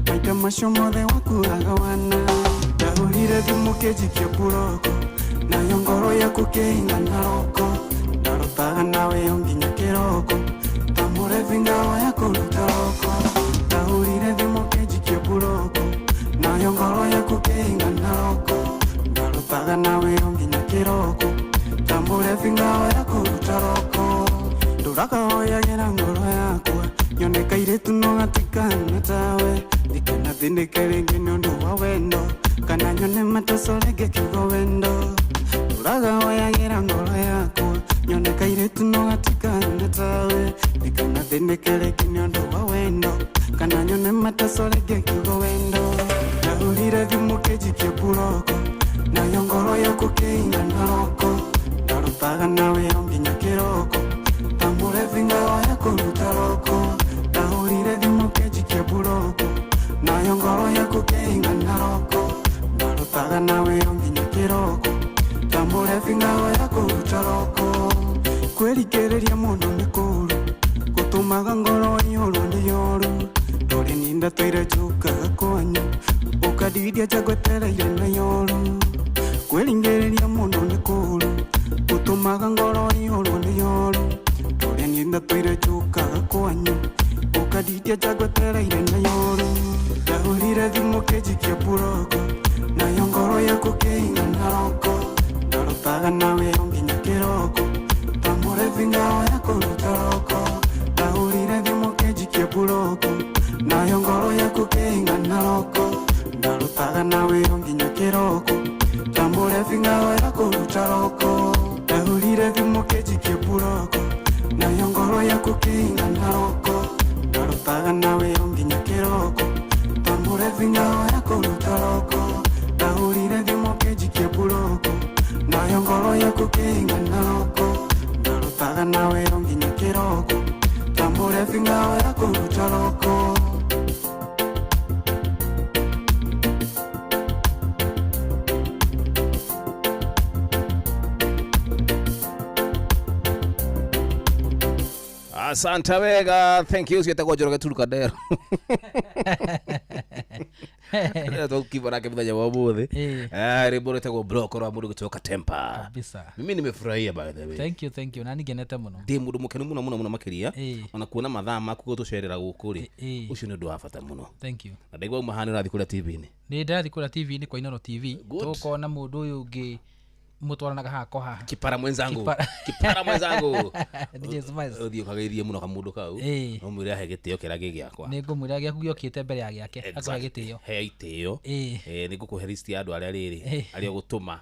maita macio mothe wakuaga wana ndahũrire thimũ kĩnjikia mburoko nayo ngoro yaku kĩinga na roko ndarutaga nawe o nginya kĩroko ta mũrebi ngao ya kũruta roko ndahũrire thimũ kĩnjikia mburoko nayo ngoro yaku kĩinga na roko ndarutaga nawe o nginya kĩroko ta mũrebi ngao ya kũruta roko ndũrakahoyagĩra ngoro yakwa nyone kairĩtu no gatikana tawe ndikanathĩnĩke rĩngĩ nĩ ũndũ wa wendo kana nyone mateso rĩngĩ kiugo wendo ndũrakahoyagĩra ngoro yakwa nyone kairĩtu no gatikana tawe ndikanathĩnĩke rĩngĩ nĩ ũndũ wa wendo kana nyone mateso rĩngĩ kiugo wendo ndahũrire thimũ kĩnjikia mburoko nayo ngoro yaku kĩina na roko ndarutaga nawe o nginya kĩroko ta mũrebi ngao ya kũruta roko ndahũrire thimũ kĩnjikia mburoko nayo ngoro yaku kĩinga na roko ndarutaga nawe o nginya kĩroko ta mũrebi ngao ya kũruta roko kwĩrikĩrĩria mũno nĩ kũũru gũtũmaga ngoro iyũrwo nĩ yoru ndũrĩ niĩ ndatũire njũkaga kwanyu ũkandidia njagwetereire na yoru kwĩringĩrĩria mũno nĩ kũũru gũtũmaga ngoro iyũrwo nĩ yoru ndũrĩ niĩ ndatũire njũkaga kwanyu ũkandidia njagwetereire na yoru ndahũrire thimũ kĩnjikia mburoko nayo ngoro yaku kĩinga na roko ndarutaga nawe o nginya kĩroko ta mũrebi ngao ya kũruta roko ndahũrire thimũ kĩnjikia mburoko nayo ngoro yaku kĩinga na roko ndarutaga nawe o nginya kĩroko ta mũrebi ngao ya kũruta roko ndahũrire thimũ kĩnjikia mburoko nayo ngoro yaku kĩinga na roko ndarutaga nawe o nginya kĩroko ta mũrebi ngao ya kũruta roko ndahũrire thimũ kĩnjikia mburoko nayo ngoro yaku kĩinga na roko ndarutaga nawe o nginya kĩroko ta mũrebi ngao ya kũruta roko. Asante wega, thank you. Cietagwo Njoroge Turukadero. Tukiva nake muthenya wa umuthi. Rwimbo rwĩtagwo Block rwa mũndũ gũtoka Temper. Kabisa. Mimi nimefurahia by the way. Thank you, thank you. Na ngenete muno. Ndĩ mũndũ mũkenu mũno mũno mũno makĩria. Ona kuona mathaa maku gũtũcerera gũkũ rĩ. Ũcio nĩ ũndũ wa bata mũno. Thank you. Na ndaigua uma haha nĩ ũrathiĩ kũrĩa TV-inĩ. Nĩ ndĩrathiĩ kũrĩa TV-inĩ kwa Inooro TV. Tũkona mũndũ ũyũ ũngĩ mutwaranaga haha ko haha. Kipara mwenzangu. Kipara mwenzangu. DJ Smiles. Ũthiĩ ũkageithie mũno kamũndũ kau. No mwĩre ahe gĩtĩo kĩrĩa gĩ gĩakwa. Nĩ ngũmwĩra gĩaku gĩokĩte mbere ya gĩake. Akũhe gĩtĩo. He itĩo. Nĩ ngũkũhe list ya andũ arĩa rĩrĩ arĩa ũgũtũma.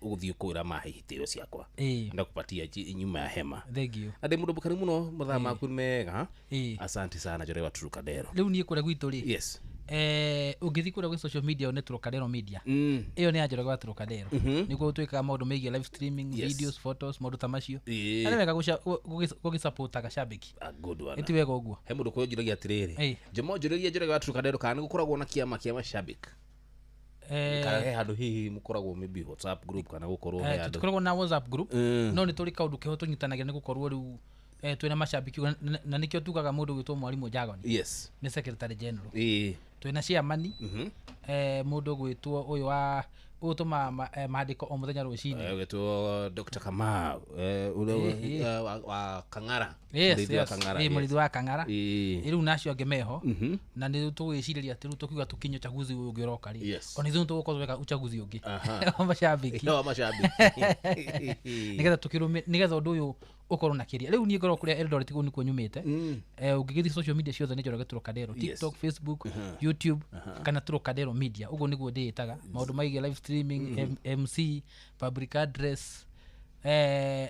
Ũgũthiĩ kwĩra mahe itĩo ciakwa. Ndakupatia nyuma ya hema. Thank you. Na ndĩ mũndũ mũkenu mũno mathaa maku nĩ mega. Asante sana Njoroge wa Turukadero. Rĩu niĩ kũrĩa gwitũ rĩ. Yes. Ũngĩthiĩ kũrĩa gwĩ social media one Turukadero media. Ĩyo nĩ ya Njoroge wa Turukadero. Nĩkuo twĩkaga maũndũ megiĩ live streaming, videos, photos, maũndũ ta macio. Na nĩ wega gũgĩsupportaga shabiki. Good one. Ĩti wega ũguo. He mũndũ kũnjũragia atĩrĩrĩ. Njomo njũrĩrie Njoroge wa Turukadero kana nĩ gũkoragwo na kĩama kĩa mashabiki. Kana he handũ hihi mũkoragwo maybe WhatsApp group kana gũkorwo he handũ. Tũkoragwo na WhatsApp group. No nĩ tũrĩ kaũndũ keho tũnyitanagĩra nĩ gũkorwo rĩu twĩna mashabiki na nĩkĩo tugaga mũndũ gwĩtwo Mwarimũ Jagoni. Yes. Nĩ secretary general. Twĩna chairman. Mũndũ gwĩtwo ũyũ wa ũtũma maandĩko o mũthenya rũcinĩ. Gwĩtwo Dr. Kamau ũrĩa wa Kang'ara. Yes, yes. Mũrĩithi wa Kang'ara. Rĩu na acio angĩ meho. Na nĩ tũgwĩcirĩria atĩ rĩu tũkiuga tũkinye uchaguzi ũyũ ũngĩ ũroka rĩ. Ona ithuĩ tũgũkorwo tweka uchaguzi ũngĩ. Wa mashabiki. Wa mashabiki. Nĩgetha tũkĩrũmĩ, nĩgetha ũndũ ũyũ Ũkorwo na kĩrĩa rĩu niĩ ngorwo kũrĩa Eldoret kũu nĩkuo nyumĩte. Ũngĩgĩthiĩ social media ciothe nĩ Njoroge Trocadero. Yes. TikTok, Facebook, Mhm. YouTube, Aha. kana Trocadero Media, ũguo nĩguo ndĩĩtaga maũndũ maigie live streaming, MC, public address,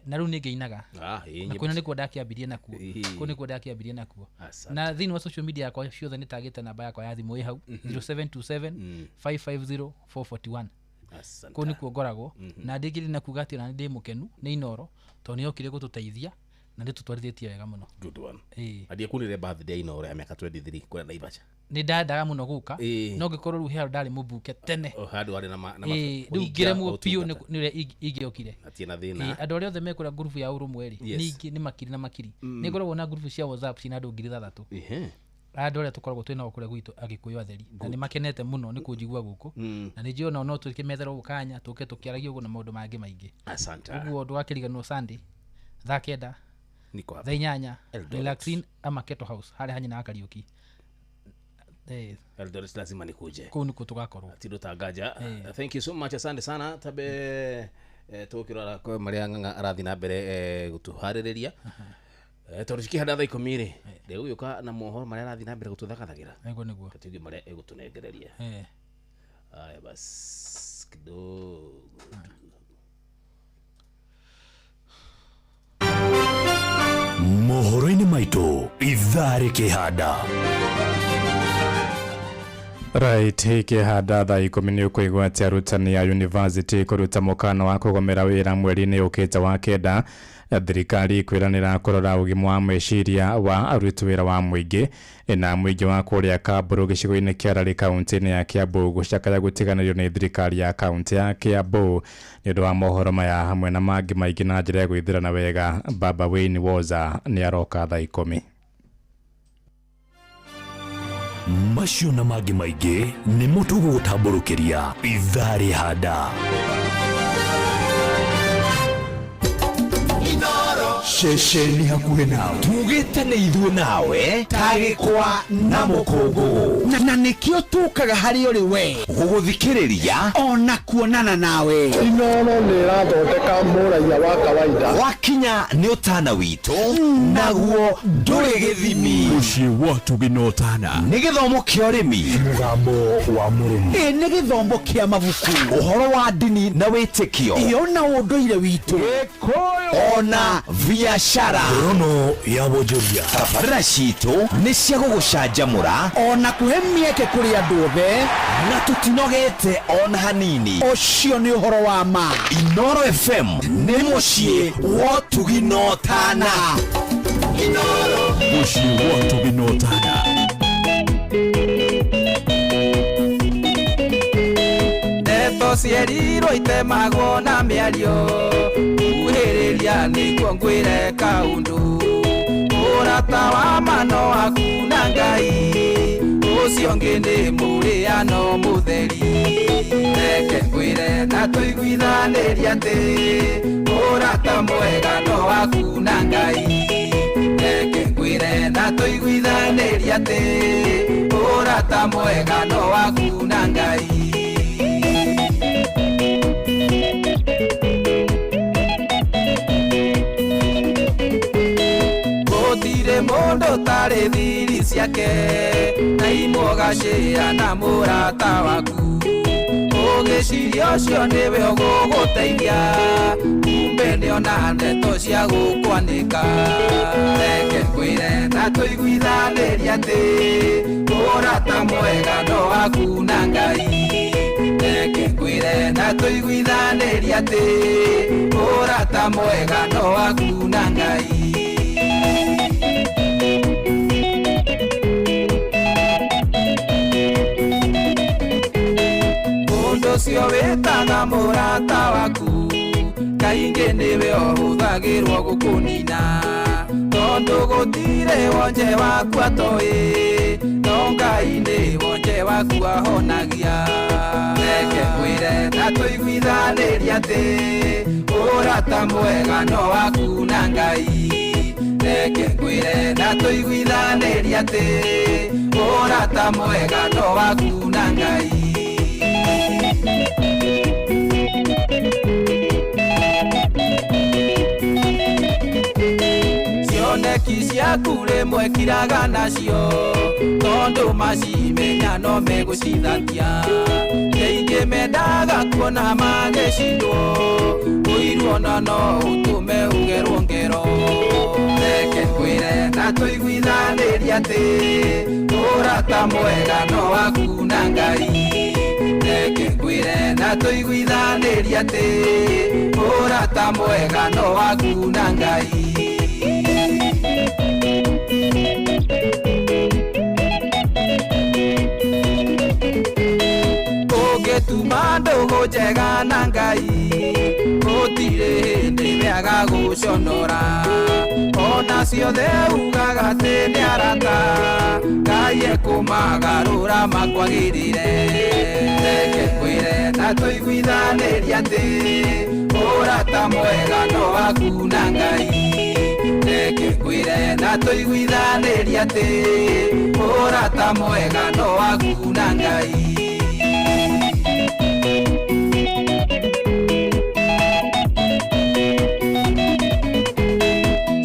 na rĩu nĩ ngĩinaga. Ah, ĩĩ, Na nyĩmbo kũina nĩkuo ndakĩambirie nakuo. Ĩĩ. Kũu nĩkuo ndakĩambirie nakuo. Asante. Na thĩinĩ wa social media yakwa ciothe nĩ tagĩte namba yakwa ya thimũ ĩ hau, 0727 550 441. Asante. Kũu nĩkuo ngoragwo. Na ndĩngĩrĩ na kuga atĩ ona nĩ ndĩ mũkenu nĩ Inoro tondũ nĩ yokire gũtũteithia na nĩ tũtwarithĩtie wega mũno. Good one. Ĩĩ. Na ndiakunire birthday Inooro ya mĩaka 23 kũrĩa Naivasha. Nĩ ndendaga mũno gũka, Ĩĩ. no ngĩkorwo rĩu he handũ ndarĩ mũbuke tene. O handũ harĩ na ma- na Ĩĩ, rĩu kũhingia ngĩremwo biũ ũtungata. nĩ ũrĩa ingĩokire. Hatirĩ na thĩna. Ĩĩ, andũ arĩa othe mekũrĩa ngurubu ya ũrũmwe rĩ, Yes. ningĩ nĩ makiri na makiri. Nĩ ngoragwo na ngurubu cia WhatsApp cina andũ 6,000. Ehe. Andũ arĩa tũkoragwo twĩ nao kũrĩa gwitũ agĩkũyũ atheri, na nĩ makenete mũno nĩ kũnjigua gũkũ. Na nĩ njũĩ onao no tũkĩmetherwo gũkanya tũke tũkĩaragia ũguo na maũndũ mangĩ maingĩ. Asante. Ũguo ndũgakĩriganĩrwo Sunday thaa 9, Niko hapa. thaa 8, Eldoret. Relaxin ama Keto House harĩa hanyina wa Kariũki. Eldoret lazima nikuje. Kũu nĩkuo tũgakorwo. Tindo tangaja. Thank you so much, asante sana. Tabe tũkĩrora kwĩ marĩa Ng'ang'a arathiĩ na mbere gũtũharĩrĩria. Tondũ cikĩhanda thaa 10 rĩ, ndĩgũgĩũka na mohoro marĩa arathiĩ na mbere gũtũthagathagĩra. Nĩguo nĩguo. Katuge marĩa egũtũnengereria. Haya basi kidogo. Mohoro-inĩ maitũ ithaa rĩkĩhanda. Right, ikĩhanda thaa 10 nĩ ũkũigua atĩ arutani a university kũruta mũkana wa kũgomera wĩra mweri-inĩ ũkĩte wa 9. Thirikari kwĩranĩra kũrora ũgima wa meciria wa aruti wĩra wa mũingĩ, na mũingĩ wa kũrĩa Kamburu gĩcigo-inĩ kĩa Rari kaunti-inĩ ya Kiambu gũcakaya gũtiganĩrio nĩ thirikari ya kaunti ya Kiambu. Nĩ ũndũ wa mohoro maya hamwe na mangĩ maingĩ na njĩra ya gwĩthĩrana wega, Baba Wayne Woza nĩ aroka thaa 10. Macio na mangĩ maingĩ nĩmo tũgũgũtambũrũkĩria ithaa rĩhanda. Ceceni hakuhĩ nawe tugĩte nĩ ithuĩ nawe ta gĩkwa na mũkũngũgũ, na nĩkĩo tũkaga harĩ ũrĩ we gũgũthikĩrĩria ona kuonana nawe. Inooro nĩ ĩrathondeka mũraiya wa kawaida. Wakinya nĩ ũtana witũ naguo ndũrĩ gĩthimi. Mũciĩ wa Ũtugi na Ũtana nĩ gĩthomo kĩa ũrĩmi, mũgambo wa mũrĩmi, ĩ nĩ gĩthomo kĩa mabuku, ũhoro wa ndini na wĩtĩkio, iyo na ũndũire witũ, ona biashara, Ngorono ya wonjoria. Tabarĩra citũ nĩ cia gũgũcanjamũra ona kũhe mĩeke kũrĩ andũ othe, na tũtinogete ona hanini. Ũcio nĩ ũhoro wa ma. Inooro FM nĩ mũciĩ wa ũtugi na ũtana. Mũciĩ wa Ũtugi na Ũtana. Ndeto cierirwo itemagwo na mĩario, kuhĩrĩria nĩguo ngwĩre kaũndũ. Ũrata wa ma no waku na Ngai, ũcio ũngĩ nĩ mũrĩano mũtheri. Reke ngwĩre na tũiguithanĩrie atĩ ũrata mwega no waku na Ngai. Reke ngwĩre na tũiguithanĩrie atĩ ũrata mwega no waku na Ngai. Gũtirĩ mũndũ ũtarĩ thiri ciake, na imwe ũgacĩa na mũrata waku. Ũgĩciria ũcio nĩwe ũgũgũteithia, kumbe nĩona ndeto cia gũkwanĩka. Reke ngwĩre na tũiguithanĩrie atĩ ũrata mwega no waku na Ngai. Reke ngwĩre na tũiguithanĩrie atĩ ũrata mwega no waku na Ngai. Mũndũ ũcio wĩtaga mũrata waku kaingĩ nĩwe ũhũthagĩrwo gũkũnina, tondũ gũtirĩ wonje waku atoĩ, no Ngai nĩ wonje waku ahonagia. Reke ngwĩre na tũiguithanĩrie atĩ ũrata mwega no waku na Ngai. Reke ngwĩre na tũiguithanĩrie atĩ ũrata mwega no waku na Ngai. Cioneki ciaku rĩmwe kiraga nacio tondũ macimenya no megũcithatia Nĩ mendaga kuona magĩcindwo ũiru ona no ũtũme ũgerwo ngero. Reke ngwĩre na tũiguithanĩrie atĩ ũrata mwega no waku na Ngai. Reke ngwĩre na tũiguithanĩrie atĩ ũrata mwega no waku na Ngai. Ũngĩtuma ndũgũ njega na Ngai gũtirĩ hĩndĩ wĩaga gũconora. Ona ciothe ugaga atĩ nĩ arata Ngai ekũmagarũra makwagĩrĩre. Reke ngwĩre na tũiguithanĩrie atĩ ũrata mwega no waku na Ngai. Reke ngwĩre na tũiguithanĩrie atĩ ũrata mwega no waku na Ngai.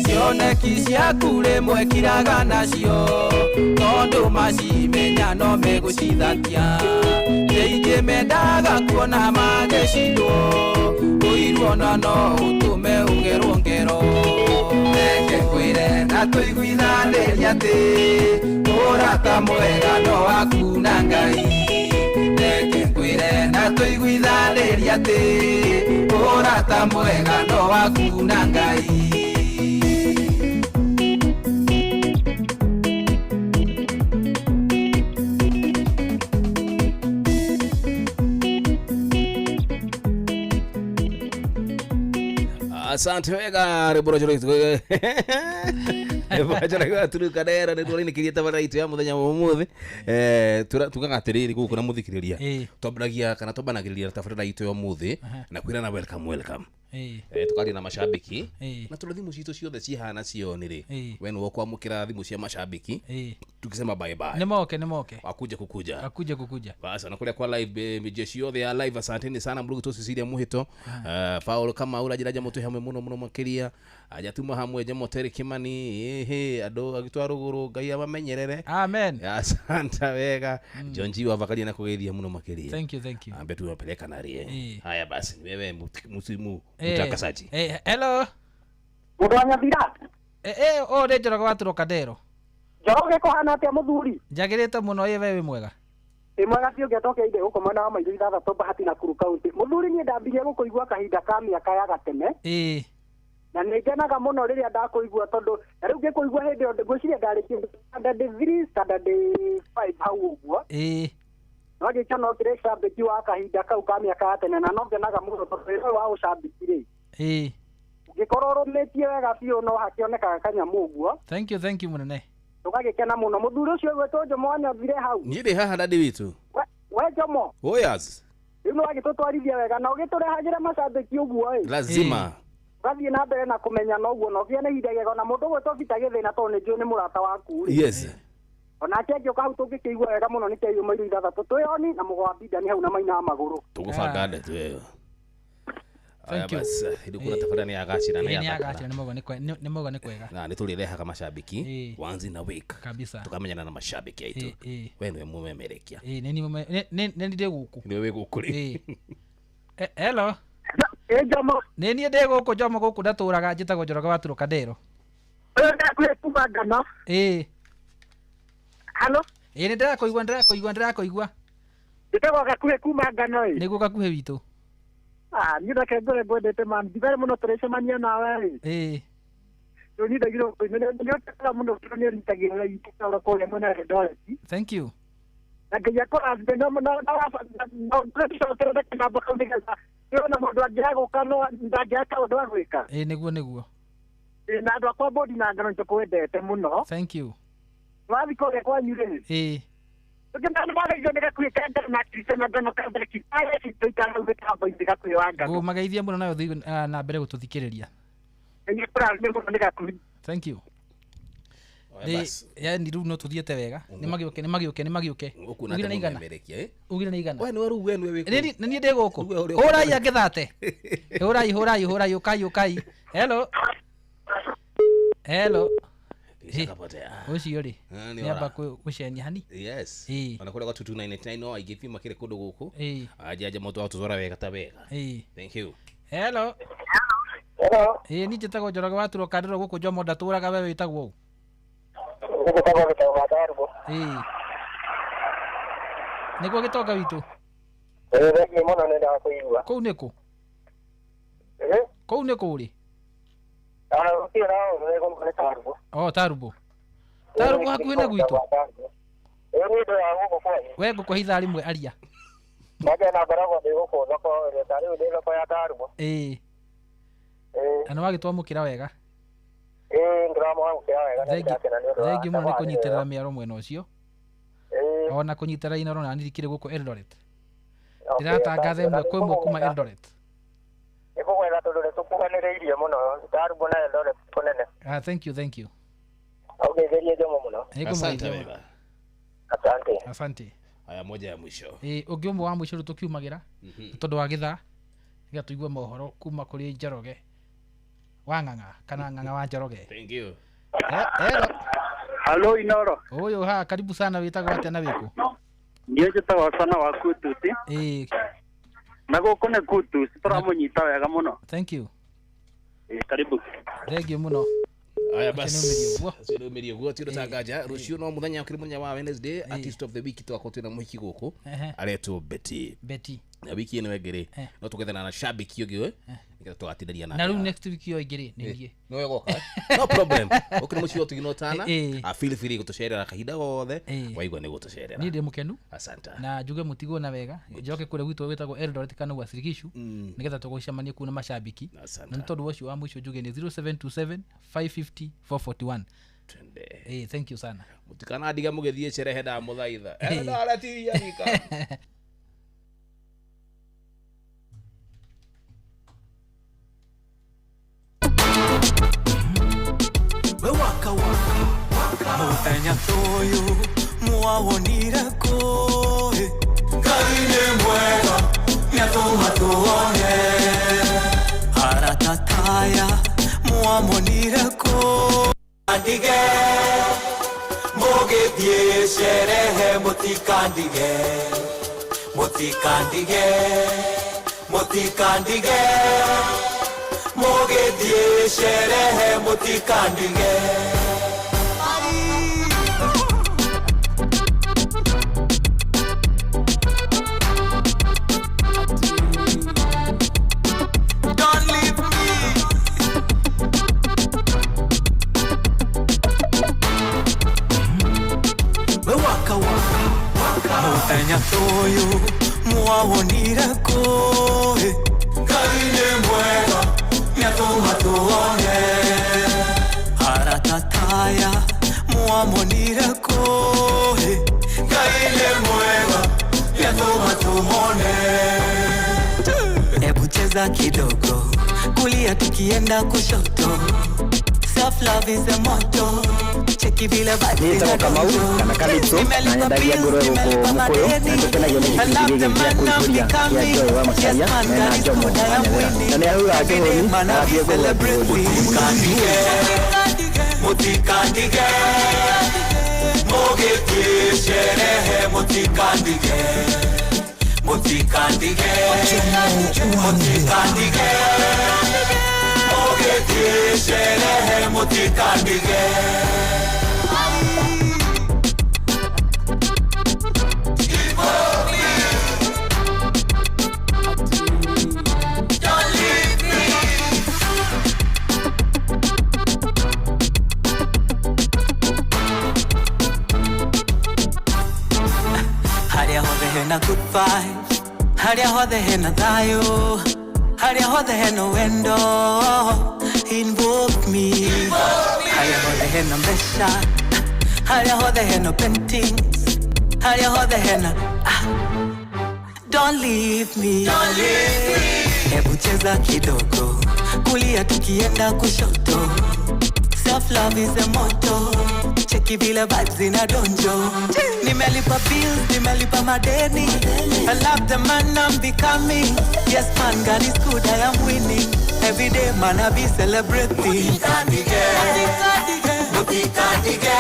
Cioneki ciaku rĩmwe kiraga nacio tondũ macimenya no megũcithatia. Nĩ mendaga kuona magĩcindwo ũiru ona no ũtũme ũgerwo ngero. Reke ngwĩre na tũiguithanĩrie atĩ ũrata mwega no waku na Ngai. Reke ngwĩre na tũiguithanĩrie atĩ ũrata mwega no waku na Ngai. Asante wega rwĩmbo rwĩmbo turuka ndero nĩ tũrainĩkĩria tabarĩra itũ ya mũthenya wa ũmũthĩ. Tugaga atĩrĩrĩ gũkũ na mũthikĩrĩria twambaragia kana twambanagĩrĩria tabarĩra itũ ya ũmũthĩ na kwĩrana welcome welcome. Tukaria na mashabiki na tondũ thimũ citũ ciothe cihana cioni rĩ we nĩwe ũkwamũkĩra thimũ cia mashabiki tukisema bye bye. Nĩ moke wakuja kukuja akuja kukuja basi na kuria kwa live mijeshi yothe ya live. Asanteni sana mrugu to Cecilia Muhito Paul kama ura jiraja mutu hamwe muno muno makiria ajatuma hamwe jamo Terry Kimani ehe ando agitwa ruguru Ngai abamenyerere. Amen. Asante wega. John G wavakaria na kugeithia muno makiria. Thank you, thank you. Ambe tuwapeleka na rie. Haya basi wewe musimu mutakasaji. Hello Mundu wa Nyathira. O nĩ Njoroge wa Trocadero. Njoroge kũhana atĩa mũthuri? Njagĩrĩte mũno ĩ we wĩ mwega. Ĩ mwega biũ ngĩatokeire gũkũ mwena wa Maitũ ithathatũ Bahati na Nakuru County. Mũthuri niĩ ndambirie gũkũigua kahinda ka mĩaka ya gatene. Na nĩ ngenaga mũno rĩrĩa ndakũigua tondũ na rĩu ngĩkũigua hĩndĩ ĩyo ngwĩciria ndarĩ kĩndũ standard 3 standard 5 hau ũguo. No ngĩkĩona no kĩrĩ cambĩki wa kahinda kau ka mĩaka ya tene na no ngenaga mũno tondũ wĩra ũyũ wa ũcambĩki rĩ ũngĩkorwo ũrũmĩtie wega biũ no hakĩonekaga kanyamũ ũguo. Thank you, thank you mũnene. Tũgagĩkena mũno. Mũthuri ũcio ũgwĩtwo Jomo wa Nyathire hau. Niĩ ndĩ haha daddy witũ. We Jomo. Oyas. Rĩu nĩ wagĩtũtwarithia wega na ũgĩtũrehagĩra macambĩki ũguo ĩ. Lazima. Ũgathiĩ na mbere na kũmenya na ũguo na ũgĩe na ihinda rĩega na mũndũ ũgwĩtwo Peter Gĩthĩna tondũ nĩ njũĩ nĩ mũrata waku rĩ. Yes. Onake angĩũka hau tũngĩkĩigua wega mũno nĩ kĩaiyũ mairũ ithathatũ twĩoni na mũgwa Bindani hau na maina magũrũ. Tũgũbanga ndeto ĩyo. Thank you. Hĩndĩ kuna tabarĩra nĩ yagacĩra na yagacĩra nĩ mauga nĩ kwega. Na nĩ tũrĩrehaga mashabiki once in a week. Kabisa. Tukamenyana na mashabiki aitũ. We nĩwe mũmemerekia. Nĩ niĩ ndĩ gũkũ. Nĩwe wĩ gũkũ rĩ. Hello. Jomo. Nĩ niĩ ndĩ gũkũ Jomo gũkũ ndatũraga njĩtagwo Njoroge wa Trocadero. Ũyũ kuma ngano. Halo. Nĩ ndĩrakũigua ndĩrakũigua. Njĩtagwo Gakuhĩ kuma ngano ĩ. Nĩguo Gakuhĩ witũ. Niĩ reke ngore ngwendete man ndibere mũno tũrĩcemania nawe ĩ. Nĩũnyitagĩrwo nĩũtekaga mũno tondũ nĩũnyitagĩrĩra itũra kũrĩa mwena wa Eldoret. Thank you. Na Ngai akũrathime no tũcokerere na kĩgambo kau nĩgetha nĩwona mũndũ angĩaga gũka no ndangĩaga kaũndũ wa gwĩka. Nĩguo. Na andũ akwa bodi na ngano nĩtũkwendete mũno. Thank you. Wathiĩ kũrĩa kwanyu rĩ. Ngũmageithia mũno nawe ũthiĩ na mbere gũtũthikĩrĩria. Thank you. Yani rĩu no tũthiĩte wega. Nĩ magĩũke Ũkuona Ugire nĩ igana. mũmemerekia ĩ. Ugire nĩ igana. We nĩwe rĩu we nĩwe wĩ kũu. Nĩ niĩ ndĩ gũkũ. Hũrai angĩthate. Hũrai ũkai. Hello. Hello. Nishakapotea. Ũcio rĩ Ah, nĩ nĩ amba ora. gũcenia hani. Yes. Ĩĩ. Ona kũrĩa gwa 2299 no aingĩ biũ makĩrĩ kũndũ gũkũ. Ĩĩ. Aja moto wa tũtwara wega ta wega. Ĩĩ. Thank you. Hello. Hello. Ĩĩ niĩ njĩtagwo Njoroge wa Turwo Kandĩrwo gũkũ Jomo ndatũraga we wĩtagwo ũ? Gũgĩtagwo gĩtonga Tarbo. Ĩĩ. Nĩguo gĩtonga witũ. Ĩĩ thengiũ mũno nĩ ndakũigua. Kũu nĩ kũ? Ĩĩ. Kũu nĩ kũ ũrĩ? Ona gũtirĩ na ũndũ nĩ gũkũ nĩ Tarbo. Oh, Tarbo. Tarbo hakuhĩ na gwitũ. Ĩĩ niĩ ndĩ wa gũkũ kwanyu. We ngũkũhe ithaa rĩmwe aria. Nake na ngoragwo ndĩ gũkũ thoko ĩrĩa ta rĩu ndĩ thoko ya Tarbo. Ĩĩ. Ĩĩ. Na nĩ wagĩtwamũkĩra wega. Ĩĩ ndĩramwamũkĩra wega na Thengiũ ndĩrakena nĩ ũndũ wa thengiũ mũno nĩ tabarĩra kũnyitĩrĩra ĩyo. mĩaro mwena ũcio. Ĩĩ. Ona kũnyitĩrĩra Inooro na niĩ ndikĩrĩ gũkũ Eldoret. Okay, Ndĩratangatha asante. Na ĩmwe kwa ĩmwe kuma nĩngũgwetha Eldoret. nĩngũgwetha tondũ nĩtũkuhanĩrĩirie mũno Tarbo na Eldoret kũnene. Ah, thank you, thank you. Ũngeithĩrie Jomo mũno. Asante Nĩngũmũgeithia mũno. wega. Asante. Asante. Haya, moja ya mwisho. Ĩĩ ũngĩ ũmwe wa mũico rĩu tũkiumagĩra Mhm. tondũ wa gĩthaa nĩgetha tũigue mohoro kuma kũrĩ Njoroge wa Ng'ang'a kana Ng'ang'a wa Njoroge. Thank you. Hello. Halo Inoro. Ũyũ ha karibu sana wĩtagwo atĩa na wĩkũ? Niĩ njĩtagwo Sana wa Kutusi. Ĩĩ. Na gũkũ nĩ Kutusi tũramũnyita wega mũno. Thank you. Ĩĩ karibu. Thank you mũno. Aya Ũcio bas. nĩ ũmĩrie ũguo. Ũcio nĩ ũmĩrie ũguo ti ũndũ ta nganja. Rũciũ no mũthenya ũkĩrĩ mũthenya wa Wednesday artist of the week tũgakorwo twĩna mũhiki gũkũ Ehe. aretwo Betty. Betty. Na wiki ĩno ĩngĩ rĩ Eh. no tũgethana na shabiki ũngĩ we nĩgetha tũgatindania Na nake. rĩu next week ĩyo ĩngĩ rĩ nĩ niĩ. Nĩwe goka. No problem. Ũkĩrĩ mũciĩ wa Tugino Tana. Ĩĩ. Ah, feel free gũtũcerera kahinda gothe. Ĩĩ. Waigua nĩ gũtũcerera. Niĩ ndĩ mũkenu. Asante. Na njuge mũtigwo na wega njoke kũrĩa gwitũ gwĩtagwo Eldoret kana Uasin Gishu nĩgetha tũgũcemanie kuu na macambiki. Asante. Na nĩ tondũ wa ũcio wa mũico njuge nĩ 0727 550 441. Twende. Ĩĩ thank you sana. Mũtikanandige mũgĩthiĩ cerehe ndamũthaitha. Eldoret iria wika. We waka waka mũthenya tũyũ mwawonire kũĩ Ngai nĩ mwega nĩatũma tuone arata taya mwamonire kũ Andige mũgĩthiĩ sherehe mũtikandige mũtikandige mũtikandige mũgĩthiĩ sherehe mũtikandige. Don't leave me. We waka waka mũthenya tũyũ mwawonire kũĩ Ngai nĩ mwega nĩatũma tuone arata taya mwamonire kũĩ Ngai nĩ mwega nĩatũma tumone. Hebu cheza kidogo kulia tukienda kushoto Self love is a motto cheki vile vibes Niĩ njĩtagwo Kamau kana Calypso na nyendagia ngũrwe gũkũ Mũkũyũ na nĩtũkenagio nĩ gĩbindi gĩkĩ gĩa kũihũria kĩa Joy wa Macharia mena Jomo wa Nyawĩra na nĩ arauga kĩhũni na athiĩ kũgũra kĩhũni. Mũtikandige mũgĩthiĩ sherehe mũtikandige mũtikandige mũtikandige mũgĩthiĩ sherehe mũtikandige. Don't leave me. Harĩa hothe hena good vibes, harĩa hothe hena thayũ, harĩa hothe hena wendo, invoke me. Harĩa hothe hena mbeca, harĩa hothe hena paintings, harĩa hothe hena ah. Don't leave me. Don't leave me. Hebu cheza kidogo, kulia tukienda kushoto. Self love is a motto. Cheki vile vibes zinadonjo. Nimelipa bills, nimelipa madeni. I love the man I'm becoming. Yes man, God is good, I am winning. Every day man I be celebrating. Mutikandike, Mutikatige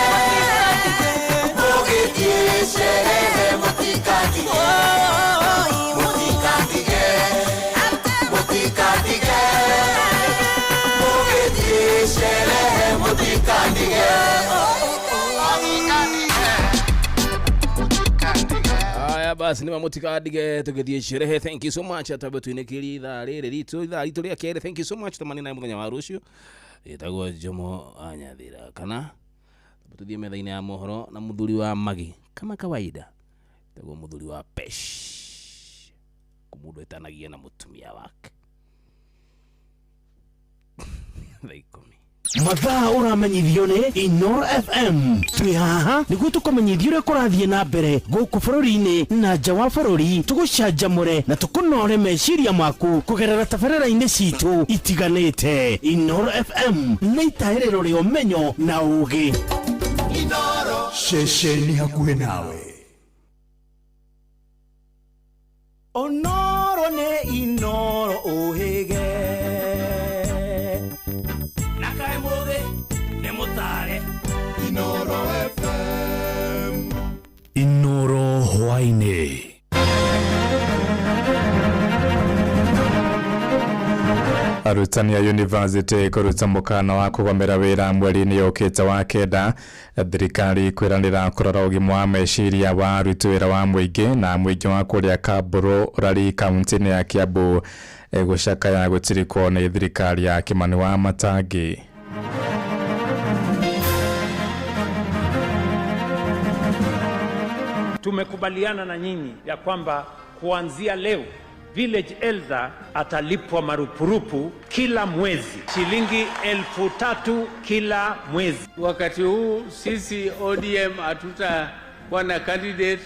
Mugitie sherehe mutikatige Mutikatige Mutikatige Mugitie sherehe mutikatige. Haya basi nĩ mamũtikandige tũgĩthiĩ sherehe. Thank you so much atambe twinĩkĩrie ithaa rĩrĩ ritũ, ithaa ritũ rĩa kerĩ. Thank you so much tũmani naye mũthenya wa rũciũ. Ĩtagwo Jomo Anyathira kana tũthiĩ metha-inĩ ya mohoro na mũthuri wa Magi kama kawaida. Ĩtagwo mũthuri wa Pesh, kũmũndũ ĩtanagia na mũtumia wake. Thaa 10. Mathaa ũramenyithio nĩ Inoro FM. Twĩ haha nĩguo tũkũmenyithie ũrĩa kũrathiĩ na mbere gũkũ bũrũri-inĩ na nja wa bũrũri, tũgũcanjamũre na tũkũnore meciria maku kũgerera tabarĩra-inĩ citũ itiganĩte. Inoro FM nĩ itahĩrĩro rĩa ũmenyo na ũũgĩ. Ceceni hakuhĩ nawe. Onoro nĩ Inoro ũhĩge Inoro FM. Inoro hwaĩ-inĩ. Arutani a university kũruta mũkana wa kũgomera wĩra mweri-inĩ ũkĩte wa 9. Thirikari kwĩranĩra kũrora ũgima wa meciria wa aruti wĩra wa mũingĩ na mũingĩ wa kũrĩa Kamburu Rari kaunti-inĩ ya Kiambu gũcakaya gũtirikwo nĩ thirikari ya Kimani wa Matangi. Tumekubaliana na nyinyi ya kwamba kuanzia leo village elder atalipwa marupurupu kila mwezi, shilingi 3,000 kila mwezi. Wakati huu sisi ODM hatutakuwa na candidate.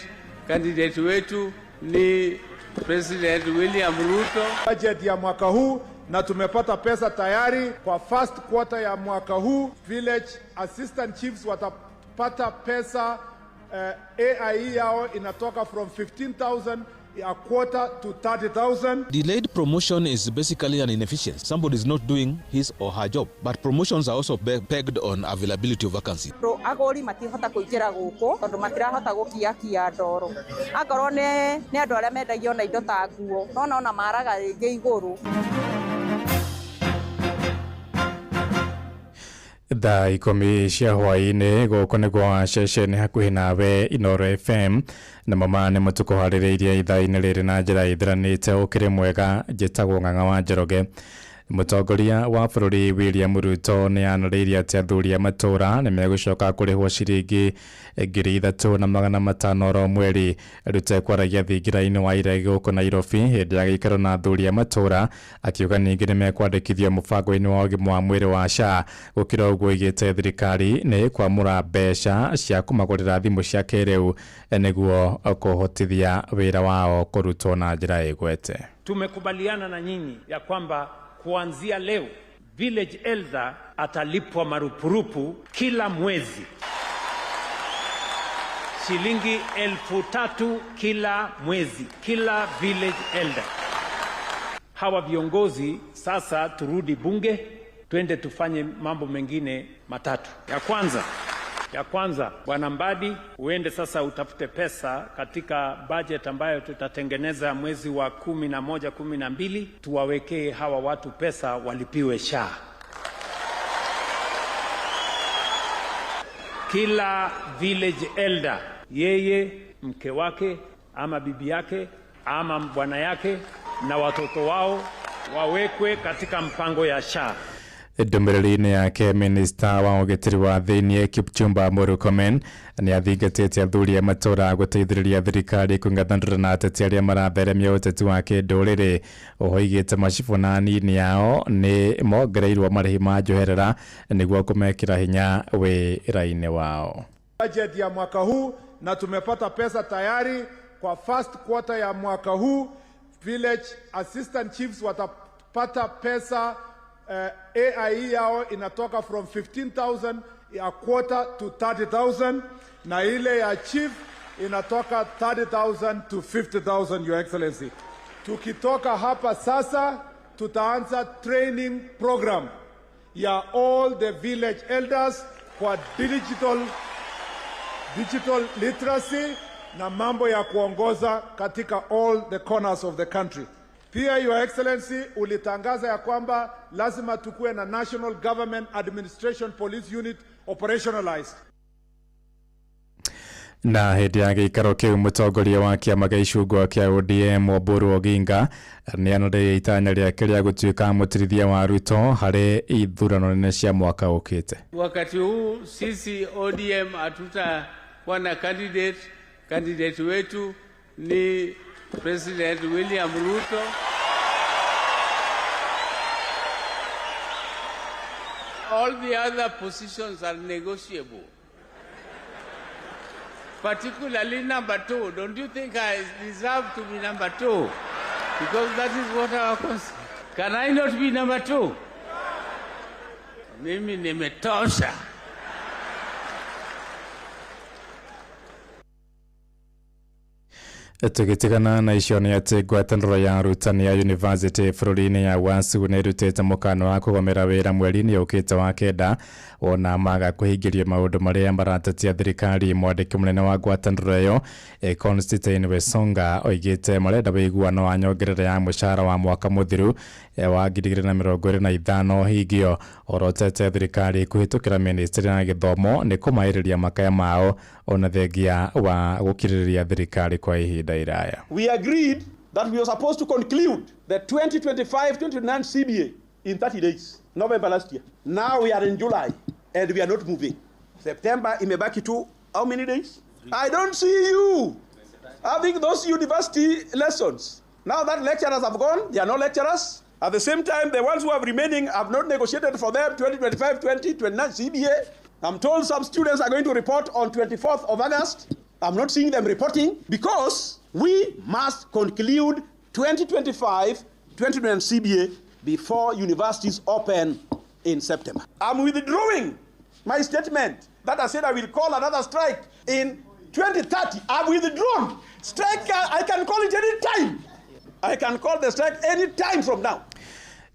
Candidate wetu ni President William Ruto. Budget ya mwaka huu na tumepata pesa tayari kwa first quarter ya mwaka huu. Village assistant chiefs watapata pesa. AIE yao inatoka from 15,000 a quarter to 30,000. Delayed promotion is basically an inefficiency. Somebody is not doing his or her job. But promotions are also pegged on availability of vacancy. Agori matihota kuingĩra gũkũ tondũ matirahota gũkiakia ndoro. Akorwo nĩ andũ arĩa mendagio na indo ta nguo, no nona maraga rĩngĩ igũrũ. Thaa 10 cia hwaĩ-inĩ gũkũ nĩguo ceceni hakuhĩ nawe Inoro FM na mama nĩ mũtũkũharĩrĩirie ithaa-inĩ rĩrĩ na njĩra ĩthiranĩte. Ũkĩrĩ mwega, njĩtagwo Ng'ang'a wa Njoroge. Mũtongoria wa bũrũri William Ruto nĩ anĩrĩirie atĩ athuri a matũũra nĩ megũcoka kũrĩhwo ciringi 3,500 oro mweri. Ruto ekwaragia thingira-inĩ wa Iregi gũkũ Nairobi hĩndĩ ya gĩikaro na athuri a matũũra, akiuga ningĩ nĩ mekwandĩkithio mũbango-inĩ wa ũgima wa mwĩrĩ wa SHA. Gũkĩra ũguo oigĩte thirikari nĩ ĩkwamũra mbeca cia kũmagũrĩra thimũ cia kĩrĩu nĩguo kũhotithia wĩra wao kũrutwo na njĩra ĩgwete. Tumekubaliana na nyinyi ya kwamba kuanzia leo village elder atalipwa marupurupu kila mwezi, shilingi 3,000 kila mwezi, kila village elder. Hawa viongozi sasa turudi bunge, twende tufanye mambo mengine matatu. Ya kwanza, Bwana Mbadi, uende sasa utafute pesa katika budget ambayo tutatengeneza mwezi wa 11, 12, tuwawekee hawa watu pesa walipiwe SHA. Kila village elder, yeye, mke wake ama bibi yake ama bwana yake na watoto wao wawekwe katika mpango ya SHA. Ndũmĩrĩri-inĩ yake, minista wa ũgitĩri wa thĩinĩ Kipchumba Murkomen nĩ athingatĩte athuri a matũũra gũteithĩrĩria thirikari kũng'ethanĩra na ateti arĩa maratheremia ũteti wa kĩndũrĩrĩ. Oho oigĩte macibũ na anini ao nĩ mongereirwo marĩhi ma njoherera nĩguo kũmekĩra hinya wĩra-inĩ wao. Budget ya mwaka huu na tumepata pesa tayari kwa first quarter ya mwaka huu. Village assistant chiefs watapata pesa. AIE yao inatoka from 15,000 a quarter to 30,000 na ile ya chief inatoka 30,000 to 50,000, Your Excellency. Tukitoka hapa sasa tutaanza training program ya all the village elders kwa digital literacy na mambo ya kuongoza katika all the corners of the country. Pia Your Excellency, ulitangaza ya kwamba lazima tukuwe na National Government Administration Police Unit operationalized. Na hĩndĩ ya gĩikaro kĩu mũtongoria wa kĩama gĩa icungwa kĩa ODM Oburu Oginga nĩanoreirie itanya rĩake rĩa gũtuĩka mũtirithia wa Ruto harĩ ithurano nene cia mwaka ũkĩte. Wakati huu sisi ODM hatutakuwa na candidate. Candidate wetu ni President William Ruto. All the other positions are negotiable. Particularly number 2. Don't you think I deserve to be number 2? Because that is what our Can I not be number 2? Mimi nimetosha. Tũgĩtigana na icio nĩ atĩ ngwatanĩro ya arutani ya University bũrũri-inĩ ya WASU nĩ ĩrutĩte mũkana wa kũgomera wĩra mweri-inĩ ũkĩte wa kenda wona maga kũhingĩrio maũndũ marĩa maratetia thirikari. Mwandĩki mũnene wa ngwatanĩro ĩyo Constantine Wesonga oigĩte marenda wĩiguano wa nyongerera ya mũcara wa mwaka mũthiru wa 2025 hingio. Orotete thirikari kũhĩtũkĩra ministry ya gĩthomo nĩ kũmaĩrĩria makaya mao ona thengia wa gũkirĩrĩria thirikari kwa ihinda iraya. We agreed that we were supposed to conclude the 2025-2029 CBA in 30 days, November last year. Now we are in July and we are not moving. September imebaki tu how many days? I don't see you having those university lessons. Now that lecturers have gone, there are no lecturers. At the same time, the ones who have remaining have not negotiated for them 2025-2029 CBA. I'm told some students are going to report on 24th of August. I'm not seeing them reporting because we must conclude 2025-2029 CBA before universities open in September. I'm withdrawing my statement that I said I will call another strike in 2030. I've withdrawn. Strike, I can call it any time. I can call the strike any time from now.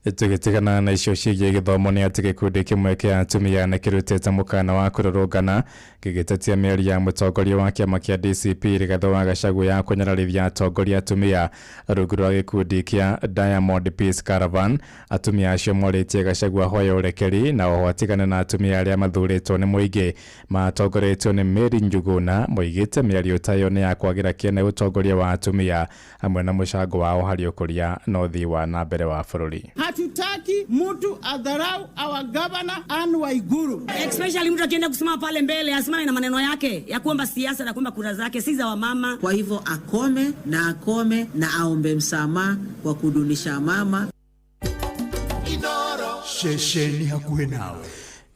Tũgĩtigana na icio ciĩgiĩ gĩthomo nĩ atĩ gĩkundi kĩmwe kĩa atumia nĩ kĩrutĩte mũkana wa kũrũrũngana gĩgĩtetia mĩario ya mũtongoria wa kĩama kĩa DCP Rigathĩ wa Gachagua ya kũnyararithia atongoria atumia rungu rwa gĩkundi kĩa Diamond Peace Caravan. Atumia acio morĩtie Gachagua ahoe ũrekeri na oho atigane na atumia arĩa mathurĩtwo nĩ mũingĩ matongoretio nĩ Mary Njuguna. Moigĩte mĩario ta ĩyo nĩ ya kwagĩra kĩene ũtongoria wa atumia hamwe na mũcango wao harĩ ũkũria na ũthii wa na mbere wa bũrũri. Hatutaki mtu adharau our governor Anne Waiguru. Especially mtu akienda kusimama pale mbele asimame na maneno yake ya kuomba siasa na kuomba kura zake si za wamama. Kwa hivyo akome na akome na aombe msamaha kwa kudunisha mama. Ceceni hakuhĩ nawe.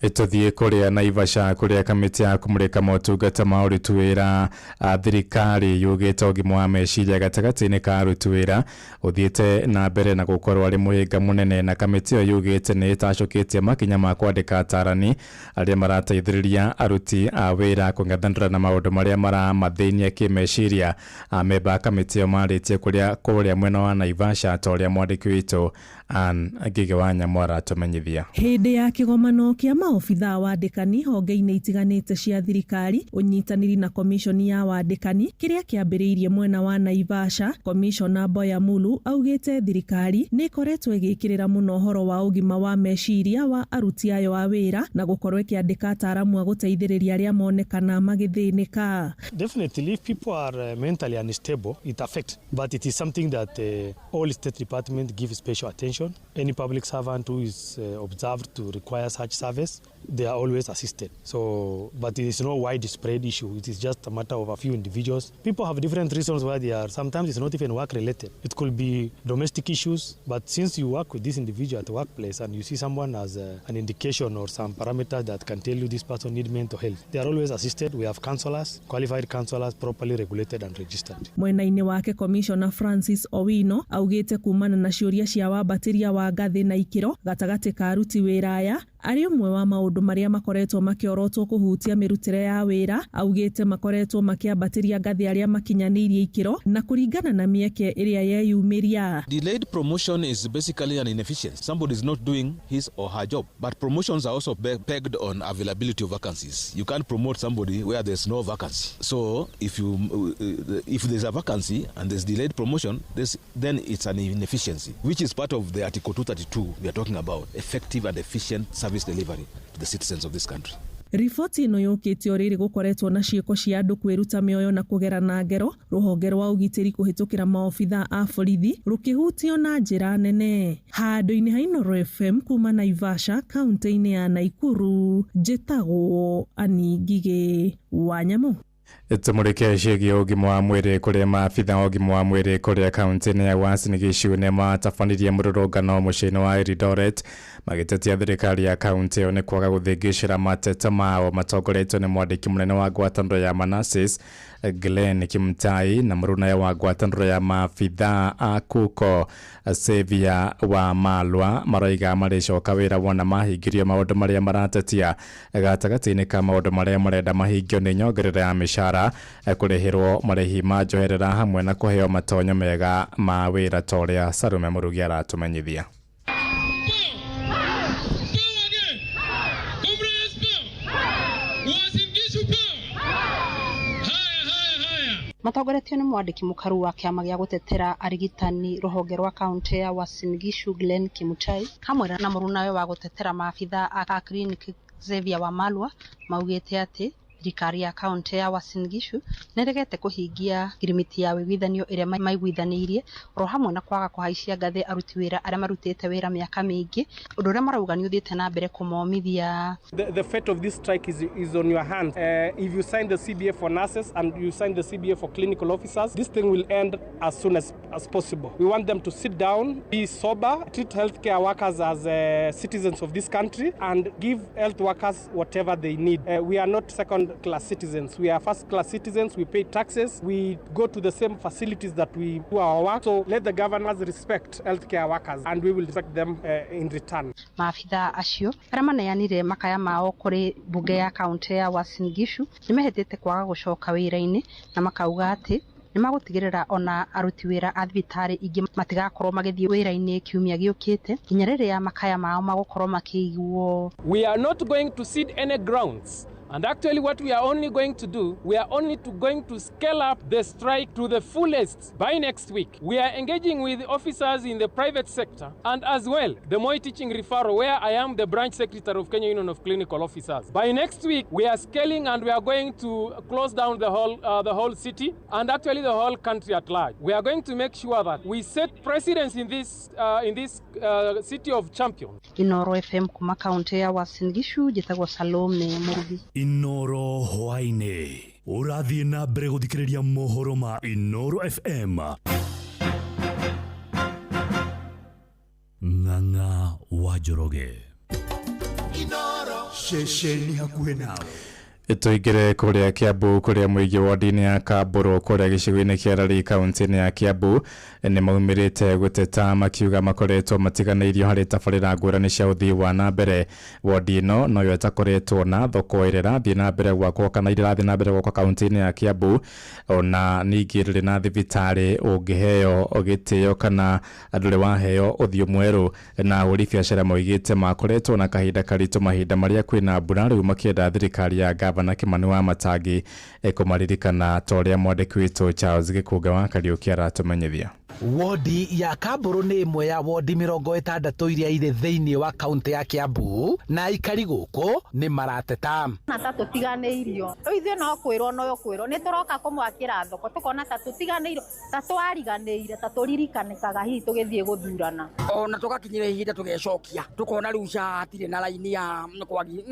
Tũthiĩ kũrĩa Naivasha kũrĩa kamĩtĩ ya kũmũrĩka motungata ma ũruti wĩra a thirikari yugĩte ũgima wa meciria gatagatĩ-inĩ ka aruti wĩra ũthiĩte na mbere na gũkorwo arĩ mũhĩnga mũnene, na kamĩtĩ ĩyo yugĩte nĩ ĩtacũkĩtie makinya ma kwandĩka atarani arĩa marateithĩrĩria aruti a wĩra kũng'ethanĩra na maũndũ marĩa maramathĩnia kĩmeciria. Amemba a kamĩtĩ ĩyo marĩtie kũrĩa mwena wa Naivasha ta ũrĩa mwandĩki witũ Ann Ngige wa Nyamũ aratũmenyithia. Hĩndĩ ya kĩgomano kĩa maobithaa wandĩkani honge-inĩ itiganĩte cia thirikari ũnyitanĩri na komishoni ya wandĩkani kĩrĩa kĩambĩrĩirie mwena wa Naivasha, komishona Mboya Mulu augĩte thirikari nĩ ĩkoretwo ĩgĩkĩrĩra mũno ũhoro wa ũgima wa meciria wa aruti ayo a wĩra na gũkorwo ĩkĩandĩka ataaramu a gũteithĩrĩria arĩa monekana magĩthĩnĩka. Definitely if people are mentally unstable it affects, but it is something that all state department give special attention. Any public servant who is observed to require such service, they are always assisted. So, but it is no widespread issue. It is just a matter of a few individuals. People have different reasons why they are. Sometimes it's not even work related. It could be domestic issues. But since you work with this individual at the workplace and you see someone as an indication or some parameters that can tell you this person needs mental health, they are always assisted. We have counselors, qualified counselors, properly regulated and registered. Mwena-inĩ wake Commissioner Francis Owino augĩte kumana na ciũria cia wambatĩria wa ngathĩ na ikĩro gatagatĩ ka aruti wĩra aya arĩ ũmwe wa maũndũ maũndũ marĩa makoretwo makĩorotwo kũhutia mĩrutĩre ya wĩra, augĩte makoretwo makĩambatĩria ngathĩ arĩa makinyanĩirie ikĩro na kũringana na mĩeke ĩrĩa yeyumĩria. Delayed promotion is basically an inefficiency. Somebody is not doing his or her job. But promotions are also pegged on availability of vacancies. You can't promote somebody where there's no vacancy. So if there's a vacancy and there's delayed promotion, then it's an inefficiency, which is part of the Article 232 we are talking about, effective and efficient service delivery to the citizens of this country. Riboti ĩno yũkĩte o rĩrĩ gũkoretwo na ciĩko cia andũ kwĩruta mĩoyo na kũgerana ngero, rũhonge rwa ũgitĩri kũhĩtũkĩra maobitha a borithi rũkĩhutio na njĩra nene. Handũ-inĩ ha Inooro FM kuma Naivasha, kaunti-inĩ ya Naikuru, njĩtagwo Annie Ngigĩ wa Nyamu. Tumurike ciĩgiĩ ũgima wa mwĩrĩ kũrĩa maabitha wa ũgima wa mwĩrĩ kũrĩa kaunti-inĩ ya Uasin Gishu nĩ matabanirie mũrũrũngano mũciĩ-inĩ wa Eldoret magĩtetia thirikari ya kaunti ĩyo nĩ kwaga gũthĩngĩcĩra mateta mao matongoretio nĩ mwandĩki mũnene wa ngwatanĩro ya Manasseh Glenn Kimtai na mũrũnawe wa ngwatanĩro ya maabitha a Kuko Xavier wa Malwa maroiga marĩcoka wĩra wona mahingirio maũndũ marĩa maratetia. Gatagatĩ-inĩ ka maũndũ marĩa marenda mahingio nĩ nyongerera ya mĩcara, kũrĩhĩrwo marĩhi ma njoherera hamwe na kũheo matonyo mega ma wĩra ta ũrĩa Salome Mũrugi aratũmenyithia. Matongoretio nĩ mwandĩki mũkaru wa kĩama gĩa gũtetera arigitani rũhonge rwa kaunti ya Uasin Gishu Glenn Kimutai hamwe na mũrunawe wa gũtetera maabitha a clinic Xavier wa Malwa maugĩte atĩ thirikari ya kaunti ya Uasin Gishu nĩregete kũhingia ngirimiti ya wĩiguithanio ĩrĩa maiguithanĩirie oro hamwe na kwaga kũhaicia ngathĩ aruti wĩra arĩa marutĩte wĩra mĩaka mĩingĩ, ũndũ ũrĩa marauga nĩ ũthiĩte na mbere kũmomithia. The fate of this strike is on your hands. If you sign the CBA for nurses and you sign the CBA for clinical officers, this thing will end as soon as possible. We want them to sit down, be sober, treat healthcare workers as citizens of this country and give health workers whatever they need. We are not second class citizens. We are first class citizens. We pay taxes. We go to the same facilities that we do our work. So let the governors respect healthcare workers and we will respect them in return. Maabitha acio arĩa maneanire makaya mao kũrĩ bunge ya kaunti ya Uasin Gishu nĩmehĩtĩte kwaga gũcoka wĩra-inĩ na makauga atĩ nĩmagũtigĩrĩra ona aruti wĩra a thibitarĩ ingĩ matigakorwo magĩthiĩ wĩra-inĩ kiumia gĩũkĩte nginya rĩrĩa makaya mao magũkorwo makĩiguo. We are not going to cede any grounds. And actually what we are only going to do, we are only going to scale up the strike to the fullest by next week. We are engaging with officers in the private sector and as well the Moi Teaching Referral, where I am the branch secretary of Kenya Union of Clinical Officers. By next week, we are scaling and we are going to close down the whole city and actually the whole country at large. We are going to make sure that we set precedence in this city of champions. Inooro FM kuma kaunti ya Uasin Gishu, njĩtagwo Salome Mũrugi. Inooro hwaĩ-inĩ ũrathiĩ na mbere gũthikĩrĩria mohoro ma Inooro FM. Ng'ang'a wa Njoroge. Ceceni hakuhĩ nawe. Tuingire kuria Kiambu kuria muingi wodi-inĩ ya Kamburu kuria gĩcigo-inĩ kĩa Lari kaunti-inĩ ya Kiambu nĩ maumirĩte gũteta makiuga makoretwo matiganĩirio harĩ tabarĩra ngũrani cia ũthii wa na mbere. Wodi ĩno noyo ĩtakoretwo na thoko ĩrĩa ĩrathiĩ na mbere gwakwo kana ĩrĩa ĩrathiĩ na mbere gwakwo kaunti-inĩ ya Kiambu, ona ningĩ ndũrĩ na thibitarĩ ũngĩheo gĩtĩo kana ndũrĩ waheo ũthiũ mwerũ. Na ahũri biacara moigĩte makoretwo na kahinda karitũ mahinda marĩa kwĩna mbura, rĩu makĩenda thirikari ya Gavana Kimani wa Matangi ekumaririkana ta ũrĩa mwandĩki witũ Charles Gĩkũnga wa Kariũki aratũmenyithia. Wodi ya Kamburu nĩ ĩmwe ya wodi 60 iria irĩ thĩinĩ wa kaunti ya Kiambu na aikari gũkũ nĩ marateta. Na ta tũtiganĩirio rĩu ithuĩ no kwĩrwo no kwĩrwo nĩ tũroka kũmwakĩra thoko tũkona ta tũtiganĩirio ta twariganĩire ta tũririkanĩkaga hihi tũgĩthiĩ gũthurana ona tũgakinyĩra ihinda tũgecokia tũkona rĩu SHA hatirĩ na raini ya kwagi.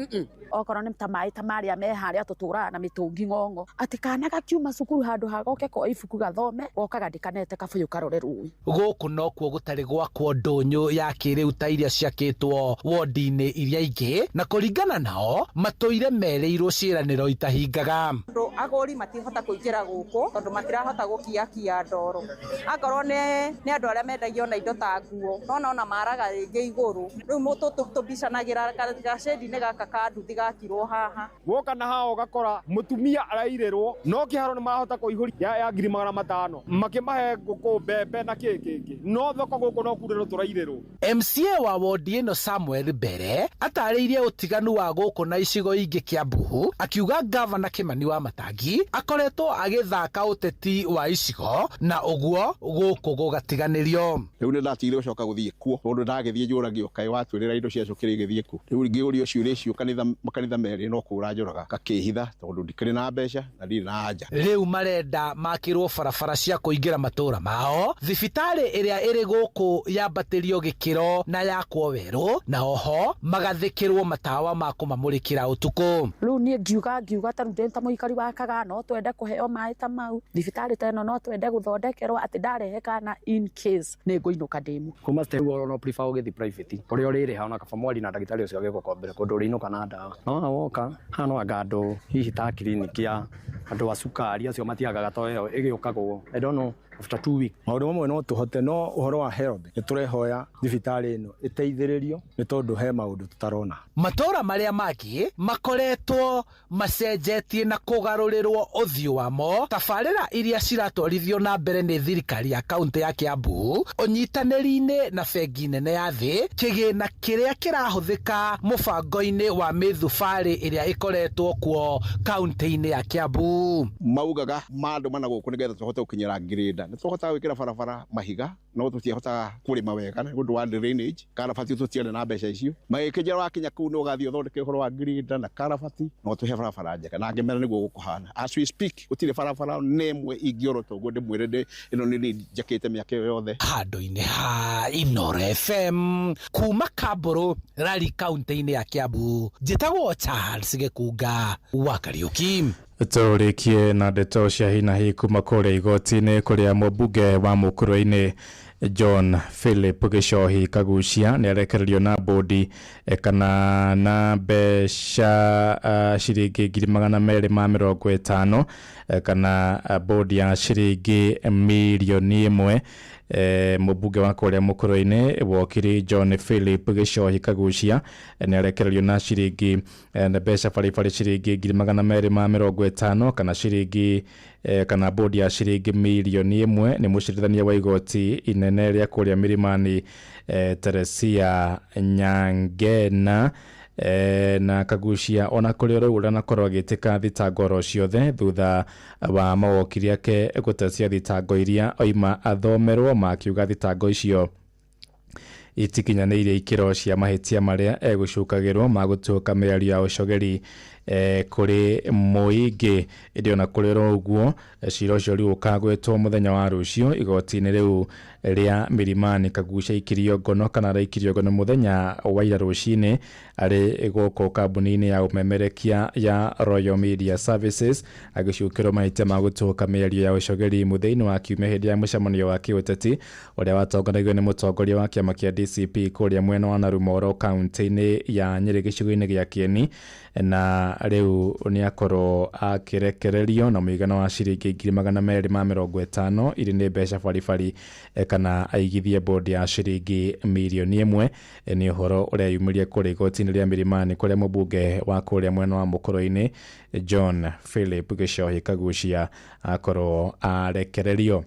Okorwo nĩ ta maĩ ta marĩa me harĩa tũtũraga na mĩtũngi ng'ong'o atĩ kana gakiuma cukuru handũ ha goke ko ibuku gathome gokaga ndikanete kabũyũ karore. tũrore rũĩ. Gũkũ nokuo gũtarĩ gwakwo ndũnyũ ya kĩrĩu ta iria ciakĩtwo wodi-inĩ iria ingĩ, na kũringana nao matũire merĩirwo ciĩranĩro itahingaga. Andũ agũri matihota kũingĩra gũkũ tondũ matirahota gũkiakia ndoro. Akorwo nĩ andũ arĩa mendagio na indo ta nguo, nona ona maraga rĩngĩ igũrũ. Rĩu tũbicanagĩra gacĩndi-inĩ gaka ka nduthi gakirwo haha. Woka na haha ũgakora mũtumia arairĩrwo no kĩharo nĩ marahota kũihũria ya 500,000 makĩmahe ngũkũ, mbembe na kĩ kĩngĩ, no thoko gũkũ no kurĩrwo tũrairĩrwo. MCA wa wodi ĩno Samuel Mbere atarĩirie ũtiganu wa gũkũ na icigo ingĩ Kiambu, akiuga gavana Kimani wa Matangi akoretwo agĩthaka ũteti wa icigo na ũguo gũkũ gũgatiganĩrio. Rĩu nĩ ndatigire gũcoka gũthiĩ kuo tondũ ndagĩthiĩ njũragio kaĩ watwĩrĩra indo cia cukĩrĩ igĩthiĩ kũ. Rĩu ngĩũrio ciũria icio kanitha makanitha merĩ no kũra njũraga ngakĩhitha tondũ ndikĩrĩ na mbeca na ndirĩ na anja. Rĩu marenda makĩrwo barabara cia kũingĩra matũra mao, thibitarĩ ĩrĩa ĩrĩ gũkũ yambatĩrio gĩkĩro na yakwo werũ, na oho magathĩkĩrwo matawa ma kũmamũrĩkĩra ũtukũ. Rĩu niĩ ngiuga ta rĩu ndĩ ta mũikari wa Kagaa no twende kũheo maĩ ta mau, thibitarĩ ta ĩno no twende gũthondekerwo atĩ ndarehe kana in case nĩ ngũinũka ndĩmu. Kuma step no prefer ũgĩthiĩ private kũrĩa ũrĩrĩha ona kaba mwari na ndagĩtarĩ ũcio agĩgũkombera kũndũ ũrĩinũka na ndawa. No haha woka haha no anga andũ hihi ta kiriniki ya andũ a cukari acio matiagaga to ĩyo ĩgĩũkagwo, I don't know, after 2 weeks. Maũndũ mamwe no tũhote, no ũhoro wa health nĩ tũrehoya thibitarĩ ĩno ĩteithĩrĩrio nĩ tondũ he maũndũ tũtarona. Matũra marĩa mangĩ makoretwo macenjetie na kũgarũrĩrwo ũthiũ wamo, tabarĩra iria ciratwarithio na mbere nĩ thirikari ya kaũntĩ ya Kiambu ũnyitanĩri-inĩ na bengi nene ya thĩ, kĩgĩna kĩrĩa kĩrahũthĩka mũbango-inĩ wa mĩthubarĩ ĩrĩa ĩkoretwo kuo kaũntĩ-inĩ ya Kiambu. Maugaga mandũ mana gũkũ nĩgetha tũhote gũkinyĩra ngirĩnda. Nĩ tũhotaga gwĩkĩra barabara mahiga no tũtihotaga kũrĩma wega nĩ ũndũ wa drainage. Karabati tũtiarĩ na mbeca icio, magĩkĩnjĩra wakinya kũu nĩ ũgathiĩ ũthondeke ũhoro wa ngirĩnda na karabati no tũhe barabara njega, na ngĩmera nĩguo gũkũhana. As we speak gũtirĩ barabara nĩ ĩmwe ingĩorota ũguo ndĩmwĩre ĩno nĩ niĩ njakĩte mĩaka ĩyo yothe. Handũ-inĩ ha Inooro FM kuma Kamburu Rari kaũntĩ-inĩ ya Kiambu, njĩtagwo Charles Gĩkunga wa Kariũki. Tũrĩkie na ndeto cia hinahi kuma kũrĩa igoti-inĩ kũrĩa mũmbunge wa Mũkũrwe-inĩ John Philip Gichohi Kagucia nĩ arekererio na bodi kana na mbeca ciringi 250,000 kana bodi ya ciringi 1,000,000. Mũmbunge wa kũrĩa Mũkũrwe-inĩ wokiri John Philip Gichohi Kagucia nĩ arekererio na ciringi na mbeca baribari ciringi 250,000 kana ciringi kana bodi ya ciringi 1,000,000 nĩ mũcirithania wa igoti inene rĩa kũrĩa Milimani Teresia Nyangena. Na Kagucia ona kũrĩ rĩu ndanakorwo agĩtĩka thitango oro ciothe thutha wa mawokiri ake gũtetia thitango iria oima athomerwo, makiuga thitango icio itikinyanĩirie ikĩro cia mahĩtia marĩa egũcukagĩrwo ma gũtuĩka mĩario ya ũcogeri kũrĩ mũingĩ. Ĩndĩ ona kũrĩ oro ũguo cira ũcio rĩu ũkagwetwo mũthenya wa rũciũ igoti-inĩ rĩu rĩa Milimani. Kagucia aikirio ngono kana araikirio ngono mũthenya wa ira rũcinĩ arĩ gũkũ kambuni-inĩ ya ũmemerekia ya Royal Media Services agĩcukĩrwo mahĩtia ma gũtuĩka mĩario ya ũcogeri mũthenya wa kiumia hĩndĩ ya mũcemanio wa kĩũteti ũrĩa watongoragio nĩ mũtongoria wa kĩama kĩa DCP kũrĩa mwena wa Narumoro kaũntĩ-inĩ ya Nyĩrĩ gĩcigo-inĩ gĩa Kieni, na rĩu nĩ akorwo akĩrekererio na mũigana wa ciringi 250,000 irĩ nĩ mbeca baribari kana aigithie bodi ya ciringi 1,000,000. Nĩ ũhoro ũrĩa yumĩrie kũrĩa igoti-inĩ rĩa Milimani kũrĩa mũmbunge wa kũrĩa mwena wa Mũkũrwe-inĩ John Philip Gichohi Kagucia akorwo arekererio.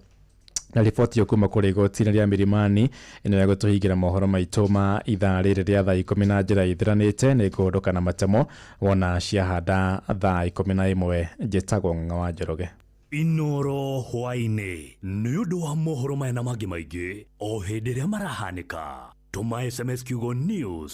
Na riboti yo kuma kũrĩa igoti-inĩ rĩa Milimani ĩno ya gũtũhingĩra mohoro maitũ ma ithaa rĩrĩ rĩa thaa 10 na njĩra ithiranĩte nĩ kũhũndũka na matemo wona ciahanda thaa 11. Njĩtagwo Ng'ang'a wa Njoroge. Inooro hwaĩ-inĩ nĩ ũndũ wa mohoro maya na mangĩ maingĩ o hĩndĩ ĩrĩa marahanĩka. Tũma SMS kiugo news